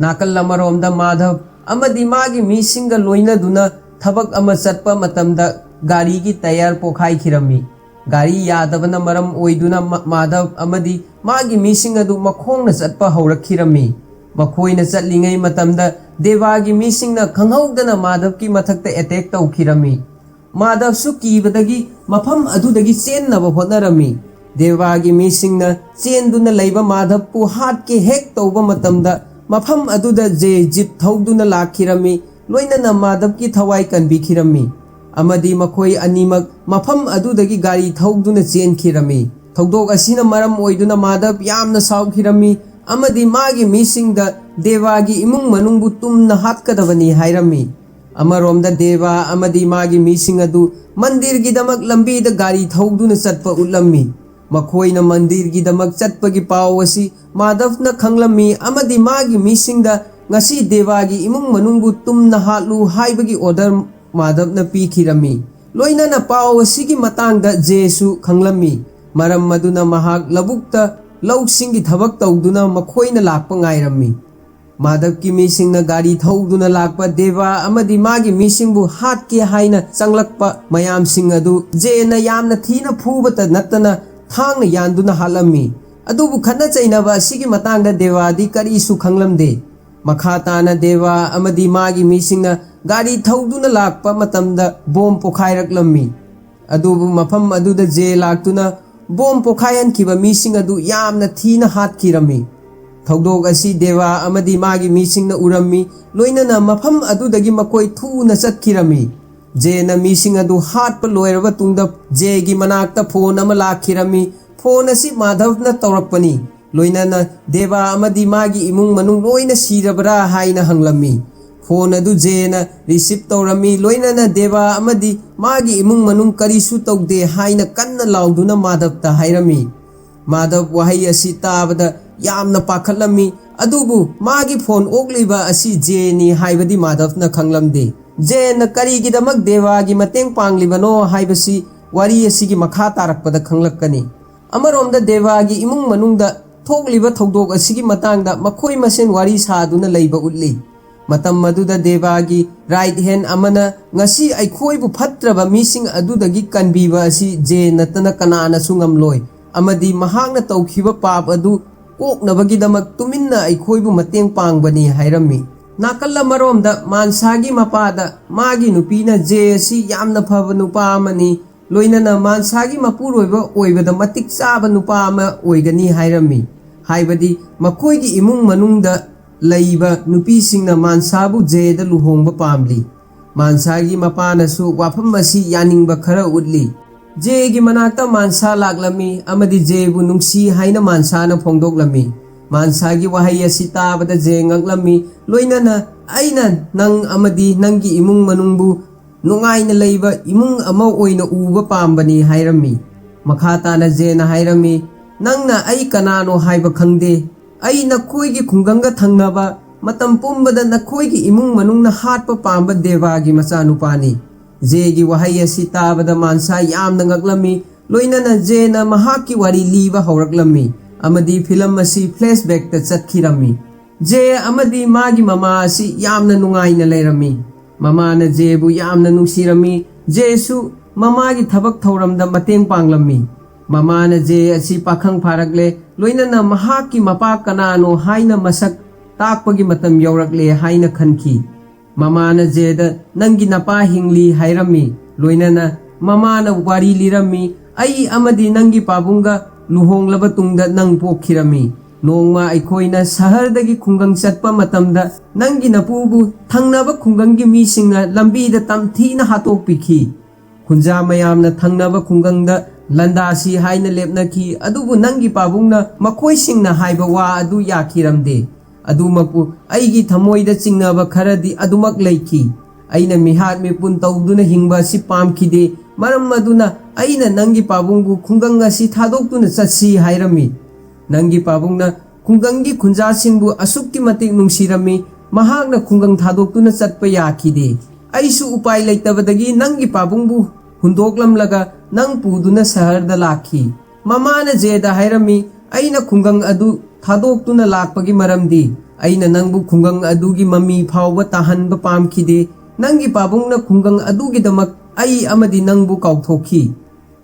ꯅꯥꯀꯜ ꯑꯃꯔꯣꯝꯗ ꯃꯥꯙꯕ ꯑꯃꯗꯤ ꯃꯥꯒꯤ ꯃꯤꯁꯤꯡꯒ ꯂꯣꯏꯅꯗꯨꯅ ꯊꯕꯛ ꯑꯃ ꯆꯠꯄ ꯃꯇꯝꯗ ꯒꯥꯔꯤꯒꯤ ꯇꯌꯥꯔ ꯄꯣꯈꯥꯏꯈꯤꯔꯝꯃꯤ꯫ ꯒꯥꯔꯤ ꯌꯥꯗꯕꯅ ꯃꯔꯝ ꯑꯣꯏꯗꯨꯅ ꯃ-, ꯃꯥꯙꯕ ꯑꯃꯗꯤ ꯃꯥꯒꯤ ꯃꯤꯁꯤꯡ ꯑꯗꯨ ꯃꯈꯣꯡꯅ ꯆꯠꯄ ꯍꯧꯔꯛꯈꯤꯔꯝꯃꯤ꯫ ꯃꯈꯣꯏꯅ ꯆꯠꯂꯤꯉꯩ ꯃꯇꯝꯗ ꯗꯦꯕꯥꯒꯤ ꯃꯤꯁꯤꯡꯅ ꯈꯪꯍꯧꯗꯅ ꯃꯥꯙꯕꯀꯤ ꯃꯊꯛꯇ ꯑꯦꯇꯦꯛ ꯇꯧꯈꯤꯔꯝꯃꯤ꯫ ꯃꯥꯙꯕꯁꯨ ꯀꯤꯕꯗꯒꯤ ꯃꯐꯝ ꯑꯗꯨꯗꯒꯤ ꯆꯦꯟꯅꯕ ꯍꯣꯠꯅꯔꯝꯃꯤ꯫ ꯗꯦꯕꯥꯒꯤ ꯃꯤꯁꯤꯡꯅ ꯆꯦꯟꯗꯨꯅ ꯂꯩꯕ ꯃꯥꯙꯕꯄꯨ ꯍꯥꯠꯀꯦ ꯍꯦꯛ ꯇꯧꯕ ꯃꯇꯝꯗ ꯃꯐꯝ ꯑꯗꯨꯗ ꯖꯦ ꯖꯤꯞ ꯊꯧꯗꯨꯅ ꯂꯥꯛꯈꯤꯔꯝꯃꯤ, ꯂꯣꯏꯅꯅ ꯃꯥꯙꯕꯀꯤ ꯊꯋꯥꯏ ꯀꯟꯕꯤꯈꯤꯔꯝꯃꯤ꯫ ꯑꯃꯗꯤ ꯃꯈꯣꯏ ꯑꯅꯤꯃꯛ ꯃꯐꯝ ꯑꯗꯨꯗꯒꯤ ꯒꯥꯔꯤ ꯊꯧꯗꯨꯅ ꯆꯦꯟꯈꯤꯔꯝꯃꯤ꯫ ꯊꯧꯗꯣꯛ ꯑꯁꯤꯅ ꯃꯔꯝ ꯑꯣꯏꯗꯨꯅ ꯃꯥꯙꯕ ꯌꯥꯝꯅ ꯁꯥꯎꯈꯤꯔꯝꯃꯤ ꯑꯃꯗꯤ ꯃꯥꯒꯤ ꯃꯤꯁꯤꯡꯗ ꯗꯦꯕꯥꯒꯤ ꯏꯃꯨꯡ ꯃꯅꯨꯡꯕꯨ ꯇꯨꯝꯅ ꯍꯥꯠꯀꯗꯕꯅꯤ ꯍꯥꯏꯔꯝꯃꯤ꯫ ꯑꯃꯔꯣꯝꯗ ꯗꯦꯕꯥ ꯑꯃꯗꯤ ꯃꯥꯒꯤ ꯃꯤꯁꯤꯡ ꯑꯗꯨ ꯃꯟꯗꯤꯔꯒꯤꯗꯃꯛ ꯂꯝꯕꯤꯗ ꯒꯥꯔꯤ ꯊꯧꯗꯨꯅ ꯆꯠꯄ ꯎꯠꯂꯝꯃꯤ꯫ ꯃꯈꯣꯏꯅ ꯃꯟꯗꯤꯔꯒꯤꯗꯃꯛ ꯆꯠꯄꯒꯤ ꯄꯥꯎ ꯑꯁꯤ ꯃꯥꯙꯕꯅ ꯈꯪꯂꯝꯃꯤ ꯑꯃꯗꯤ ꯃꯥꯒꯤ ꯃꯤꯁꯤꯡꯗ ꯉꯁꯤ ꯗꯦꯕꯥꯒꯤ ꯏꯃꯨꯡ ꯃꯅꯨꯡꯕꯨ ꯇꯨꯝꯅ ꯍꯥꯠꯂꯨ ꯍꯥꯏꯕꯒꯤ ꯑꯣꯔꯗꯔ ꯃꯥꯙꯕꯅ ꯄꯤꯈꯤꯔꯝꯃꯤ꯫ ꯂꯣꯏꯅꯅ ꯄꯥꯎ ꯑꯁꯤꯒꯤ ꯃꯇꯥꯡꯗ ꯖꯦꯁꯨ ꯈꯪꯂꯝꯃꯤ꯫ ꯃꯔꯝ ꯑꯗꯨꯅ ꯃꯍꯥꯛ ꯂꯧꯕꯨꯛꯇ ꯂꯧꯁꯤꯡꯒꯤ ꯊꯕꯛ ꯇꯧꯗꯨꯅ ꯃꯈꯣꯏꯅ ꯂꯥꯛꯄ ꯉꯥꯏꯔꯝꯃꯤ꯫ ꯃꯥꯙꯕꯀꯤ ꯃꯤꯁꯤꯡꯅ ꯒꯥꯔꯤ ꯊꯧꯗꯨꯅ ꯂꯥꯛꯄ ꯗꯦꯕꯥ ꯑꯃꯗꯤ ꯃꯥꯒꯤ ꯃꯤꯁꯤꯡꯕꯨ ꯍꯥꯠꯀꯦ ꯍꯥꯏꯅ ꯆꯪꯂꯛꯄ ꯃꯌꯥꯝꯁꯤꯡ ꯑꯗꯨ ꯖꯦꯅ ꯌꯥꯝꯅ ꯊꯤꯅ ꯐꯨꯕꯇ ꯅꯠꯇꯅ ꯊꯥꯡꯅ ꯌꯥꯟꯗꯨꯅ ꯍꯥꯠꯂꯝꯃꯤ꯫ ꯑꯗꯨꯕꯨ ꯈꯠꯅ ꯆꯩꯅꯕ ꯑꯁꯤꯒꯤ ꯃꯇꯥꯡꯗ ꯗꯦꯕꯥꯗꯤ ꯀꯔꯤꯁꯨ ꯈꯪꯂꯝꯗꯦ꯫ ꯃꯈꯥ ꯇꯥꯅ ꯗꯦꯕꯥ ꯑꯃꯗꯤ ꯃꯥꯒꯤ ꯃꯤꯁꯤꯡꯅ ꯒꯥꯔꯤ ꯊꯧꯗꯨꯅ ꯂꯥꯛꯄ ꯃꯇꯝꯗ ꯕꯣꯝ ꯄꯣꯈꯥꯏꯔꯛꯂꯝꯃꯤ꯫ ꯑꯗꯨꯕꯨ ꯃꯐꯝ ꯑꯗꯨꯗ ꯖꯦ ꯂꯥꯛꯇꯨꯅ ꯕꯣꯝ ꯄꯣꯈꯥꯏꯍꯟꯈꯤꯕ ꯃꯤꯁꯤꯡ ꯑꯗꯨ ꯌꯥꯝꯅ ꯊꯤꯅ ꯍꯥꯠꯈꯤꯔꯝꯃꯤ꯫ ꯊꯧꯗꯣꯛ ꯑꯁꯤ ꯗꯦꯕꯥ ꯑꯃꯗꯤ ꯃꯥꯒꯤ ꯃꯤꯁꯤꯡꯅ ꯎꯔꯝꯃꯤ, ꯂꯣꯏꯅꯅ ꯃꯐꯝ ꯑꯗꯨꯗꯒꯤ ꯃꯈꯣꯏ ꯊꯨꯅ ꯆꯠꯈꯤꯔꯝꯃꯤ꯫ ꯖꯦꯅ ꯃꯤꯁꯤꯡ ꯑꯗꯨ ꯍꯥꯠꯄ ꯂꯣꯏꯔꯕ ꯇꯨꯡꯗ ꯖꯦꯒꯤ ꯃꯅꯥꯛꯇ ꯐꯣꯟ ꯑꯃ ꯂꯥꯛꯈꯤꯔꯝꯃꯤ꯫ ꯐꯣꯟ ꯑꯁꯤ ꯃꯥꯙꯕꯅ ꯇꯧꯔꯛꯄꯅꯤ꯫ ꯂꯣꯏꯅꯅ ꯗꯦꯕꯥ ꯑꯃꯗꯤ ꯃꯥꯒꯤ ꯏꯃꯨꯡ ꯃꯅꯨꯡ ꯂꯣꯏꯅ ꯁꯤꯔꯕ꯭ꯔꯥ ꯍꯥꯏꯅ ꯍꯪꯂꯝꯃꯤ꯫ ꯐꯣꯟ ꯑꯗꯨ ꯖꯦꯅ ꯔꯤꯁꯤꯞ ꯇꯧꯔꯝꯃꯤ꯫ ꯂꯣꯏꯅꯅ ꯗꯦꯕꯥ ꯑꯃꯗꯤ ꯃꯥꯒꯤ ꯏꯃꯨꯡ ꯃꯅꯨꯡ ꯀꯔꯤꯁꯨ ꯇꯧꯗꯦ ꯍꯥꯏꯅ ꯀꯟꯅ ꯂꯥꯎꯗꯨꯅ ꯃꯥꯙꯕꯇ ꯍꯥꯏꯔꯝꯃꯤ꯫ ꯃꯥꯙꯕ ꯋꯥꯍꯩ ꯑꯁꯤ ꯇꯥꯕꯗ ꯌꯥꯝꯅ ꯄꯥꯈꯠꯂꯝꯃꯤ꯫ ꯑꯗꯨꯕꯨ ꯃꯥꯒꯤ ꯐꯣꯟ ꯑꯣꯛꯂꯤꯕ ꯑꯁꯤ ꯖꯦꯅꯤ ꯍꯥꯏꯕꯗꯤ ꯃꯥꯙꯕꯅ ꯈꯪꯂꯝꯗꯦ꯫ ꯖꯦꯅ ꯀꯔꯤꯒꯤꯗꯃꯛ ꯗꯦꯕꯥꯒꯤ ꯃꯇꯦꯡ ꯄꯥꯡꯂꯤꯕꯅꯣ ꯍꯥꯏꯕꯁꯤ ꯋꯥꯔꯤ ꯑꯁꯤꯒꯤ ꯃꯈꯥ ꯇꯥꯔꯛꯄꯗ ꯈꯪꯂꯛꯀꯅꯤ꯫ ꯑꯃꯔꯣꯝꯗ ꯗꯦꯕꯥꯒꯤ ꯏꯃꯨꯡ ꯃꯅꯨꯡꯗ ꯊꯣꯛꯂꯤꯕ ꯊꯧꯗꯣꯛ ꯑꯁꯤꯒꯤ ꯃꯇꯥꯡꯗ ꯃꯈꯣꯏ ꯃꯁꯦꯟ ꯋꯥꯔꯤ ꯁꯥꯗꯨꯅ ꯂꯩꯕ ꯎꯠꯂꯤ꯫ ꯃꯇꯝ ꯑꯗꯨꯗ ꯗꯦꯕꯥꯒꯤ ꯔꯥꯏꯠ ꯍꯦꯟ ꯑꯃꯅ ꯉꯁꯤ ꯑꯩꯈꯣꯏꯕꯨ ꯐꯠꯇ꯭ꯔꯕ ꯃꯤꯁꯤꯡ ꯑꯗꯨꯗꯒꯤ ꯀꯟꯕꯤꯕ ꯑꯁꯤ ꯖꯦ ꯅꯠꯇꯅ ꯀꯅꯥꯅꯁꯨ ꯉꯝꯂꯣꯏ, ꯑꯃꯗꯤ ꯃꯍꯥꯛꯅ ꯇꯧꯈꯤꯕ ꯄꯥꯞ ꯑꯗꯨ ꯀꯣꯛꯅꯕꯒꯤꯗꯃꯛ ꯇꯨꯃꯤꯟꯅ ꯑꯩꯈꯣꯏꯕꯨ ꯃꯇꯦꯡ ꯄꯥꯡꯕꯅꯤ ꯍꯥꯏꯔꯝꯃꯤ꯫ ꯅꯥꯀꯜ ꯑꯃꯔꯣꯝꯗ ꯃꯥꯟꯁꯥꯒꯤ ꯃꯄꯥꯗ ꯃꯥꯒꯤ ꯅꯨꯄꯤꯅ ꯖꯦ ꯑꯁꯤ ꯌꯥꯝꯅ ꯐꯕ ꯅꯨꯄꯥ ꯑꯃꯅꯤ, ꯂꯣꯏꯅꯅ ꯃꯥꯟꯁꯥꯒꯤ ꯃꯄꯨꯔꯣꯏꯕ ꯑꯣꯏꯕꯗ ꯃꯇꯤꯛ ꯆꯥꯕ ꯅꯨꯄꯥ ꯑꯃ ꯑꯣꯏꯒꯅꯤ ꯍꯥꯏꯔꯝꯃꯤ꯫ ꯍꯥꯏꯕꯗꯤ ꯃꯈꯣꯏꯒꯤ ꯏꯃꯨꯡ ꯃꯅꯨꯡꯗ ꯂꯩꯕ ꯅꯨꯄꯤꯁꯤꯡꯅ ꯃꯥꯟꯁꯥꯕꯨ ꯖꯦꯗ ꯂꯨꯍꯣꯡꯕ ꯄꯥꯝꯂꯤ꯫ ꯃꯥꯟꯁꯥꯒꯤ ꯃꯄꯥꯅꯁꯨ ꯋꯥꯐꯝ ꯑꯁꯤ ꯌꯥꯅꯤꯡꯕ ꯈꯔ ꯎꯠꯂꯤ꯫ ꯖꯦꯒꯤ ꯃꯅꯥꯛꯇ ꯃꯥꯟꯁꯥ ꯂꯥꯛꯂꯝꯃꯤ ꯑꯃꯗꯤ ꯖꯦꯕꯨ ꯅꯨꯡꯁꯤ ꯍꯥꯏꯅ ꯃꯥꯟꯁꯥꯅ ꯐꯣꯡꯗꯣꯛꯂꯝꯃꯤ꯫ ꯃꯥꯟꯁꯥꯒꯤ ꯋꯥꯍꯩ ꯑꯁꯤ ꯇꯥꯕꯗ ꯖꯦ ꯉꯛꯂꯝꯃꯤ, ꯂꯣꯏꯅꯅ ꯑꯩꯅ ꯅꯪ ꯑꯃꯗꯤ ꯅꯪꯒꯤ ꯏꯃꯨꯡ ꯃꯅꯨꯡꯕꯨ ꯅꯨꯡꯉꯥꯏꯅ ꯂꯩꯕ ꯏꯃꯨꯡ ꯑꯃ ꯑꯣꯏꯅ ꯎꯕ ꯄꯥꯝꯕꯅꯤ ꯍꯥꯏꯔꯝꯃꯤ꯫ ꯃꯈꯥ ꯇꯥꯅ ꯖꯦꯅ ꯍꯥꯏꯔꯝꯃꯤ, ꯅꯪꯅ ꯑꯩ ꯀꯅꯥꯅꯣ ꯍꯥꯏꯕ ꯈꯪꯗꯦ꯫ ꯑꯩ ꯅꯈꯣꯏꯒꯤ ꯈꯨꯡꯒꯪꯒ ꯊꯪꯅꯕ, ꯃꯇꯝ ꯄꯨꯝꯕꯗ ꯅꯈꯣꯏꯒꯤ ꯏꯃꯨꯡ ꯃꯅꯨꯡꯅ ꯍꯥꯠꯄ ꯄꯥꯝꯕ ꯗꯦꯕꯥꯒꯤ ꯃꯆꯥꯅꯨꯄꯥꯅꯤ꯫ ꯖꯦꯒꯤ ꯋꯥꯍꯩ ꯑꯁꯤ ꯇꯥꯕꯗ ꯃꯥꯟꯁꯥ ꯌꯥꯝꯅ ꯉꯛꯂꯝꯃꯤ꯫ ꯂꯣꯏꯅꯅ ꯖꯦꯅ ꯃꯍꯥꯛꯀꯤ ꯋꯥꯔꯤ ꯂꯤꯕ ꯍꯧꯔꯛꯂꯝꯃꯤ ꯑꯃꯗꯤ ꯐꯤꯂꯝ ꯑꯁꯤ ꯐ꯭ꯂꯦꯁꯕꯦꯛꯇ ꯆꯠꯈꯤꯔꯝꯃꯤ꯫ ꯖꯦ ꯑꯃꯗꯤ ꯃꯥꯒꯤ ꯃꯃꯥ ꯑꯁꯤ ꯌꯥꯝꯅ ꯅꯨꯡꯉꯥꯏꯅ ꯂꯩꯔꯝꯃꯤ꯫ ꯃꯃꯥꯅ ꯖꯦꯕꯨ ꯌꯥꯝꯅ ꯅꯨꯡꯁꯤꯔꯝꯃꯤ꯫ ꯖꯦꯁꯨ ꯃꯃꯥꯒꯤ ꯊꯕꯛ ꯊꯧꯔꯝꯗ ꯃꯇꯦꯡ ꯄꯥꯡꯂꯝꯃꯤ꯫ ꯃꯃꯥꯅ ꯖꯦ ꯑꯁꯤ ꯄꯥꯈꯪ ꯐꯥꯔꯛꯂꯦ, ꯂꯣꯏꯅꯅ ꯃꯍꯥꯛꯀꯤ ꯃꯄꯥ ꯀꯅꯥꯅꯣ ꯍꯥꯏꯅ ꯃꯁꯛ ꯇꯥꯛꯄꯒꯤ ꯃꯇꯝ ꯌꯧꯔꯛꯂꯦ ꯍꯥꯏꯅ ꯈꯟꯈꯤ꯫ ꯃꯃꯥꯅ ꯖꯦꯗ ꯅꯪꯒꯤ ꯅꯄꯥ ꯍꯤꯡꯂꯤ ꯍꯥꯏꯔꯝꯃꯤ꯫ ꯂꯣꯏꯅꯅ ꯃꯃꯥꯅ ꯋꯥꯔꯤ ꯂꯤꯔꯝꯃꯤ, ꯑꯩ ꯑꯃꯗꯤ ꯅꯪꯒꯤ ꯄꯥꯕꯨꯡꯒ ꯂꯨꯍꯣꯡꯂꯕ ꯇꯨꯡꯗ ꯅꯪ ꯄꯣꯛꯈꯤꯔꯝꯃꯤ꯫ ꯅꯣꯡꯃ ꯑꯩꯈꯣꯏꯅ ꯁꯍꯔꯗꯒꯤ ꯈꯨꯡꯒꯪ ꯆꯠꯄ ꯃꯇꯝꯗ ꯅꯪꯒꯤ ꯅꯄꯨꯕꯨ ꯊꯪꯅꯕ ꯈꯨꯡꯒꯪꯒꯤ ꯃꯤꯁꯤꯡꯅ ꯂꯝꯕꯤꯗ ꯇꯝꯊꯤꯅ ꯍꯥꯠꯇꯣꯛꯄꯤꯈꯤ꯫ ꯈꯨꯟꯖꯥ ꯃꯌꯥꯝꯅ ꯊꯪꯅꯕ ꯈꯨꯡꯒꯪꯗ ꯂꯥꯟꯗꯥꯁꯤ ꯍꯥꯏꯅ ꯂꯦꯞꯅꯈꯤ, ꯑꯗꯨꯕꯨ ꯅꯪꯒꯤ ꯄꯥꯕꯨꯡꯅ ꯃꯈꯣꯏꯁꯤꯡꯅ ꯍꯥꯏꯕ ꯋꯥ ꯑꯗꯨ ꯌꯥꯈꯤꯔꯝꯗꯦ꯫ ꯑꯗꯨꯃꯛꯄꯨ ꯑꯩꯒꯤ ꯊꯃꯣꯏꯗ ꯆꯤꯡꯅꯕ ꯈꯔꯗꯤ ꯑꯗꯨꯃꯛ ꯂꯩꯈꯤ꯫ ꯑꯩꯅ ꯃꯤꯍꯥꯠ ꯃꯤꯄꯨꯟ ꯇꯧꯗꯨꯅ ꯍꯤꯡꯕ ꯑꯁꯤ ꯄꯥꯝꯈꯤꯗꯦ꯫ ꯃꯔꯝ ꯑꯗꯨꯅ ꯑꯩꯅ ꯅꯪꯒꯤ ꯄꯥꯕꯨꯡꯕꯨ ꯈꯨꯡꯒꯪ ꯑꯁꯤ ꯊꯥꯗꯣꯛꯇꯨꯅ ꯆꯠꯁꯤ ꯍꯥꯏꯔꯝꯃꯤ꯫ ꯅꯪꯒꯤ ꯄꯥꯕꯨꯡꯅ ꯈꯨꯡꯒꯪꯒꯤ ꯈꯨꯟꯖꯥꯁꯤꯡꯕꯨ ꯑꯁꯨꯛꯀꯤ ꯃꯇꯤꯛ ꯅꯨꯡꯁꯤꯔꯝꯃꯤ, ꯃꯍꯥꯛꯅ ꯈꯨꯡꯒꯪ ꯊꯥꯗꯣꯛꯇꯨꯅ ꯆꯠꯄ ꯌꯥꯈꯤꯗꯦ꯫ ꯑꯩꯁꯨ ꯎꯄꯥꯏ ꯂꯩꯇꯕꯗꯒꯤ ꯅꯪꯒꯤ ꯄꯥꯕꯨꯡꯕꯨ ꯍꯨꯟꯗꯣꯛꯂꯝꯂꯒ ꯅꯪ ꯄꯨꯗꯨꯅ ꯁꯍꯔꯗ ꯂꯥꯛꯈꯤ꯫ ꯃꯃꯥꯅ ꯖꯦꯗ ꯍꯥꯏꯔꯝꯃꯤ, "ꯑꯩꯅ ꯈꯨꯡꯒꯪ ꯑꯗꯨ ꯊꯥꯗꯣꯛꯇꯨꯅ ꯂꯥꯛꯄꯒꯤ ꯃꯔꯝꯗꯤ ꯑꯩꯅ ꯅꯪꯕꯨ ꯈꯨꯡꯒꯪ ꯑꯗꯨꯒꯤ ꯃꯃꯤ ꯐꯥꯎꯕ ꯇꯥꯍꯟꯕ ꯄꯥꯝꯈꯤꯗꯦ꯫ ꯅꯪꯒꯤ ꯄꯥꯕꯨꯡꯅ ꯈꯨꯡꯒꯪ ꯑꯗꯨꯒꯤꯗꯃꯛ ꯑꯩ ꯑꯃꯗꯤ ꯅꯪꯕꯨ ꯀꯥꯎꯊꯣꯛꯈꯤ꯫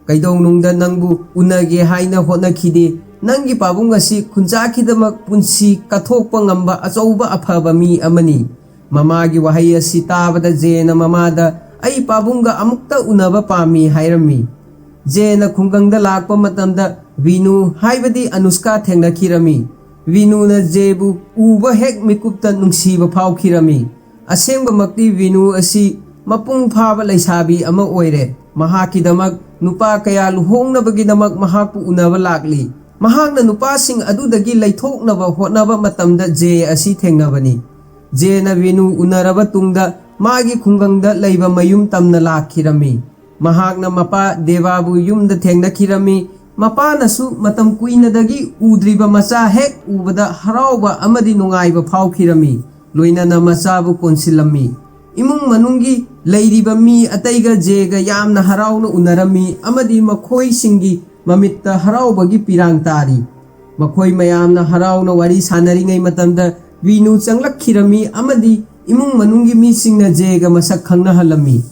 ꯀꯩꯗꯧꯅꯨꯡꯗ ꯅꯪꯕꯨ ꯎꯅꯒꯦ ꯍꯥꯏꯅ ꯍꯣꯠꯅꯈꯤꯗꯦ꯫ ꯅꯪꯒꯤ ꯄꯥꯕꯨꯡ ꯑꯁꯤ ꯈꯨꯟꯖꯥꯈꯤꯗꯃꯛ ꯄꯨꯟꯁꯤ ꯀꯠꯊꯣꯛꯄ ꯉꯝꯕ ꯑꯆꯧꯕ ꯑꯐꯕ ꯃꯤ ꯑꯃꯅꯤ꯫" ꯃꯃꯥꯒꯤ ꯋꯥꯍꯩ ꯑꯁꯤ ꯇꯥꯕꯗ ꯖꯦꯅ ꯃꯃꯥꯗ, "ꯑꯩ ꯄꯥꯕꯨꯡꯒ ꯑꯃꯨꯛꯇ ꯎꯅꯕ ꯄꯥꯝꯃꯤ" ꯍꯥꯏꯔꯝꯃꯤ꯫ ꯖꯦꯅ ꯈꯨꯡꯒꯪꯗ ꯂꯥꯛꯄ ꯃꯇꯝꯗ ꯚꯤꯅꯨ ꯍꯥꯏꯕꯗꯤ ꯑꯅꯨꯁꯀꯥ ꯊꯦꯡꯅꯈꯤꯔꯝꯃꯤ꯫ ꯚꯤꯅꯨꯅ ꯖꯦꯕꯨ ꯎꯕ ꯍꯦꯛ ꯃꯤꯀꯨꯞꯇ ꯅꯨꯡꯁꯤꯕ ꯐꯥꯎꯈꯤꯔꯝꯃꯤ꯫ ꯑꯁꯦꯡꯕꯃꯛꯇꯤ ꯚꯤꯅꯨ ꯑꯁꯤ ꯃꯄꯨꯡ ꯐꯥꯕ ꯂꯩꯁꯥꯕꯤ ꯑꯃ ꯑꯣꯏꯔꯦ꯫ ꯃꯍꯥꯛꯀꯤꯗꯃꯛ ꯅꯨꯄꯥ ꯀꯌꯥ ꯂꯨꯍꯣꯡꯅꯕꯒꯤꯗꯃꯛ ꯃꯍꯥꯛꯄꯨ ꯎꯅꯕ ꯂꯥꯛꯂꯤ꯫ ꯃꯍꯥꯛꯅ ꯅꯨꯄꯥꯁꯤꯡ ꯑꯗꯨꯗꯒꯤ ꯂꯩꯊꯣꯛꯅꯕ ꯍꯣꯠꯅꯕ ꯃꯇꯝꯗ ꯖꯦ ꯑꯁꯤ ꯊꯦꯡꯅꯕꯅꯤ꯫ ꯖꯦꯅ ꯚꯤꯅꯨ ꯎꯅꯔꯕ ꯇꯨꯡꯗ ꯃꯥꯒꯤ ꯈꯨꯡꯒꯪꯗ ꯂꯩꯕ ꯃꯌꯨꯝ ꯇꯝꯅ ꯂꯥꯛꯈꯤꯔꯝꯃꯤ꯫ ꯃꯍꯥꯛꯅ ꯃꯄꯥ ꯗꯦꯕꯥꯕꯨ ꯌꯨꯝꯗ ꯊꯦꯡꯅꯈꯤꯔꯝꯃꯤ꯫ ꯃꯄꯥꯅꯁꯨ ꯃꯇꯝ ꯀꯨꯏꯅꯗꯒꯤ ꯎꯗ꯭ꯔꯤꯕ ꯃꯆꯥ ꯍꯦꯛ ꯎꯕꯗ ꯍꯔꯥꯎꯕ ꯑꯃꯗꯤ ꯅꯨꯡꯉꯥꯏꯕ ꯐꯥꯎꯈꯤꯔꯝꯃꯤ꯫ ꯂꯣꯏꯅꯅ ꯃꯆꯥꯕꯨ ꯀꯣꯟꯁꯤꯜꯂꯝꯃꯤ꯫ ꯏꯃꯨꯡ ꯃꯅꯨꯡꯒꯤ ꯂꯩꯔꯤꯕ ꯃꯤ ꯑꯇꯩꯒ ꯖꯦꯒ ꯌꯥꯝꯅ ꯍꯔꯥꯎꯅ ꯎꯅꯔꯝꯃꯤ ꯑꯃꯗꯤ ꯃꯈꯣꯏꯁꯤꯡꯒꯤ ꯃꯃꯤꯠꯇ ꯍꯔꯥꯎꯕꯒꯤ ꯄꯤꯔꯥꯡ ꯇꯥꯔꯤ꯫ ꯃꯈꯣꯏ ꯃꯌꯥꯝꯅ ꯍꯔꯥꯎꯅ ꯋꯥꯔꯤ ꯁꯥꯟꯅꯔꯤꯉꯩ ꯃꯇꯝꯗ ꯚꯤꯅꯨ ꯆꯪꯂꯛꯈꯤꯔꯝꯃꯤ ꯑꯃꯗꯤ ꯏꯃꯨꯡ ꯃꯅꯨꯡꯒꯤ ꯃꯤꯁꯤꯡꯅ ꯖꯦꯒ ꯃꯁꯛ ꯈꯪꯅꯍꯜꯂꯝꯃꯤ꯫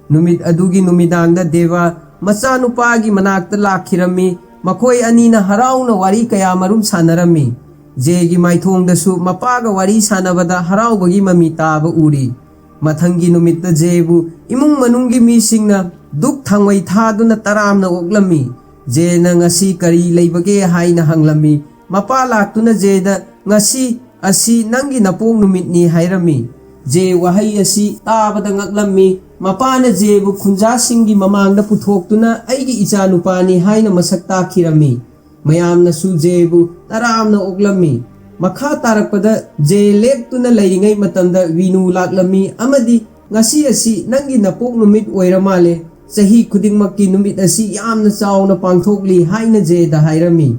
ꯅꯨꯃꯤꯠ ꯑꯗꯨꯒꯤ ꯅꯨꯃꯤꯗꯥꯡꯗ ꯗꯦꯕꯥ ꯃꯆꯥꯅꯨꯄꯥꯒꯤ ꯃꯅꯥꯛꯇ ꯂꯥꯛꯈꯤꯔꯝꯃꯤ꯫ ꯃꯈꯣꯏ ꯑꯅꯤꯅ ꯍꯔꯥꯎꯅ ꯋꯥꯔꯤ ꯀꯌꯥꯃꯔꯨꯝ ꯁꯥꯟꯅꯔꯝꯃꯤ꯫ ꯖꯦꯒꯤ ꯃꯥꯏꯊꯣꯡꯗꯁꯨ ꯃꯄꯥꯒ ꯋꯥꯔꯤ ꯁꯥꯟꯅꯕꯗ ꯍꯔꯥꯎꯕꯒꯤ ꯃꯃꯤ ꯇꯥꯕ ꯎꯔꯤ꯫ ꯃꯊꯪꯒꯤ ꯅꯨꯃꯤꯠꯇ ꯖꯦꯕꯨ ꯏꯃꯨꯡ ꯃꯅꯨꯡꯒꯤ ꯃꯤꯁꯤꯡꯅ ꯗꯨꯛ ꯊꯥꯡꯃꯩ ꯊꯥꯗꯨꯅ ꯇꯔꯥꯝꯅ ꯑꯣꯛꯂꯝꯃꯤ꯫ ꯖꯦꯅ "ꯉꯁꯤ ꯀꯔꯤ ꯂꯩꯕꯒꯦ?" ꯍꯥꯏꯅ ꯍꯪꯂꯝꯃꯤ꯫ ꯃꯄꯥ ꯂꯥꯛꯇꯨꯅ ꯖꯦꯗ, "ꯉꯁꯤ ꯑꯁꯤ ꯅꯪꯒꯤ ꯅꯄꯣꯛ ꯅꯨꯃꯤꯠꯅꯤ" ꯍꯥꯏꯔꯝꯃꯤ꯫ ꯖꯦ ꯋꯥꯍꯩ ꯑꯁꯤ ꯇꯥꯕꯗ ꯉꯛꯂꯝꯃꯤ꯫ ꯃꯄꯥꯅ ꯖꯦꯕꯨ ꯈꯨꯟꯖꯥꯁꯤꯡꯒꯤ ꯃꯃꯥꯡꯗ ꯄꯨꯊꯣꯛꯇꯨꯅ "ꯑꯩꯒꯤ ꯏꯆꯥꯅꯨꯄꯥꯅꯤ" ꯍꯥꯏꯅ ꯃꯁꯛ ꯇꯥꯛꯈꯤꯔꯝꯃꯤ꯫ ꯃꯌꯥꯝꯅꯁꯨ ꯖꯦꯕꯨ ꯇꯔꯥꯝꯅ ꯑꯣꯛꯂꯝꯃꯤ꯫ ꯃꯈꯥ ꯇꯥꯔꯛꯄꯗ ꯖꯦ ꯂꯦꯞꯇꯨꯅ ꯂꯩꯔꯤꯉꯩ ꯃꯇꯝꯗ ꯋꯤꯅꯨ ꯂꯥꯛꯂꯝꯃꯤ ꯑꯃꯗꯤ "ꯉꯁꯤ ꯑꯁꯤ ꯅꯪꯒꯤ ꯅꯄꯣꯛ ꯅꯨꯃꯤꯠ ꯑꯣꯏꯔ ꯃꯥꯜꯂꯦ꯫ ꯆꯍꯤ ꯈꯨꯗꯤꯡꯃꯛꯀꯤ ꯅꯨꯃꯤꯠ ꯑꯁꯤ ꯌꯥꯝꯅ ꯆꯥꯎꯅ ꯄꯥꯡꯊꯣꯛꯂꯤ" ꯍꯥꯏꯅ ꯖꯦꯗ ꯍꯥꯏꯔꯝꯃꯤ꯫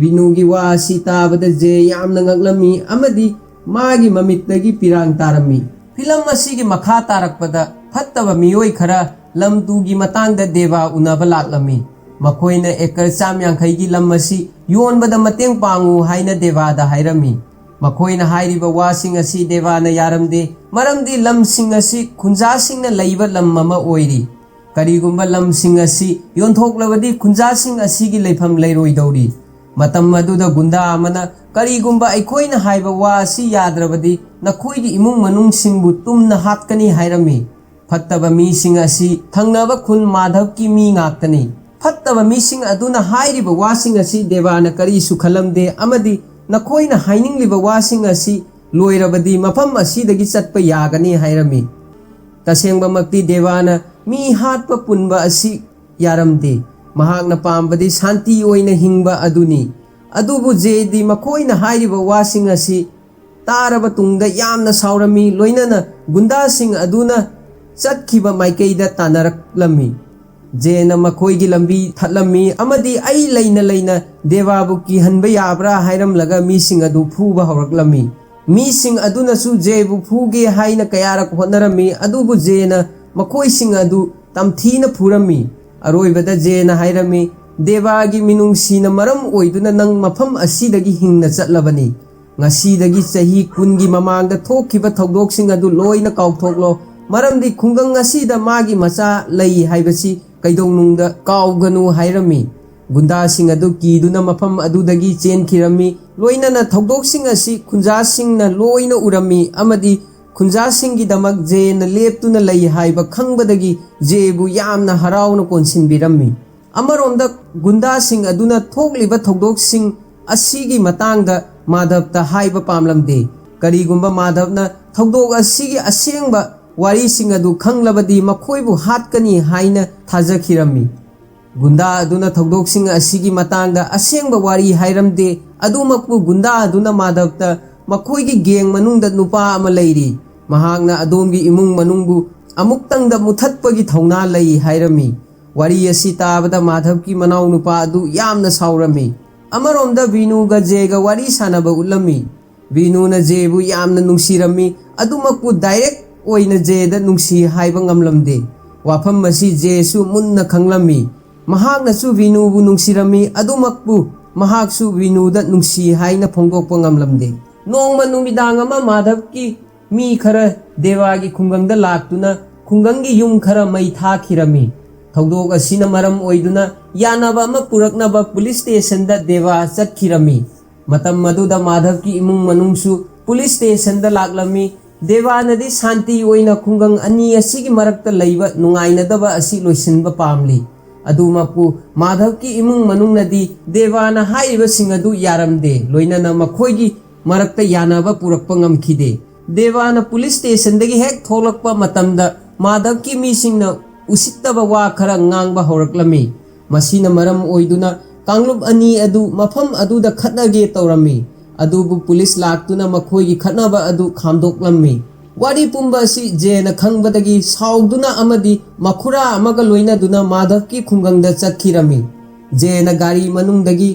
ꯋꯤꯅꯨꯒꯤ ꯋꯥ ꯑꯁꯤ ꯇꯥꯕꯗ ꯖꯦ ꯌꯥꯝꯅ ꯉꯛꯂꯝꯃꯤ ꯑꯃꯗꯤ ꯃꯥꯒꯤ ꯃꯃꯤꯠꯇꯒꯤ ꯄꯤꯔꯥꯡ ꯇꯥꯔꯝꯃꯤ꯫ ꯐꯤꯂꯝ ꯑꯁꯤꯒꯤ ꯃꯈꯥ ꯇꯥꯔꯛꯄꯗ ꯐꯠꯇꯕ ꯃꯤꯑꯣꯏ ꯈꯔ ꯂꯝ ꯇꯨꯒꯤ ꯃꯇꯥꯡꯗ ꯗꯦꯕꯥ ꯎꯅꯕ ꯂꯥꯛꯂꯝꯃꯤ꯫ ꯃꯈꯣꯏꯅ ꯑꯦꯀꯔ ꯆꯥꯝ ꯌꯥꯡꯈꯩꯒꯤ ꯂꯝ ꯑꯁꯤ ꯌꯣꯟꯕꯗ ꯃꯇꯦꯡ ꯄꯥꯡꯉꯨ ꯍꯥꯏꯅ ꯗꯦꯕꯥꯗ ꯍꯥꯏꯔꯝꯃꯤ꯫ ꯃꯈꯣꯏꯅ ꯍꯥꯏꯔꯤꯕ ꯋꯥꯁꯤꯡ ꯑꯁꯤ ꯗꯦꯕꯥꯅ ꯌꯥꯔꯝꯗꯦ, ꯃꯔꯝꯗꯤ ꯂꯝꯁꯤꯡ ꯑꯁꯤ ꯈꯨꯟꯖꯥꯁꯤꯡꯅ ꯂꯩꯕ ꯂꯝ ꯑꯃ ꯑꯣꯏꯔꯤ꯫ ꯀꯔꯤꯒꯨꯝꯕ ꯂꯝꯁꯤꯡ ꯑꯁꯤ ꯌꯣꯟꯊꯣꯛꯂꯕꯗꯤ ꯈꯨꯟꯖꯥꯁꯤꯡ ꯑꯁꯤꯒꯤ ꯂꯩꯐꯝ ꯂꯩꯔꯣꯏꯗꯧꯔꯤ꯫ ꯃꯇꯝ ꯑꯗꯨꯗ ꯒꯨꯟꯗꯥ ꯑꯃꯅ, "ꯀꯔꯤꯒꯨꯝꯕ ꯑꯩꯈꯣꯏꯅ ꯍꯥꯏꯕ ꯋꯥ ꯑꯁꯤ ꯌꯥꯗ꯭ꯔꯕꯗꯤ ꯅꯈꯣꯏꯒꯤ ꯏꯃꯨꯡ ꯃꯅꯨꯡꯁꯤꯡꯕꯨ ꯇꯨꯝꯅ ꯍꯥꯠꯀꯅꯤ" ꯍꯥꯏꯔꯝꯃꯤ꯫ ꯐꯠꯇꯕ ꯃꯤꯁꯤꯡ ꯑꯁꯤ ꯊꯪꯅꯕ ꯈꯨꯟ ꯃꯥꯙꯕꯀꯤ ꯃꯤ ꯉꯥꯛꯇꯅꯤ꯫ ꯐꯠꯇꯕ ꯃꯤꯁꯤꯡ ꯑꯗꯨꯅ ꯍꯥꯏꯔꯤꯕ ꯋꯥꯁꯤꯡ ꯑꯁꯤ ꯗꯦꯕꯥꯅ ꯀꯔꯤꯁꯨ ꯈꯜꯂꯝꯗꯦ ꯑꯃꯗꯤ "ꯅꯈꯣꯏꯅ ꯍꯥꯏꯅꯤꯡꯂꯤꯕ ꯋꯥꯁꯤꯡ ꯑꯁꯤ ꯂꯣꯏꯔꯕꯗꯤ ꯃꯐꯝ ꯑꯁꯤꯗꯒꯤ ꯆꯠꯄ ꯌꯥꯒꯅꯤ" ꯍꯥꯏꯔꯝꯃꯤ꯫ ꯇꯁꯦꯡꯕꯃꯛꯇꯤ ꯗꯦꯕꯥꯅ ꯃꯤ ꯍꯥꯠꯄ ꯄꯨꯟꯕ ꯑꯁꯤ ꯌꯥꯔꯝꯗꯦ꯫ ꯃꯍꯥꯛꯅ ꯄꯥꯝꯕꯗꯤ ꯁꯥꯟꯇꯤ ꯑꯣꯏꯅ ꯍꯤꯡꯕ ꯑꯗꯨꯅꯤ꯫ ꯑꯗꯨꯕꯨ ꯖꯦꯗꯤ ꯃꯈꯣꯏꯅ ꯍꯥꯏꯔꯤꯕ ꯋꯥꯁꯤꯡ ꯑꯁꯤ ꯇꯥꯔꯕ ꯇꯨꯡꯗ ꯌꯥꯝꯅ ꯁꯥꯎꯔꯝꯃꯤ, ꯂꯣꯏꯅꯅ ꯒꯨꯟꯗꯥꯁꯤꯡ ꯑꯗꯨꯅ ꯆꯠꯈꯤꯕ ꯃꯥꯏꯀꯩꯗ ꯇꯥꯟꯅꯔꯛꯂꯝꯃꯤ꯫ ꯖꯦꯅ ꯃꯈꯣꯏꯒꯤ ꯂꯝꯕꯤ ꯊꯠꯂꯝꯃꯤ ꯑꯃꯗꯤ "ꯑꯩ ꯂꯩꯅ ꯂꯩꯅ ꯗꯦꯕꯥꯕꯨ ꯀꯤꯍꯟꯕ ꯌꯥꯕ꯭ꯔꯥ?" ꯍꯥꯏꯔꯝꯂꯒ ꯃꯤꯁꯤꯡ ꯑꯗꯨ ꯐꯨꯕ ꯍꯧꯔꯛꯂꯝꯃꯤ꯫ ꯃꯤꯁꯤꯡ ꯑꯗꯨꯅꯁꯨ ꯖꯦꯕꯨ ꯐꯨꯒꯦ ꯍꯥꯏꯅ ꯀꯌꯥꯔꯛ ꯍꯣꯠꯅꯔꯝꯃꯤ, ꯑꯗꯨꯕꯨ ꯖꯦꯅ ꯃꯈꯣꯏꯁꯤꯡ ꯑꯗꯨ ꯇꯝꯊꯤꯅ ꯐꯨꯔꯝꯃꯤ꯫ ꯑꯔꯣꯏꯕꯗ ꯖꯦꯅ ꯍꯥꯏꯔꯝꯃꯤ, "ꯗꯦꯕꯥꯒꯤ ꯃꯤꯅꯨꯡꯁꯤꯅ ꯃꯔꯝ ꯑꯣꯏꯗꯨꯅ ꯅꯪ ꯃꯐꯝ ꯑꯁꯤꯗꯒꯤ ꯍꯤꯡꯅ ꯆꯠꯂꯕꯅꯤ꯫ ꯉꯁꯤꯗꯒꯤ ꯆꯍꯤ ꯀꯨꯟꯒꯤ ꯃꯃꯥꯡꯗ ꯊꯣꯛꯈꯤꯕ ꯊꯧꯗꯣꯛꯁꯤꯡ ꯑꯗꯨ ꯂꯣꯏꯅ ꯀꯥꯎꯊꯣꯛꯂꯣ, ꯃꯔꯝꯗꯤ ꯈꯨꯡꯒꯪ ꯑꯁꯤꯗ ꯃꯥꯒꯤ ꯃꯆꯥ ꯂꯩ ꯍꯥꯏꯕꯁꯤ ꯀꯩꯗꯧꯅꯨꯡꯗ ꯀꯥꯎꯒꯅꯨ" ꯍꯥꯏꯔꯝꯃꯤ꯫ ꯒꯨꯟꯗꯥꯁꯤꯡ ꯑꯗꯨ ꯀꯤꯗꯨꯅ ꯃꯐꯝ ꯑꯗꯨꯗꯒꯤ ꯆꯦꯟꯈꯤꯔꯝꯃꯤ꯫ ꯂꯣꯏꯅꯅ ꯊꯧꯗꯣꯛꯁꯤꯡ ꯑꯁꯤ ꯈꯨꯟꯖꯥꯁꯤꯡꯅ ꯂꯣꯏꯅ ꯎꯔꯝꯃꯤ ꯑꯃꯗꯤ ꯈꯨꯟꯖꯥꯁꯤꯡꯒꯤꯗꯃꯛ ꯖꯦꯅ ꯂꯦꯞꯇꯨꯅ ꯂꯩ ꯍꯥꯏꯕ ꯈꯪꯕꯗꯒꯤ ꯖꯦꯕꯨ ꯌꯥꯝꯅ ꯍꯔꯥꯎꯅ ꯀꯣꯟꯁꯤꯟꯕꯤꯔꯝꯃꯤ꯫ ꯑꯃꯔꯣꯝꯗ ꯒꯨꯟꯗꯥꯁꯤꯡ ꯑꯗꯨꯅ ꯊꯣꯛꯂꯤꯕ ꯊꯧꯗꯣꯛꯁꯤꯡ ꯑꯁꯤꯒꯤ ꯃꯇꯥꯡꯗ ꯃꯥꯙꯕꯇ ꯍꯥꯏꯕ ꯄꯥꯝꯂꯝꯗꯦ꯫ ꯀꯔꯤꯒꯨꯝꯕ ꯃꯥꯙꯕꯅ ꯊꯧꯗꯣꯛ ꯑꯁꯤꯒꯤ ꯑꯁꯦꯡꯕ ꯋꯥꯔꯤꯁꯤꯡ ꯑꯗꯨ ꯈꯪꯂꯕꯗꯤ ꯃꯈꯣꯏꯕꯨ ꯍꯥꯠꯀꯅꯤ ꯍꯥꯏꯅ ꯊꯥꯖꯈꯤꯔꯝꯃꯤ꯫ ꯒꯨꯟꯗꯥ ꯑꯗꯨꯅ ꯊꯧꯗꯣꯛꯁꯤꯡ ꯑꯁꯤꯒꯤ ꯃꯇꯥꯡꯗ ꯑꯁꯦꯡꯕ ꯋꯥꯔꯤ ꯍꯥꯏꯔꯝꯗꯦ꯫ ꯑꯗꯨꯃꯛꯄꯨ ꯒꯨꯟꯗꯥ ꯑꯗꯨꯅ ꯃꯥꯙꯕꯇ ꯃꯈꯣꯏꯒꯤ ꯒꯦꯡ ꯃꯅꯨꯡꯗ ꯅꯨꯄꯥ ꯑꯃ ꯂꯩꯔꯤ, ꯃꯍꯥꯛꯅ ꯑꯗꯣꯝꯒꯤ ꯏꯃꯨꯡ ꯃꯅꯨꯡꯕꯨ ꯑꯃꯨꯛꯇꯪꯗ ꯃꯨꯊꯠꯄꯒꯤ ꯊꯧꯅꯥ ꯂꯩ ꯍꯥꯏꯔꯝꯃꯤ꯫ ꯋꯥꯔꯤ ꯑꯁꯤ ꯇꯥꯕꯗ ꯃꯥꯙꯕꯀꯤ ꯃꯅꯥꯎꯅꯨꯄꯥ ꯑꯗꯨ ꯌꯥꯝꯅ ꯁꯥꯎꯔꯝꯃꯤ꯫ ꯑꯃꯔꯣꯝꯗ ꯕꯤꯅꯨꯒ ꯖꯦꯒ ꯋꯥꯔꯤ ꯁꯥꯟꯅꯕ ꯎꯠꯂꯝꯃꯤ꯫ ꯕꯤꯅꯨꯅ ꯖꯦꯕꯨ ꯌꯥꯝꯅ ꯅꯨꯡꯁꯤꯔꯝꯃꯤ, ꯑꯗꯨꯃꯛꯄꯨ ꯗꯥꯏꯔꯦꯛ ꯑꯣꯏꯅ ꯖꯦꯗ ꯅꯨꯡꯁꯤ ꯍꯥꯏꯕ ꯉꯝꯂꯝꯗꯦ꯫ ꯋꯥꯐꯝ ꯑꯁꯤ ꯖꯦꯁꯨ ꯃꯨꯟꯅ ꯈꯪꯂꯝꯃꯤ꯫ ꯃꯍꯥꯛꯅꯁꯨ ꯕꯤꯅꯨꯕꯨ ꯅꯨꯡꯁꯤꯔꯝꯃꯤ, ꯑꯗꯨꯃꯛꯄꯨ ꯃꯍꯥꯛꯁꯨ ꯕꯤꯅꯨꯗ ꯅꯨꯡꯁꯤ ꯍꯥꯏꯅ ꯐꯣꯡꯗꯣꯛꯄ ꯉꯝꯂꯝꯗꯦ꯫ ꯅꯣꯡꯃ ꯅꯨꯃꯤꯗꯥꯡ ꯑꯃ ꯃꯥꯙꯕꯀꯤ ꯃꯤ ꯈꯔ ꯗꯦꯋꯥꯒꯤ ꯈꯨꯡꯒꯪꯗ ꯂꯥꯛꯇꯨꯅ ꯈꯨꯡꯒꯪꯒꯤ ꯌꯨꯝ ꯈꯔ ꯃꯩ ꯊꯥꯈꯤꯔꯝꯃꯤ꯫ ꯊꯧꯗꯣꯛ ꯑꯁꯤꯅ ꯃꯔꯝ ꯑꯣꯏꯗꯨꯅ ꯌꯥꯅꯕ ꯑꯃ ꯄꯨꯔꯛꯅꯕ ꯄꯨꯂꯤꯁ ꯁ꯭ꯇꯦꯁꯟꯗ ꯗꯦꯋꯥ ꯆꯠꯈꯤꯔꯝꯃꯤ꯫ ꯃꯇꯝ ꯑꯗꯨꯗ ꯃꯥꯙꯕꯀꯤ ꯏꯃꯨꯡ ꯃꯅꯨꯡꯁꯨ ꯄꯨꯂꯤꯁ ꯁ꯭ꯇꯦꯁꯟꯗ ꯂꯥꯛꯂꯝꯃꯤ꯫ ꯗꯦꯋꯥꯅꯗꯤ ꯁꯥꯟꯇꯤ ꯑꯣꯏꯅ ꯈꯨꯡꯒꯪ ꯑꯅꯤ ꯑꯁꯤꯒꯤ ꯃꯔꯛꯇ ꯂꯩꯕ ꯅꯨꯡꯉꯥꯏꯅꯗꯕ ꯑꯁꯤ ꯂꯣꯏꯁꯤꯟꯕ ꯄꯥꯝꯂꯤ꯫ ꯑꯗꯨꯃꯛꯄꯨ ꯃꯥꯙꯕꯀꯤ ꯏꯃꯨꯡ ꯃꯅꯨꯡꯅꯗꯤ ꯗꯦꯋꯥꯅ ꯍꯥꯏꯔꯤꯕꯁꯤꯡ ꯑꯗꯨ ꯌꯥꯔꯝꯗꯦ, ꯂꯣꯏꯅꯅ ꯃꯈꯣꯏꯒꯤ ꯃꯔꯛꯇ ꯌꯥꯅꯕ ꯄꯨꯔꯛꯄ ꯉꯝꯈꯤꯗꯦ꯫ ꯗꯦꯋꯥꯅ ꯄꯨꯂꯤꯁ ꯁ꯭ꯇꯦꯁꯟꯗꯒꯤ ꯍꯦꯛ ꯊꯣꯛꯂꯛꯄ ꯃꯇꯝꯗ ꯃꯥꯙꯕꯀꯤ ꯃꯤꯁꯤꯡꯅ ꯎꯁꯤꯠꯇꯕ ꯋꯥ ꯈꯔ ꯉꯥꯡꯕ ꯍꯧꯔꯛꯂꯝꯃꯤ꯫ ꯃꯁꯤꯅ ꯃꯔꯝ ꯑꯣꯏꯗꯨꯅ ꯀꯥꯡꯂꯨꯞ ꯑꯅꯤ ꯑꯗꯨ ꯃꯐꯝ ꯑꯗꯨꯗ ꯈꯠꯅꯒꯦ ꯇꯧꯔꯝꯃꯤ꯫ ꯑꯗꯨꯕꯨ ꯄꯨꯂꯤꯁ ꯂꯥꯛꯇꯨꯅ ꯃꯈꯣꯏꯒꯤ ꯈꯠꯅꯕ ꯑꯗꯨ ꯈꯥꯝꯗꯣꯛꯂꯝꯃꯤ꯫ ꯋꯥꯔꯤ ꯄꯨꯝꯕ ꯑꯁꯤ ꯖꯦꯅ ꯈꯪꯕꯗꯒꯤ ꯁꯥꯎꯗꯨꯅ ꯑꯃꯗꯤ ꯃꯈꯨꯔꯥ ꯑꯃꯒ ꯂꯣꯏꯅꯗꯨꯅ ꯃꯥꯙꯕꯀꯤ ꯈꯨꯡꯒꯪꯗ ꯆꯠꯈꯤꯔꯝꯃꯤ꯫ ꯖꯦꯅ ꯒꯥꯔꯤ ꯃꯅꯨꯡꯗꯒꯤ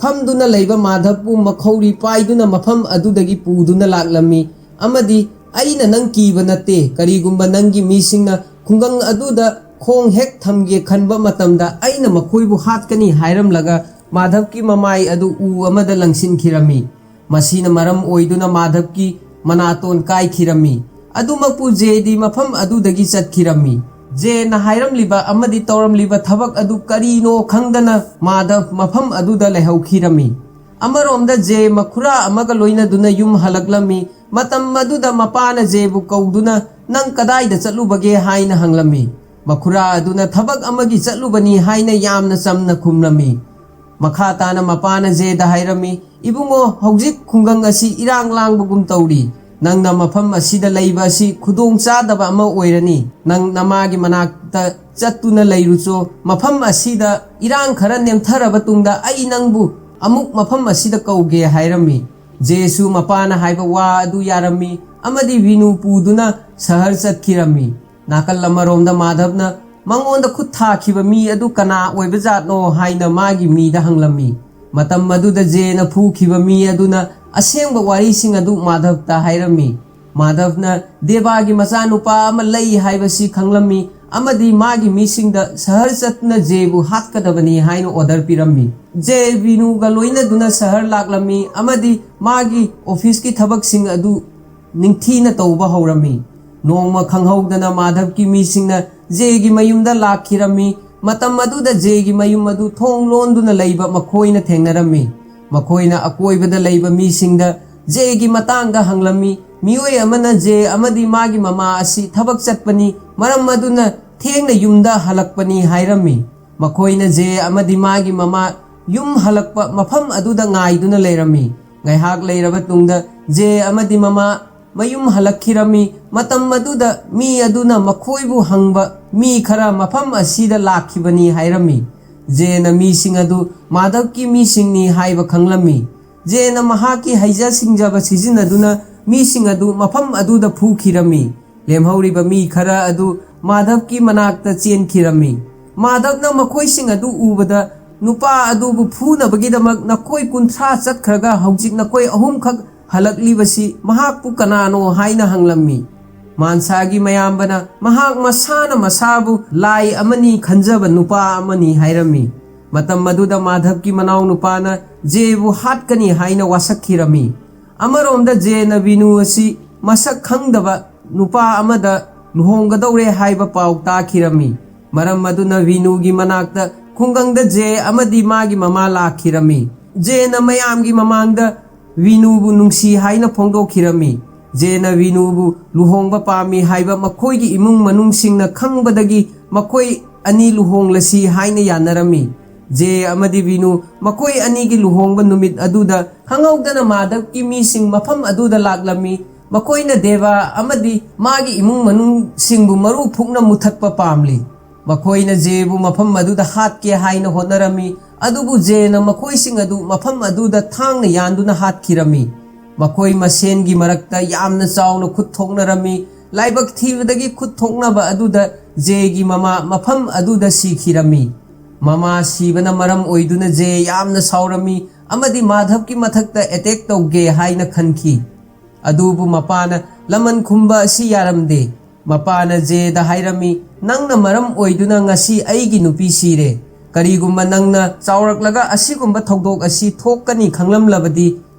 ꯐꯝꯗꯨꯅ ꯂꯩꯕ ꯃꯥꯙꯕꯄꯨ ꯃꯈꯧꯔꯤ ꯄꯥꯏꯗꯨꯅ ꯃꯐꯝ ꯑꯗꯨꯗꯒꯤ ꯄꯨꯗꯨꯅ ꯂꯥꯛꯂꯝꯃꯤ ꯑꯃꯗꯤ "ꯑꯩꯅ ꯅꯪ ꯀꯤꯕ ꯅꯠꯇꯦ꯫ ꯀꯔꯤꯒꯨꯝꯕ ꯅꯪꯒꯤ ꯃꯤꯁꯤꯡꯅ ꯈꯨꯡꯒꯪ ꯑꯗꯨꯗ ꯈꯣꯡ ꯍꯦꯛ ꯊꯝꯒꯦ ꯈꯟꯕ ꯃꯇꯝꯗ ꯑꯩꯅ ꯃꯈꯣꯏꯕꯨ ꯍꯥꯠꯀꯅꯤ" ꯍꯥꯏꯔꯝꯂꯒ ꯃꯥꯙꯕꯀꯤ ꯃꯃꯥꯏ ꯑꯗꯨ ꯎ ꯑꯃꯗ ꯂꯪꯁꯤꯟꯈꯤꯔꯝꯃꯤ꯫ ꯃꯁꯤꯅ ꯃꯔꯝ ꯑꯣꯏꯗꯨꯅ ꯃꯥꯙꯕꯀꯤ ꯃꯅꯥꯇꯣꯟ ꯀꯥꯏꯈꯤꯔꯝꯃꯤ꯫ ꯑꯗꯨꯃꯛꯄꯨ ꯖꯦꯗꯤ ꯃꯐꯝ ꯑꯗꯨꯗꯒꯤ ꯆꯠꯈꯤꯔꯝꯃꯤ꯫ ꯖꯦꯅ ꯍꯥꯏꯔꯝꯂꯤꯕ ꯑꯃꯗꯤ ꯇꯧꯔꯝꯂꯤꯕ ꯊꯕꯛ ꯑꯗꯨ ꯀꯔꯤꯅꯣ ꯈꯪꯗꯅ ꯃꯥꯙꯕ ꯃꯐꯝ ꯑꯗꯨꯗ ꯂꯩꯍꯧꯈꯤꯔꯝꯃꯤ꯫ ꯑꯃꯔꯣꯝꯗ ꯖꯦ ꯃꯈꯨꯔꯥ ꯑꯃꯒ ꯂꯣꯏꯅꯗꯨꯅ ꯌꯨꯝ ꯍꯜꯂꯛꯂꯝꯃꯤ꯫ ꯃꯇꯝ ꯑꯗꯨꯗ ꯃꯄꯥꯅ ꯖꯦꯕꯨ ꯀꯧꯗꯨꯅ "ꯅꯪ ꯀꯗꯥꯏꯗ ꯆꯠꯂꯨꯕꯒꯦ?" ꯍꯥꯏꯅ ꯍꯪꯂꯝꯃꯤ꯫ ꯃꯈꯨꯔꯥ ꯑꯗꯨꯅ "ꯊꯕꯛ ꯑꯃꯒꯤ ꯆꯠꯂꯨꯕꯅꯤ" ꯍꯥꯏꯅ ꯌꯥꯝꯅ ꯆꯝꯅ ꯈꯨꯝꯂꯝꯃꯤ꯫ ꯃꯈꯥ ꯇꯥꯅ ꯃꯄꯥꯅ ꯖꯦꯗ ꯍꯥꯏꯔꯝꯃꯤ, "ꯏꯕꯨꯡꯉꯣ, ꯍꯧꯖꯤꯛ ꯈꯨꯡꯒꯪ ꯑꯁꯤ ꯏꯔꯥꯡ ꯂꯥꯡꯕꯒꯨꯝ ꯇꯧꯔꯤ꯫ ꯅꯪꯅ ꯃꯐꯝ ꯑꯁꯤꯗ ꯂꯩꯕ ꯑꯁꯤ ꯈꯨꯗꯣꯡ ꯆꯥꯗꯕ ꯑꯃ ꯑꯣꯏꯔꯅꯤ꯫ ꯅꯪ ꯅꯃꯥꯒꯤ ꯃꯅꯥꯛꯇ ꯆꯠꯇꯨꯅ ꯂꯩꯔꯨꯆꯣ꯫ ꯃꯐꯝ ꯑꯁꯤꯗ ꯏꯔꯥꯡ ꯈꯔ ꯅꯦꯝꯊꯔꯕ ꯇꯨꯡꯗ ꯑꯩ ꯅꯪꯕꯨ ꯑꯃꯨꯛ ꯃꯐꯝ ꯑꯁꯤꯗ ꯀꯧꯒꯦ" ꯍꯥꯏꯔꯝꯃꯤ꯫ ꯖꯦꯁꯨ ꯃꯄꯥꯅ ꯍꯥꯏꯕ ꯋꯥ ꯑꯗꯨ ꯌꯥꯔꯝꯃꯤ ꯑꯃꯗꯤ ꯕꯤꯅꯨ ꯄꯨꯗꯨꯅ ꯁꯍꯔ ꯆꯠꯈꯤꯔꯝꯃꯤ꯫ ꯅꯥꯀꯜ ꯑꯃꯔꯣꯝꯗ ꯃꯥꯙꯕꯅ ꯃꯉꯣꯟꯗ ꯈꯨꯠ ꯊꯥꯈꯤꯕ ꯃꯤ ꯑꯗꯨ ꯀꯅꯥ ꯑꯣꯏꯕꯖꯥꯠꯅꯣ ꯍꯥꯏꯅ ꯃꯥꯒꯤ ꯃꯤꯗ ꯍꯪꯂꯝꯃꯤ꯫ ꯃꯇꯝ ꯑꯗꯨꯗ ꯖꯦꯅ ꯐꯨꯈꯤꯕ ꯃꯤ ꯑꯗꯨꯅ ꯑꯁꯦꯡꯕ ꯋꯥꯔꯤꯁꯤꯡ ꯑꯗꯨ ꯃꯥꯙꯕꯇ ꯍꯥꯏꯔꯝꯃꯤ꯫ ꯃꯥꯙꯕꯅ ꯗꯦꯕꯥꯒꯤ ꯃꯆꯥꯅꯨꯄꯥ ꯑꯃ ꯂꯩ ꯍꯥꯏꯕꯁꯤ ꯈꯪꯂꯝꯃꯤ ꯑꯃꯗꯤ ꯃꯥꯒꯤ ꯃꯤꯁꯤꯡꯗ ꯁꯍꯔ ꯆꯠꯇꯨꯅ ꯖꯦꯕꯨ ꯍꯥꯠꯀꯗꯕꯅꯤ ꯍꯥꯏꯅ ꯑꯣꯔꯗꯔ ꯄꯤꯔꯝꯃꯤ꯫ ꯖꯦ ꯕꯤꯅꯨꯒ ꯂꯣꯏꯅꯗꯨꯅ ꯁꯍꯔ ꯂꯥꯛꯂꯝꯃꯤ ꯑꯃꯗꯤ ꯃꯥꯒꯤ ꯑꯣꯐꯤꯁꯀꯤ ꯊꯕꯛꯁꯤꯡ ꯑꯗꯨ ꯅꯤꯡꯊꯤꯅ ꯇꯧꯕ ꯍꯧꯔꯝꯃꯤ꯫ ꯅꯣꯡꯃ ꯈꯪꯍꯧꯗꯅ ꯃꯥꯙꯕꯀꯤ ꯃꯤꯁꯤꯡꯅ ꯖꯦꯒꯤ ꯃꯌꯨꯝꯗ ꯂꯥꯛꯈꯤꯔꯝꯃꯤ꯫ ꯃꯇꯝ ꯑꯗꯨꯗ ꯖꯦꯒꯤ ꯃꯌꯨꯝ ꯑꯗꯨ ꯊꯣꯡ ꯂꯣꯟꯗꯨꯅ ꯂꯩꯕ ꯃꯈꯣꯏꯅ ꯊꯦꯡꯅꯔꯝꯃꯤ꯫ ꯃꯈꯣꯏꯅ ꯑꯀꯣꯏꯕꯗ ꯂꯩꯕ ꯃꯤꯁꯤꯡꯗ ꯖꯦꯒꯤ ꯃꯇꯥꯡꯗ ꯍꯪꯂꯝꯃꯤ꯫ ꯃꯤꯑꯣꯏ ꯑꯃꯅ ꯖꯦ ꯑꯃꯗꯤ ꯃꯥꯒꯤ ꯃꯃꯥ ꯑꯁꯤ ꯊꯕꯛ ꯆꯠꯄꯅꯤ, ꯃꯔꯝ ꯑꯗꯨꯅ ꯊꯦꯡꯅ ꯌꯨꯝꯗ ꯍꯜꯂꯛꯄꯅꯤ ꯍꯥꯏꯔꯝꯃꯤ꯫ ꯃꯈꯣꯏꯅ ꯖꯦ ꯑꯃꯗꯤ ꯃꯥꯒꯤ ꯃꯃꯥ ꯌꯨꯝ ꯍꯜꯂꯛꯄ ꯃꯐꯝ ꯑꯗꯨꯗ ꯉꯥꯏꯗꯨꯅ ꯂꯩꯔꯝꯃꯤ꯫ ꯉꯥꯏꯍꯥꯛ ꯂꯩꯔꯕ ꯇꯨꯡꯗ ꯖꯦ ꯑꯃꯗꯤ ꯃꯃꯥ ꯃꯌꯨꯝ ꯍꯜꯂꯛꯈꯤꯔꯝꯃꯤ꯫ ꯃꯇꯝ ꯑꯗꯨꯗ ꯃꯤ ꯑꯗꯨꯅ ꯃꯈꯣꯏꯕꯨ ꯍꯪꯕ ꯃꯤ ꯈꯔ ꯃꯐꯝ ꯑꯁꯤꯗ ꯂꯥꯛꯈꯤꯕꯅꯤ ꯍꯥꯏꯔꯝꯃꯤ꯫ ꯖꯦꯅ ꯃꯤꯁꯤꯡ ꯑꯗꯨ ꯃꯥꯙꯕꯀꯤ ꯃꯤꯁꯤꯡꯅꯤ ꯍꯥꯏꯕ ꯈꯪꯂꯝꯃꯤ꯫ ꯖꯦꯅ ꯃꯍꯥꯛꯀꯤ ꯍꯩꯖ ꯁꯤꯡꯖꯕ ꯁꯤꯖꯤꯟꯅꯗꯨꯅ ꯃꯤꯁꯤꯡ ꯑꯗꯨ ꯃꯐꯝ ꯑꯗꯨꯗ ꯐꯨꯈꯤꯔꯝꯃꯤ꯫ ꯂꯦꯝꯍꯧꯔꯤꯕ ꯃꯤ ꯈꯔ ꯑꯗꯨ ꯃꯥꯙꯕꯀꯤ ꯃꯅꯥꯛꯇ ꯆꯦꯟꯈꯤꯔꯝꯃꯤ꯫ ꯃꯥꯙꯕꯅ ꯃꯈꯣꯏꯁꯤꯡ ꯑꯗꯨ ꯎꯕꯗ, "ꯅꯨꯄꯥ ꯑꯗꯨꯕꯨ ꯐꯨꯅꯕꯒꯤꯗꯃꯛ ꯅꯈꯣꯏ ꯀꯨꯟꯊ꯭ꯔꯥ ꯆꯠꯈ꯭ꯔꯒ ꯍꯧꯖꯤꯛ ꯅꯈꯣꯏ ꯑꯍꯨꯝꯈꯛ ꯍꯜꯂꯛꯂꯤꯕꯁꯤ ꯃꯍꯥꯛꯄꯨ ꯀꯅꯥꯅꯣ?" ꯍꯥꯏꯅ ꯍꯪꯂꯝꯃꯤ꯫ ꯃꯥꯟꯁꯥꯒꯤ ꯃꯌꯥꯝꯕꯅ ꯃꯍꯥꯛ ꯃꯁꯥꯅ ꯃꯁꯥꯕꯨ ꯂꯥꯏ ꯑꯃꯅꯤ ꯈꯟꯖꯕ ꯅꯨꯄꯥ ꯑꯃꯅꯤ ꯍꯥꯏꯔꯝꯃꯤ꯫ ꯃꯇꯝ ꯑꯗꯨꯗ ꯃꯥꯙꯕꯀꯤ ꯃꯅꯥꯎꯅꯨꯄꯥꯅ ꯖꯦꯕꯨ ꯍꯥꯠꯀꯅꯤ ꯍꯥꯏꯅ ꯋꯥꯁꯛꯈꯤꯔꯝꯃꯤ꯫ ꯑꯃꯔꯣꯝꯗ ꯖꯦꯅ ꯕꯤꯅꯨ ꯑꯁꯤ ꯃꯁꯛ ꯈꯪꯗꯕ ꯅꯨꯄꯥ ꯑꯃꯗ ꯂꯨꯍꯣꯡꯒꯗꯧꯔꯦ ꯍꯥꯏꯕ ꯄꯥꯎ ꯇꯥꯈꯤꯔꯝꯃꯤ꯫ ꯃꯔꯝ ꯑꯗꯨꯅ ꯕꯤꯅꯨꯒꯤ ꯃꯅꯥꯛꯇ ꯈꯨꯡꯒꯪꯗ ꯖꯦ ꯑꯃꯗꯤ ꯃꯥꯒꯤ ꯃꯃꯥ ꯂꯥꯛꯈꯤꯔꯝꯃꯤ꯫ ꯖꯦꯅ ꯃꯌꯥꯝꯒꯤ ꯃꯃꯥꯡꯗ ꯕꯤꯅꯨꯕꯨ ꯅꯨꯡꯁꯤ ꯍꯥꯏꯅ ꯐꯣꯡꯗꯣꯛꯈꯤꯔꯝꯃꯤ꯫ ꯖꯦꯅ ꯕꯤꯅꯨꯕꯨ ꯂꯨꯍꯣꯡꯕ ꯄꯥꯝꯃꯤ ꯍꯥꯏꯕ ꯃꯈꯣꯏꯒꯤ ꯏꯃꯨꯡ ꯃꯅꯨꯡꯁꯤꯡꯅ ꯈꯪꯕꯗꯒꯤ ꯃꯈꯣꯏ ꯑꯅꯤ ꯂꯨꯍꯣꯡꯂꯁꯤ ꯍꯥꯏꯅ ꯌꯥꯅꯔꯝꯃꯤ꯫ ꯖꯦ ꯑꯃꯗꯤ ꯕꯤꯅꯨ ꯃꯈꯣꯏ ꯑꯅꯤꯒꯤ ꯂꯨꯍꯣꯡꯕ ꯅꯨꯃꯤꯠ ꯑꯗꯨꯗ ꯈꯪꯍꯧꯗꯅ ꯃꯥꯙꯕꯀꯤ ꯃꯤꯁꯤꯡ ꯃꯐꯝ ꯑꯗꯨꯗ ꯂꯥꯛꯂꯝꯃꯤ꯫ ꯃꯈꯣꯏꯅ ꯗꯦꯕ ꯑꯃꯗꯤ ꯃꯥꯒꯤ ꯏꯃꯨꯡ ꯃꯅꯨꯡꯁꯤꯡꯕꯨ ꯃꯔꯨ ꯐꯨꯛꯅ ꯃꯨꯊꯠꯄ ꯄꯥꯝꯂꯤ꯫ ꯃꯈꯣꯏꯅ ꯖꯦꯕꯨ ꯃꯐꯝ ꯑꯗꯨꯗ ꯍꯥꯠꯀꯦ ꯍꯥꯏꯅ ꯍꯣꯠꯅꯔꯝꯃꯤ, ꯑꯗꯨꯕꯨ ꯖꯦꯅ ꯃꯈꯣꯏꯁꯤꯡ ꯑꯗꯨ ꯃꯐꯝ ꯑꯗꯨꯗ ꯊꯥꯡꯅ ꯌꯥꯟꯗꯨꯅ ꯍꯥꯠꯈꯤꯔꯝꯃꯤ꯫ ꯃꯈꯣꯏ ꯃꯁꯦꯟꯒꯤ ꯃꯔꯛꯇ ꯌꯥꯝꯅ ꯆꯥꯎꯅ ꯈꯨꯠ ꯊꯣꯛꯅꯔꯝꯃꯤ꯫ ꯂꯥꯏꯕꯛ ꯊꯤꯕꯗꯒꯤ ꯈꯨꯠ ꯊꯣꯛꯅꯕ ꯑꯗꯨꯗ ꯖꯦꯒꯤ ꯃꯃꯥ ꯃꯐꯝ ꯑꯗꯨꯗ ꯁꯤꯈꯤꯔꯝꯃꯤ꯫ ꯃꯃꯥ ꯁꯤꯕꯅ ꯃꯔꯝ ꯑꯣꯏꯗꯨꯅ ꯖꯦ ꯌꯥꯝꯅ ꯁꯥꯎꯔꯝꯃꯤ ꯑꯃꯗꯤ ꯃꯥꯙꯕꯀꯤ ꯃꯊꯛꯇ ꯑꯦꯇꯦꯛ ꯇꯧꯒꯦ ꯍꯥꯏꯅ ꯈꯟꯈꯤ꯫ ꯑꯗꯨꯕꯨ ꯃꯄꯥꯅ ꯂꯃꯟ ꯈꯨꯝꯕ ꯑꯁꯤ ꯌꯥꯔꯝꯗꯦ꯫ ꯃꯄꯥꯅ ꯖꯦꯗ ꯍꯥꯏꯔꯝꯃꯤ, "ꯅꯪꯅ ꯃꯔꯝ ꯑꯣꯏꯗꯨꯅ ꯉꯁꯤ ꯑꯩꯒꯤ ꯅꯨꯄꯤ ꯁꯤꯔꯦ꯫ ꯀꯔꯤꯒꯨꯝꯕ ꯅꯪꯅ ꯆꯥꯎꯔꯛꯂꯒ ꯑꯁꯤꯒꯨꯝꯕ ꯊꯧꯗꯣꯛ ꯑꯁꯤ ꯊꯣꯛꯀꯅꯤ ꯈꯪꯂꯝꯂꯕꯗꯤ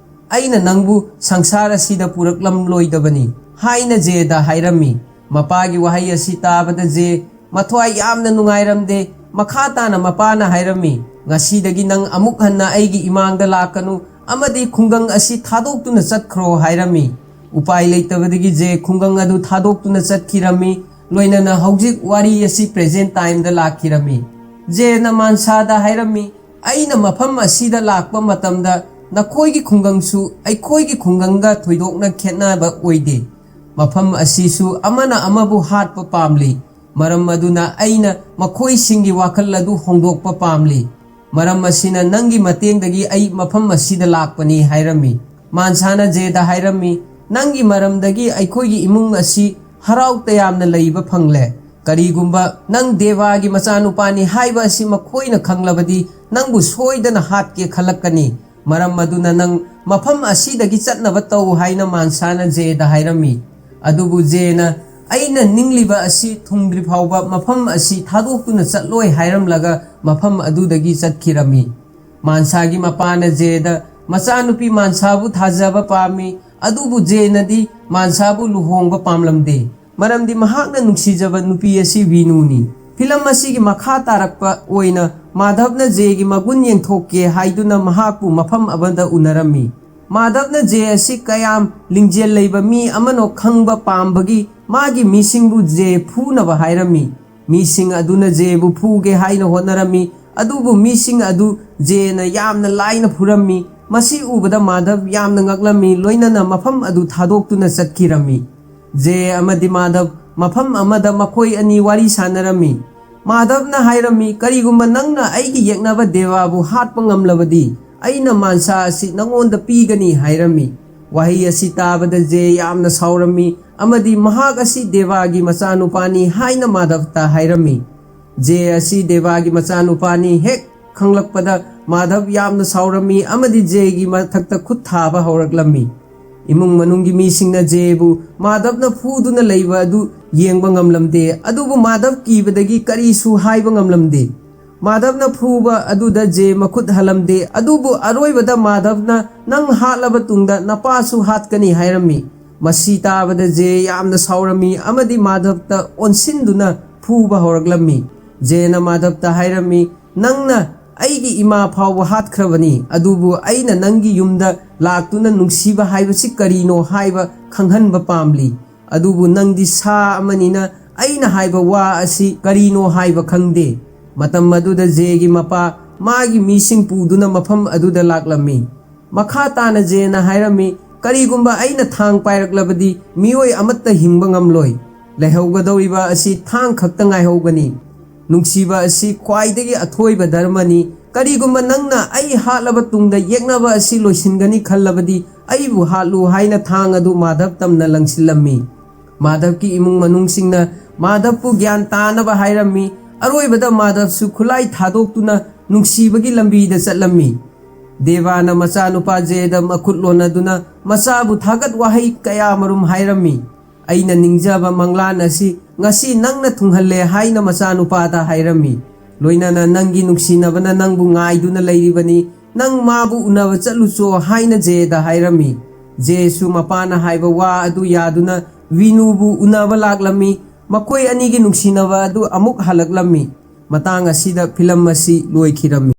ꯑꯩꯅ ꯅꯪꯕꯨ ꯁꯪꯁꯥꯔ ꯑꯁꯤꯗ ꯄꯨꯔꯛꯂꯝꯂꯣꯏꯗꯕꯅꯤ" ꯍꯥꯏꯅ ꯖꯦꯗ ꯍꯥꯏꯔꯝꯃꯤ꯫ ꯃꯄꯥꯒꯤ ꯋꯥꯍꯩ ꯑꯁꯤ ꯇꯥꯕꯗ ꯖꯦ ꯃꯊ꯭ꯋꯥꯏ ꯌꯥꯝꯅ ꯅꯨꯡꯉꯥꯏꯔꯝꯗꯦ꯫ ꯃꯈꯥ ꯇꯥꯅ ꯃꯄꯥꯅ ꯍꯥꯏꯔꯝꯃꯤ, "ꯉꯁꯤꯗꯒꯤ ꯅꯪ ꯑꯃꯨꯛ ꯍꯟꯅ ꯑꯩꯒꯤ ꯏꯃꯥꯡꯗ ꯂꯥꯛꯀꯅꯨ ꯑꯃꯗꯤ ꯈꯨꯡꯒꯪ ꯑꯁꯤ ꯊꯥꯗꯣꯛꯇꯨꯅ ꯆꯠꯈ꯭ꯔꯣ" ꯍꯥꯏꯔꯝꯃꯤ꯫ ꯎꯄꯥꯏ ꯂꯩꯇꯕꯗꯒꯤ ꯖꯦ ꯈꯨꯡꯒꯪ ꯑꯗꯨ ꯊꯥꯗꯣꯛꯇꯨꯅ ꯆꯠꯈꯤꯔꯝꯃꯤ꯫ ꯂꯣꯏꯅꯅ ꯍꯧꯖꯤꯛ ꯋꯥꯔꯤ ꯑꯁꯤ ꯄ꯭ꯔꯦꯖꯦꯟ ꯇꯥꯏꯝꯗ ꯂꯥꯛꯈꯤꯔꯝꯃꯤ꯫ ꯖꯦꯅ ꯃꯥꯟꯁꯥꯗ ꯍꯥꯏꯔꯝꯃꯤ, "ꯑꯩꯅ ꯃꯐꯝ ꯑꯁꯤꯗ ꯂꯥꯛꯄ ꯃꯇꯝꯗ ꯅꯈꯣꯏꯒꯤ ꯈꯨꯡꯒꯪꯁꯨ ꯑꯩꯈꯣꯏꯒꯤ ꯈꯨꯡꯒꯪꯒ ꯊꯣꯏꯗꯣꯛꯅ ꯈꯦꯠꯅꯕ ꯑꯣꯏꯗꯦ꯫ ꯃꯐꯝ ꯑꯁꯤꯁꯨ ꯑꯃꯅ ꯑꯃꯕꯨ ꯍꯥꯠꯄ ꯄꯥꯝꯂꯤ꯫ ꯃꯔꯝ ꯑꯗꯨꯅ ꯑꯩꯅ ꯃꯈꯣꯏꯁꯤꯡꯒꯤ ꯋꯥꯈꯜ ꯑꯗꯨ ꯍꯣꯡꯗꯣꯛꯄ ꯄꯥꯝꯂꯤ꯫ ꯃꯔꯝ ꯑꯁꯤꯅ ꯅꯪꯒꯤ ꯃꯇꯦꯡꯗꯒꯤ ꯑꯩ ꯃꯐꯝ ꯑꯁꯤꯗ ꯂꯥꯛꯄꯅꯤ" ꯍꯥꯏꯔꯝꯃꯤ꯫ ꯃꯥꯟꯁꯥꯅ ꯖꯦꯗ ꯍꯥꯏꯔꯝꯃꯤ, "ꯅꯪꯒꯤ ꯃꯔꯝꯗꯒꯤ ꯑꯩꯈꯣꯏꯒꯤ ꯏꯃꯨꯡ ꯑꯁꯤ ꯍꯔꯥꯎ ꯇꯌꯥꯝꯅ ꯂꯩꯕ ꯐꯪꯂꯦ꯫ ꯀꯔꯤꯒꯨꯝꯕ ꯅꯪ ꯗꯦꯕꯥꯒꯤ ꯃꯆꯥꯅꯨꯄꯥꯅꯤ ꯍꯥꯏꯕ ꯑꯁꯤ ꯃꯈꯣꯏꯅ ꯈꯪꯂꯕꯗꯤ ꯅꯪꯕꯨ ꯁꯣꯏꯗꯅ ꯍꯥꯠꯀꯦ ꯈꯜꯂꯛꯀꯅꯤ꯫ ꯃꯔꯝ ꯑꯗꯨꯅ ꯅꯪ ꯃꯐꯝ ꯑꯁꯤꯗꯒꯤ ꯆꯠꯅꯕ ꯇꯧ" ꯍꯥꯏꯅ ꯃꯥꯟꯁꯥꯅ ꯖꯦꯗ ꯍꯥꯏꯔꯝꯃꯤ꯫ ꯑꯗꯨꯕꯨ ꯖꯦꯅ, "ꯑꯩꯅ ꯅꯤꯡꯂꯤꯕ ꯑꯁꯤ ꯊꯨꯡꯗ꯭ꯔꯤ ꯐꯥꯎꯕ ꯃꯐꯝ ꯑꯁꯤ ꯊꯥꯗꯣꯛꯇꯨꯅ ꯆꯠꯂꯣꯏ" ꯍꯥꯏꯔꯝꯂꯒ ꯃꯐꯝ ꯑꯗꯨꯗꯒꯤ ꯆꯠꯈꯤꯔꯝꯃꯤ꯫ ꯃꯥꯟꯁꯥꯒꯤ ꯃꯄꯥꯅ ꯖꯦꯗ ꯃꯆꯥꯅꯨꯄꯤ ꯃꯥꯟꯁꯥꯕꯨ ꯊꯥꯖꯕ ꯄꯥꯝꯃꯤ, ꯑꯗꯨꯕꯨ ꯖꯦꯅꯗꯤ ꯃꯥꯟꯁꯥꯕꯨ ꯂꯨꯍꯣꯡꯕ ꯄꯥꯝꯂꯝꯗꯦ꯫ ꯃꯔꯝꯗꯤ ꯃꯍꯥꯛꯅ ꯅꯨꯡꯁꯤꯖꯕ ꯅꯨꯄꯤ ꯑꯁꯤ ꯕꯤꯅꯨꯅꯤ꯫ ꯐꯤꯂꯝ ꯑꯁꯤꯒꯤ ꯃꯈꯥ ꯇꯥꯔꯛꯄ ꯑꯣꯏꯅ ꯃꯥꯙꯕꯅ ꯖꯦꯒꯤ ꯃꯒꯨꯟ ꯌꯦꯡꯊꯣꯛꯀꯦ ꯍꯥꯏꯗꯨꯅ ꯃꯍꯥꯛꯄꯨ ꯃꯐꯝ ꯑꯃꯗ ꯎꯅꯔꯝꯃꯤ꯫ ꯃꯥꯙꯕꯅ ꯖꯦ ꯑꯁꯤ ꯀꯌꯥꯝ ꯂꯤꯡꯖꯦꯜ ꯂꯩꯕ ꯃꯤ ꯑꯃꯅꯣ ꯈꯪꯕ ꯄꯥꯝꯕꯒꯤ ꯃꯥꯒꯤ ꯃꯤꯁꯤꯡꯕꯨ ꯖꯦ ꯐꯨꯅꯕ ꯍꯥꯏꯔꯝꯃꯤ꯫ ꯃꯤꯁꯤꯡ ꯑꯗꯨꯅ ꯖꯦꯕꯨ ꯐꯨꯒꯦ ꯍꯥꯏꯅ ꯍꯣꯠꯅꯔꯝꯃꯤ, ꯑꯗꯨꯕꯨ ꯃꯤꯁꯤꯡ ꯑꯗꯨ ꯖꯦꯅ ꯌꯥꯝꯅ ꯂꯥꯏꯅ ꯐꯨꯔꯝꯃꯤ꯫ ꯃꯁꯤ ꯎꯕꯗ ꯃꯥꯙꯕ ꯌꯥꯝꯅ ꯉꯛꯂꯝꯃꯤ, ꯂꯣꯏꯅꯅ ꯃꯐꯝ ꯑꯗꯨ ꯊꯥꯗꯣꯛꯇꯨꯅ ꯆꯠꯈꯤꯔꯝꯃꯤ꯫ ꯖꯦ ꯑꯃꯗꯤ ꯃꯥꯙꯕ ꯃꯐꯝ ꯑꯃꯗ ꯃꯈꯣꯏ ꯑꯅꯤ ꯋꯥꯔꯤ ꯁꯥꯟꯅꯔꯝꯃꯤ꯫ ꯃꯥꯙꯕꯅ ꯍꯥꯏꯔꯝꯃꯤ, "ꯀꯔꯤꯒꯨꯝꯕ ꯅꯪꯅ ꯑꯩꯒꯤ ꯌꯦꯛꯅꯕ ꯗꯦꯕꯥꯕꯨ ꯍꯥꯠꯄ ꯉꯝꯂꯕꯗꯤ, ꯑꯩꯅ ꯃꯥꯟꯁꯥ ꯑꯁꯤ ꯅꯉꯣꯟꯗ ꯄꯤꯒꯅꯤ" ꯍꯥꯏꯔꯝꯃꯤ꯫ ꯋꯥꯍꯩ ꯑꯁꯤ ꯇꯥꯕꯗ ꯖꯦ ꯌꯥꯝꯅ ꯁꯥꯎꯔꯝꯃꯤ ꯑꯃꯗꯤ ꯃꯍꯥꯛ ꯑꯁꯤ ꯗꯦꯕꯥꯒꯤ ꯃꯆꯥꯅꯨꯄꯥꯅꯤ ꯍꯥꯏꯅ ꯃꯥꯙꯕꯇ ꯍꯥꯏꯔꯝꯃꯤ꯫ ꯖꯦ ꯑꯁꯤ ꯗꯦꯕꯥꯒꯤ ꯃꯆꯥꯅꯨꯄꯥꯅꯤ ꯍꯦꯛ ꯈꯪꯂꯛꯄꯗ ꯃꯥꯙꯕ ꯌꯥꯝꯅ ꯁꯥꯎꯔꯝꯃꯤ ꯑꯃꯗꯤ ꯖꯦꯒꯤ ꯃꯊꯛꯇ ꯈꯨꯠ ꯊꯥꯕ ꯍꯧꯔꯛꯂꯝꯃꯤ꯫ ꯏꯃꯨꯡ ꯃꯅꯨꯡꯒꯤ ꯃꯤꯁꯤꯡꯅ ꯖꯦꯕꯨ ꯃꯥꯙꯕꯅ ꯐꯨꯗꯨꯅ ꯂꯩꯕ ꯑꯗꯨ ꯌꯦꯡꯕ ꯉꯝꯂꯝꯗꯦ, ꯑꯗꯨꯕꯨ ꯃꯥꯙꯕ ꯀꯤꯕꯗꯒꯤ ꯀꯔꯤꯁꯨ ꯍꯥꯏꯕ ꯉꯝꯂꯝꯗꯦ꯫ ꯃꯥꯙꯕꯅ ꯐꯨꯕ ꯑꯗꯨꯗ ꯖꯦ ꯃꯈꯨꯠ ꯍꯜꯂꯝꯗꯦ, ꯑꯗꯨꯕꯨ ꯑꯔꯣꯏꯕꯗ ꯃꯥꯙꯕꯅ, "ꯅꯪ ꯍꯥꯠꯂꯕ ꯇꯨꯡꯗ ꯅꯄꯥꯁꯨ ꯍꯥꯠꯀꯅꯤ" ꯍꯥꯏꯔꯝꯃꯤ꯫ ꯃꯁꯤ ꯇꯥꯕꯗ ꯖꯦ ꯌꯥꯝꯅ ꯁꯥꯎꯔꯝꯃꯤ ꯑꯃꯗꯤ ꯃꯥꯙꯕꯇ ꯑꯣꯟꯁꯤꯟꯗꯨꯅ ꯐꯨꯕ ꯍꯧꯔꯛꯂꯝꯃꯤ꯫ ꯖꯦꯅ ꯃꯥꯙꯕꯇ ꯍꯥꯏꯔꯝꯃꯤ, "ꯅꯪꯅ ꯑꯩꯒꯤ ꯏꯃꯥ ꯐꯥꯎꯕ ꯍꯥꯠꯈ꯭ꯔꯕꯅꯤ, ꯑꯗꯨꯕꯨ ꯑꯩꯅ ꯅꯪꯒꯤ ꯌꯨꯝꯗ ꯂꯥꯛꯇꯨꯅ ꯅꯨꯡꯁꯤꯕ ꯍꯥꯏꯕꯁꯤ ꯀꯔꯤꯅꯣ ꯍꯥꯏꯕ ꯈꯪꯍꯟꯕ ꯄꯥꯝꯂꯤ꯫ ꯑꯗꯨꯕꯨ ꯅꯪꯗꯤ ꯁꯥ ꯑꯃꯅꯤꯅ ꯑꯩꯅ ꯍꯥꯏꯕ ꯋꯥ ꯑꯁꯤ ꯀꯔꯤꯅꯣ ꯍꯥꯏꯕ ꯈꯪꯗꯦ"꯫ ꯃꯇꯝ ꯑꯗꯨꯗ ꯖꯦꯒꯤ ꯃꯄꯥ ꯃꯥꯒꯤ ꯃꯤꯁꯤꯡ ꯄꯨꯗꯨꯅ ꯃꯐꯝ ꯑꯗꯨꯗ ꯂꯥꯛꯂꯝꯃꯤ꯫ ꯃꯈꯥ ꯇꯥꯅ ꯖꯦꯅ ꯍꯥꯏꯔꯝꯃꯤ, "ꯀꯔꯤꯒꯨꯝꯕ ꯑꯩꯅ ꯊꯥꯡ ꯄꯥꯏꯔꯛꯂꯕꯗꯤ ꯃꯤꯑꯣꯏ ꯑꯃꯠꯇ ꯍꯤꯡꯕ ꯉꯝꯂꯣꯏ꯫ ꯂꯩꯍꯧꯒꯗꯧꯔꯤꯕ ꯑꯁꯤ ꯊꯥꯡ ꯈꯛꯇ ꯉꯥꯏꯍꯧꯒꯅꯤ꯫ ꯅꯨꯡꯁꯤꯕ ꯑꯁꯤ ꯈ꯭ꯋꯥꯏꯗꯒꯤ ꯑꯊꯣꯏꯕ ꯙꯔꯃꯅꯤ꯫ ꯀꯔꯤꯒꯨꯝꯕ ꯅꯪꯅ ꯑꯩ ꯍꯥꯠꯂꯕ ꯇꯨꯡꯗ ꯌꯦꯛꯅꯕ ꯑꯁꯤ ꯂꯣꯏꯁꯤꯟꯒꯅꯤ ꯈꯜꯂꯕꯗꯤ ꯑꯩꯕꯨ ꯍꯥꯠꯂꯨ" ꯍꯥꯏꯅ ꯊꯥꯡ ꯑꯗꯨ ꯃꯥꯙꯕ ꯇꯝꯅ ꯂꯪꯁꯤꯜꯂꯝꯃꯤ꯫ ꯃꯥꯙꯕꯀꯤ ꯏꯃꯨꯡ ꯃꯅꯨꯡꯁꯤꯡꯅ ꯃꯥꯙꯕꯄꯨ ꯒ꯭ꯌꯥꯟ ꯇꯥꯅꯕ ꯍꯥꯏꯔꯝꯃꯤ꯫ ꯑꯔꯣꯏꯕꯗ ꯃꯥꯙꯕꯁꯨ ꯈꯨꯠꯂꯥꯏ ꯊꯥꯗꯣꯛꯇꯨꯅ ꯅꯨꯡꯁꯤꯕꯒꯤ ꯂꯝꯕꯤꯗ ꯆꯠꯂꯝꯃꯤ꯫ ꯗꯦꯕꯥꯅ ꯃꯆꯥꯅꯨꯄꯥ ꯖꯦꯗ ꯃꯈꯨꯠ ꯂꯣꯟꯅꯗꯨꯅ ꯃꯆꯥꯕꯨ ꯊꯥꯒꯠ ꯋꯥꯍꯩ ꯀꯌꯥꯃꯔꯨꯝ ꯍꯥꯏꯔꯝꯃꯤ꯫ "ꯑꯩꯅ ꯅꯤꯡꯖꯕ ꯃꯪꯂꯥꯟ ꯑꯁꯤ ꯉꯁꯤ ꯅꯪꯅ ꯊꯨꯡꯍꯜꯂꯦ" ꯍꯥꯏꯅ ꯃꯆꯥꯅꯨꯄꯥꯗ ꯍꯥꯏꯔꯝꯃꯤ꯫ ꯂꯣꯏꯅꯅ "ꯅꯪꯒꯤ ꯅꯨꯡꯁꯤꯅꯕꯅ ꯅꯪꯕꯨ ꯉꯥꯏꯗꯨꯅ ꯂꯩꯔꯤꯕꯅꯤ, ꯅꯪ ꯃꯥꯕꯨ ꯎꯅꯕ ꯆꯠꯂꯨꯆꯣ" ꯍꯥꯏꯅ ꯖꯦꯗ ꯍꯥꯏꯔꯝꯃꯤ꯫ ꯖꯦꯁꯨ ꯃꯄꯥꯅ ꯍꯥꯏꯕ ꯋꯥ ꯑꯗꯨ ꯌꯥꯗꯨꯅ ꯚꯤꯅꯨꯕꯨ ꯎꯅꯕ ꯂꯥꯛꯂꯝꯃꯤ꯫ ꯃꯈꯣꯏ ꯑꯅꯤꯒꯤ ꯅꯨꯡꯁꯤꯅꯕ ꯑꯗꯨ ꯑꯃꯨꯛ ꯍꯜꯂꯛꯂꯝꯃꯤ꯫ ꯃꯇꯥꯡ ꯑꯁꯤꯗ ꯐꯤꯂꯝ ꯑꯁꯤ ꯂꯣꯏꯈꯤꯔꯝꯃꯤ꯫